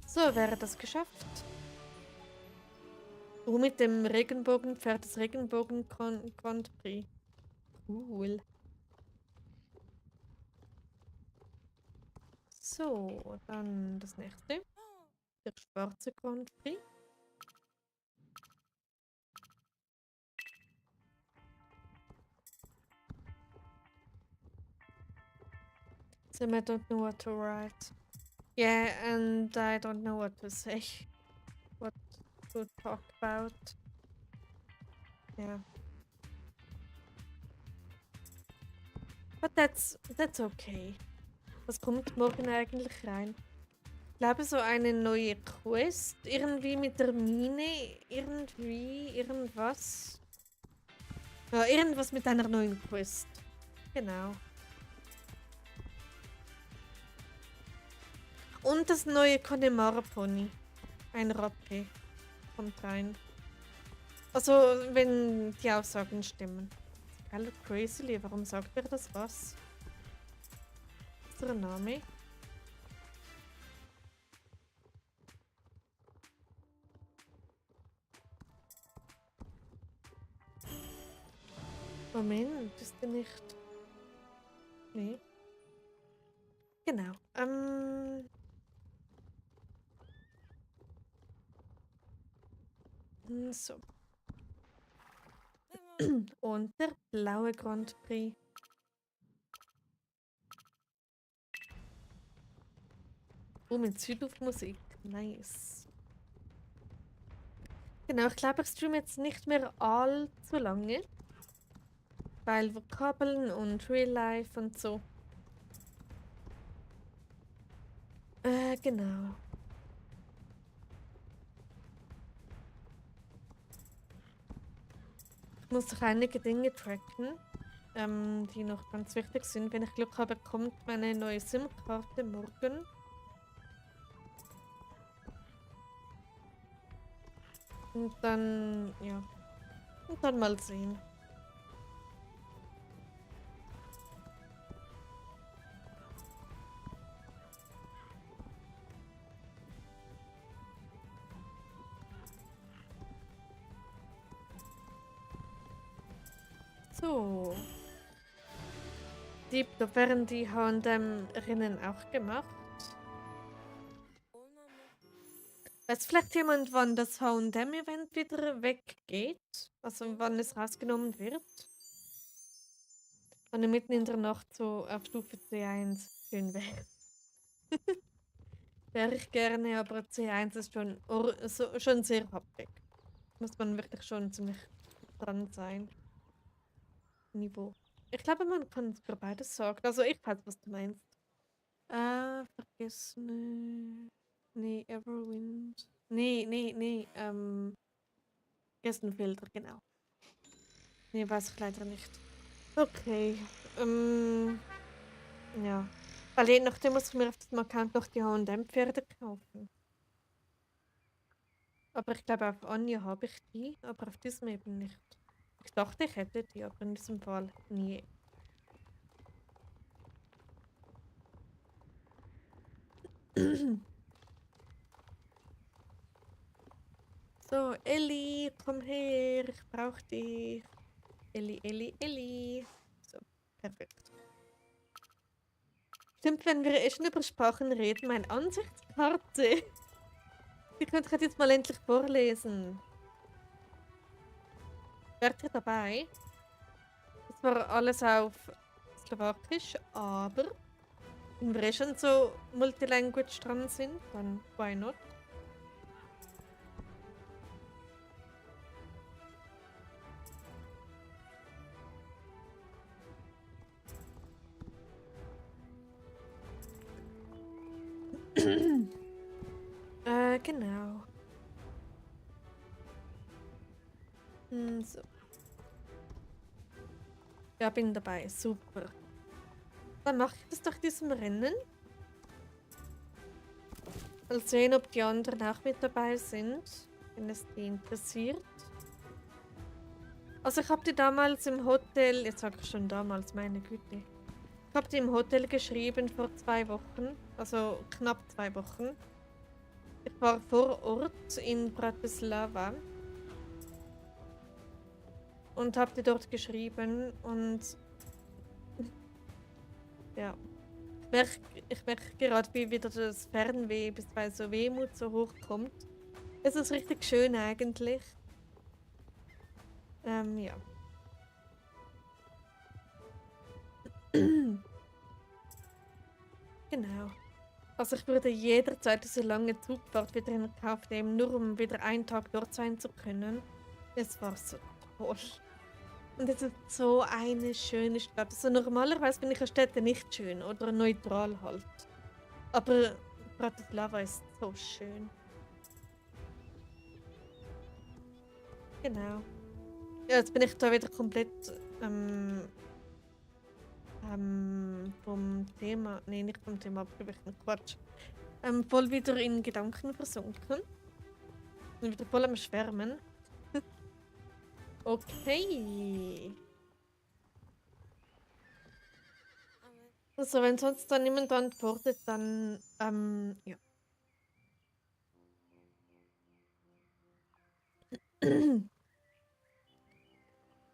So, wäre das geschafft. Oh, mit dem Regenbogenpferd, das Regenbogen-Grand Prix. Cool. So, dann das nächste. Der schwarze Grand Prix. Sam, I don't know what to write. Yeah, and I don't know what to say. What to talk about. Yeah. But that's okay. Was kommt morgen eigentlich rein? Ich glaube, so eine neue Quest. Irgendwie mit der Mine. Irgendwas. Ja, irgendwas mit einer neuen Quest. Genau. Und das neue Connemara Pony. Ein Rappe. Kommt rein. Also, wenn die Aussagen stimmen. Hallo Crazily, warum sagt mir das was? Ist der Name? Moment, ist der nicht. Nee. Genau. So. Und der blaue Grand Prix. Oh, mit Südluftmusik. Nice. Genau, ich glaube, ich streame jetzt nicht mehr allzu lange. Weil Vokabeln und Real Life und so. Genau. Ich muss noch einige Dinge tracken, die noch ganz wichtig sind. Wenn ich Glück habe, kommt meine neue SIM-Karte morgen. Und dann, ja. Und dann mal sehen. So. Da werden die H&M-Rennen auch gemacht. Weiß vielleicht jemand, wann das H&M-Event wieder weggeht? Also wann es rausgenommen wird? Wann er mitten in der Nacht so auf Stufe C1 schön wäre. Wäre ich gerne, aber C1 ist schon sehr happig. Muss man wirklich schon ziemlich dran sein. Niveau. Ich glaube, man kann für beides sagen. Also ich weiß, was du meinst. Vergessene. Nee, Everwind. Nee. Vergessenfelder, genau. Nee, weiß ich leider nicht. Okay. Ja. Weil je nachdem muss ich mir auf dem Account noch die H&M-Pferde kaufen. Aber ich glaube, auf Anja habe ich die, aber auf diesem eben nicht. Ich dachte, ich hätte die, aber in diesem Fall nie. So, Elli, komm her, ich brauche dich. Elli. So, perfekt. Stimmt, wenn wir eh schon über Sprachen reden, meine Ansichtskarte. Die könnte ich jetzt mal endlich vorlesen. Wärt ihr dabei? Das war alles auf Slowakisch, aber wenn wir eh schon so multilanguage dran sind, dann why not? Genau. So. Ja, bin dabei. Super. Dann mache ich das durch diesem Rennen. Mal sehen, ob die anderen auch mit dabei sind, wenn es die interessiert. Also ich habe die damals im Hotel, jetzt sage ich schon damals, meine Güte. Ich habe die im Hotel geschrieben vor 2 Wochen, also knapp 2 Wochen. Ich war vor Ort in Bratislava und habe die dort geschrieben und ja, ich merke gerade, wie wieder das Fernweh bzw. Wehmut so hochkommt. Es ist richtig schön eigentlich. Ja. Genau. Also ich würde jederzeit diese lange Zugfahrt wieder in Kauf nehmen, nur um wieder einen Tag dort sein zu können. Es war so toll. Und es ist so eine schöne Stadt. Also normalerweise finde ich eine Städte nicht schön oder neutral halt. Aber Bratislava ist so schön. Genau. Ja, jetzt bin ich da wieder komplett vom Thema, nee, nicht vom Thema, aber ich Quatsch. Voll wieder in Gedanken versunken. Und wieder voll am Schwärmen. Okay. Also, wenn sonst dann niemand antwortet, dann, ja.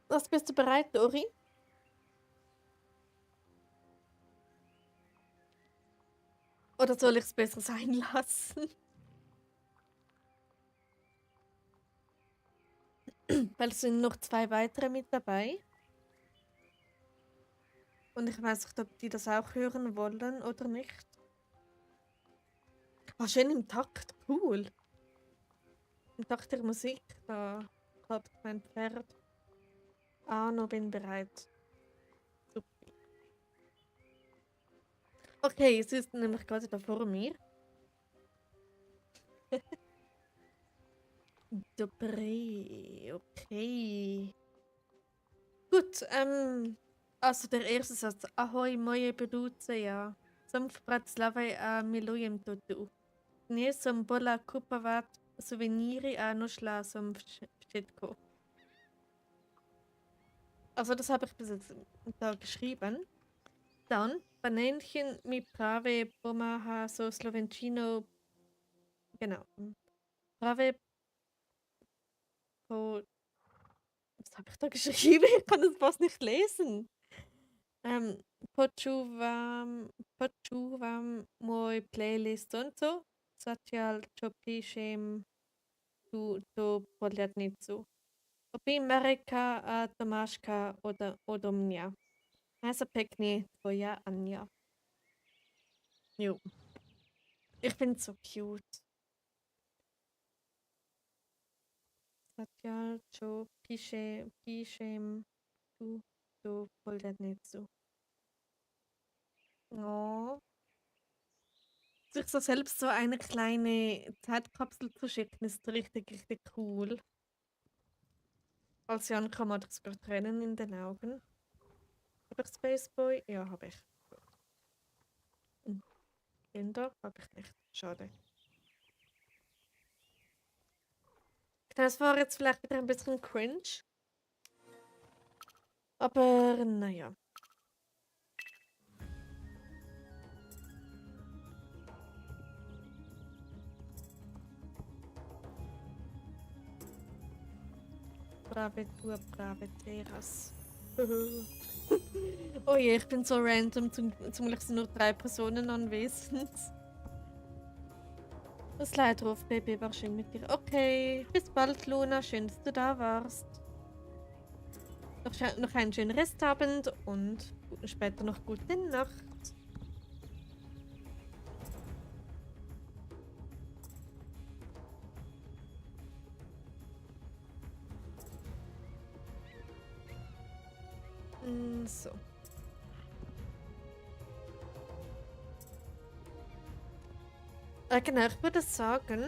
Was, bist du bereit, Dori? Oder soll ich es besser sein lassen? Weil es sind noch 2 weitere mit dabei. Und ich weiß nicht, ob die das auch hören wollen oder nicht. Ah, schön im Takt, cool. Im Takt der Musik, da hat mein Pferd. Arno, bin bereit. Super. Okay, es ist nämlich gerade da vor mir. Dobré, okay. Gut, also der erste Satz. Ahoj, moje budouce ja. Jsem v Bratislave a milujem to tu. Dnes jsem byla kupovat suvenýry a našla jsem všetko. Also das habe ich bis jetzt da geschrieben. Dann, Bananchen mi právě pomáhá so Slovenčino, genau. Právě po, was habe ich da geschrieben? Ich kann das fast nicht lesen. Počúvam môj playlist tonto, zatiaľ čo píšem túto podľadnicu. Obím Mareka a Tomáška odo mňa. Maj sa pekne, tvoja Anja. Jo. Ich find's so cute. Zatiaľ čo píšem tu so voll nicht so. Oh. Sich so selbst so eine kleine Zeitkapsel zu schicken, ist richtig, richtig cool. Als Janka hat ich sogar Tränen in den Augen. Habe ich Space Boy? Ja, habe ich. Und den da habe ich nicht. Schade. Das war jetzt vielleicht wieder ein bisschen cringe. Aber naja. Brave tua, brave teras. Oh je, ich bin so random. Zum Glück sind nur 3 Personen anwesend. Das Leitruf, Baby, war schön mit dir. Okay, bis bald, Luna. Schön, dass du da warst. Noch einen schönen Restabend und später noch gute Nacht. So. Genau, ich würde sagen,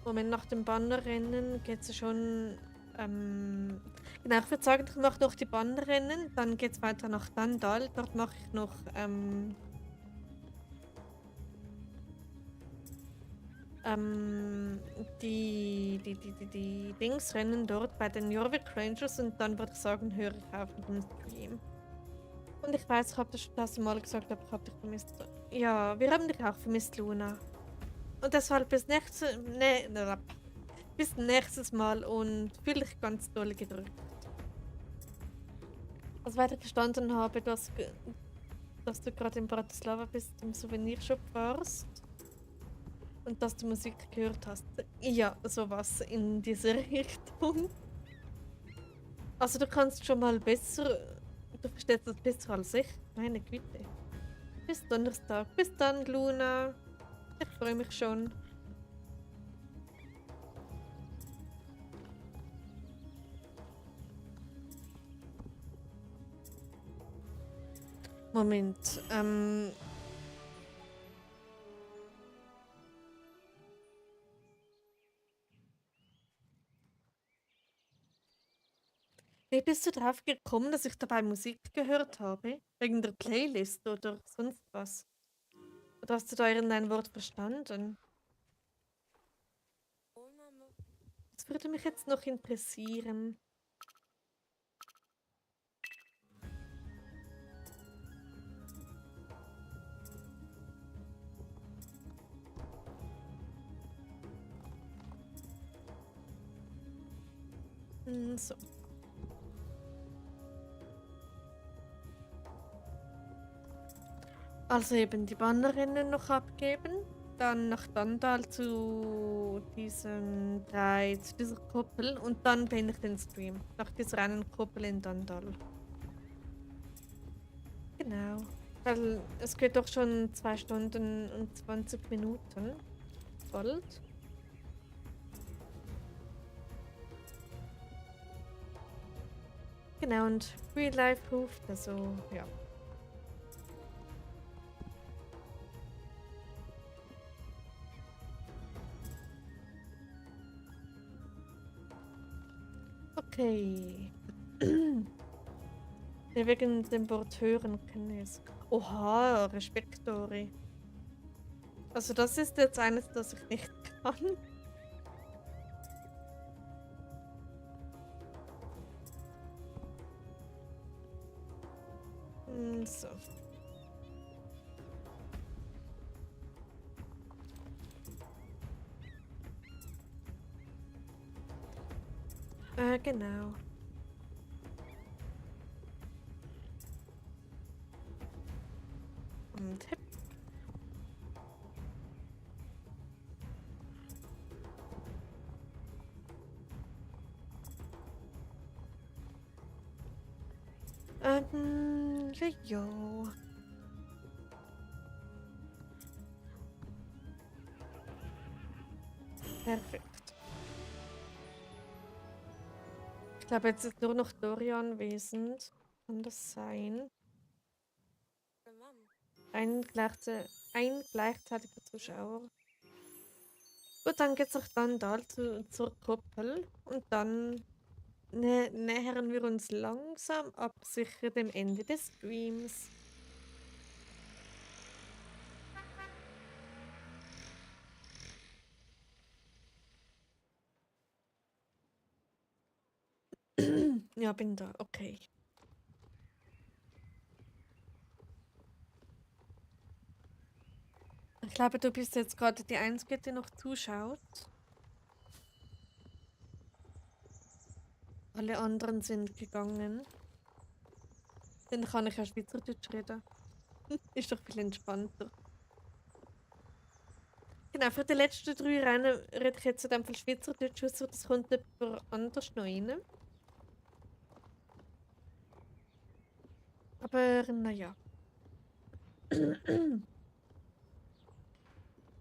Moment, nach dem Bannerrennen geht es schon. Genau, ich würde sagen, ich mache noch die Bannerrennen, dann geht es weiter nach Dandal. Dort mache ich noch die Dingsrennen dort bei den Jorvik Rangers und dann würde ich sagen, höre ich auf mit dem Stream. Und ich weiß, ich habe das schon 1000 Mal gesagt, aber ich habe dich vermisst. Ja, wir haben dich auch vermisst, Luna. Und deshalb bis nächstes Mal und fühle dich ganz doll gedrückt. Was weiter verstanden habe, dass du gerade in Bratislava bist, im Souvenirshop warst und dass du Musik gehört hast. Ja, sowas in diese Richtung. Also du kannst schon mal besser, du verstehst das besser als ich. Meine Güte. Bis Donnerstag. Bis dann, Luna. Ich freue mich schon. Moment, wie bist du drauf gekommen, dass ich dabei Musik gehört habe? Wegen der Playlist oder sonst was? Oder hast du da irgendein Wort verstanden? Das würde mich jetzt noch interessieren. So. Also eben die Bannerinnen noch abgeben. Dann nach Dandal zu zu dieser Kuppel und dann beende ich den Stream. Nach dieser einen Kuppel in Dandal. Genau. Weil es geht doch schon 2 Stunden und 20 Minuten. Bald. Genau, und Real Life ruft, also ja. Okay. Ja, wegen dem Wort hören kenne ich es. Oha, Respektori. Also das ist jetzt eines, das ich nicht kann. So. Genau. Und hip. Jo. Perfekt. Ich glaube, jetzt ist nur noch Dorian anwesend. kann das sein? Ein gleichzeitiger Zuschauer. Gut, dann geht's auch dann da zur Kuppel und dann nähern wir uns langsam ab sicher dem Ende des Streams. Ja, bin da, okay. Ich glaube, du bist jetzt gerade die Einzige, die noch zuschaut. Alle anderen sind gegangen. Dann kann ich ja Schweizerdeutsch reden. Ist doch viel entspannter. Genau, für die letzten 3 Rennen rede ich jetzt in dem Fall Schweizerdeutsch, ausser das kommt jemand anders noch rein. Aber naja.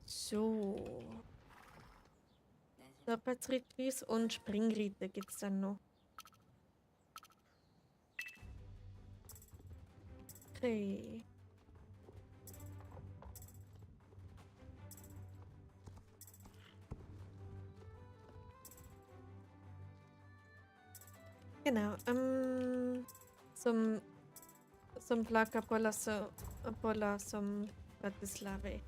So. Arbeitsrittweise und Springreiten gibt es dann noch. Okay. Genau. Som Placa Pola som Bratislave.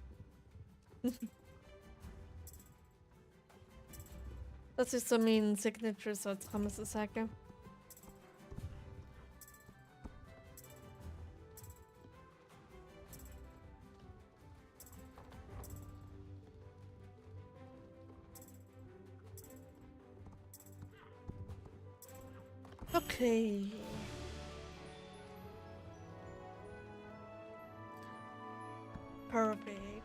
Das ist so mein Signature-Satz, kann man so sagen. Okay. Perfekt.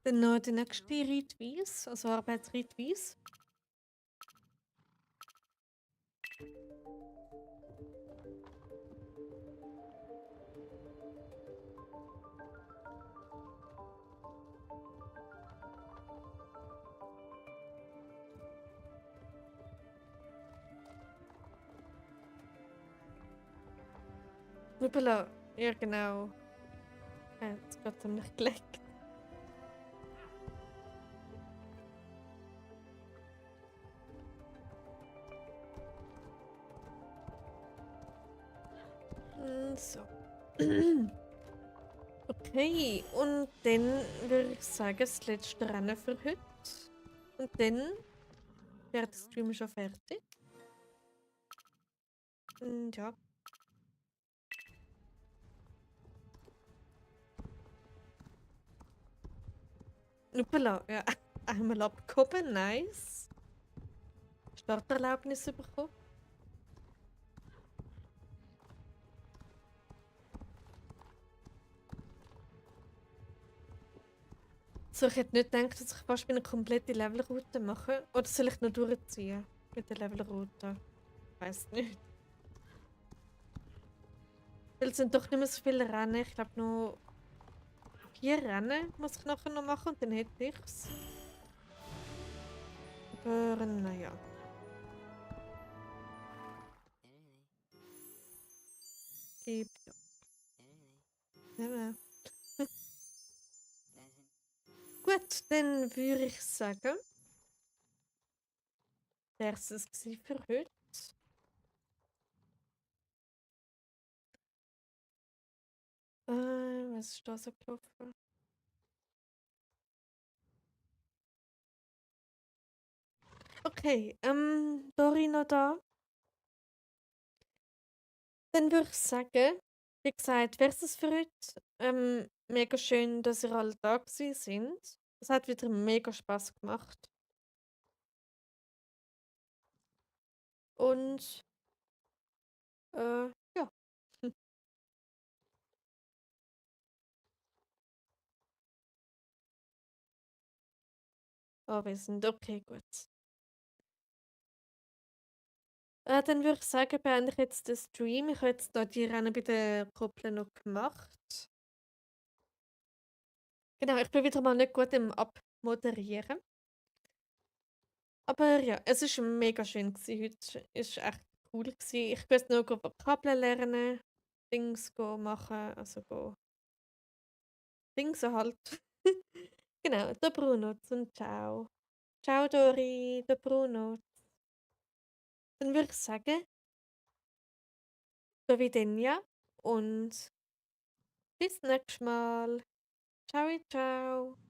Dann noch die nächste Reitweise, also Arbeitsreitweise. Hoppala. Ja, genau. Jetzt geht er nicht gelegt. So. Okay, und dann würde ich sagen, das letzte Rennen für heute. Und dann wäre der Stream schon fertig. Und ja. Hoppala, ja. Einmal abgehoben, nice. Starterlaubnis bekommen. So, ich hätte nicht gedacht, dass ich fast eine komplette Levelroute mache. Oder soll ich noch durchziehen mit der Levelroute? Ich weiß nicht. Weil es sind doch nicht mehr so viele Rennen. Ich glaube nur 4 Rennen muss ich nachher noch machen und dann hätte ich's. Aber naja. Gibt ja. Ja. Gut, dann würde ich sagen, wäre es für heute. Was ist da so gelaufen? Okay, Dori noch da. Dann würde ich sagen, wie gesagt, wäre es für heute. Mega schön, dass ihr alle da gewesen sind. Es hat wieder mega Spaß gemacht. Und ja. Anwesend. Okay, gut. Dann würde ich sagen, beende ich jetzt den Stream. Ich habe jetzt da die Rennen bei den Koppeln noch gemacht. Genau, ich bin wieder mal nicht gut im Abmoderieren. Aber ja, es ist mega schön gewesen heute. Ist echt cool gewesen. Ich gehe jetzt noch Vokabeln lernen, Dings machen, also Dingsen halt. Genau, der Bruno und ciao. Ciao Dori, der Bruno. Dann würde ich sagen, Dovidenia und bis nächstes Mal. Ciao, ciao.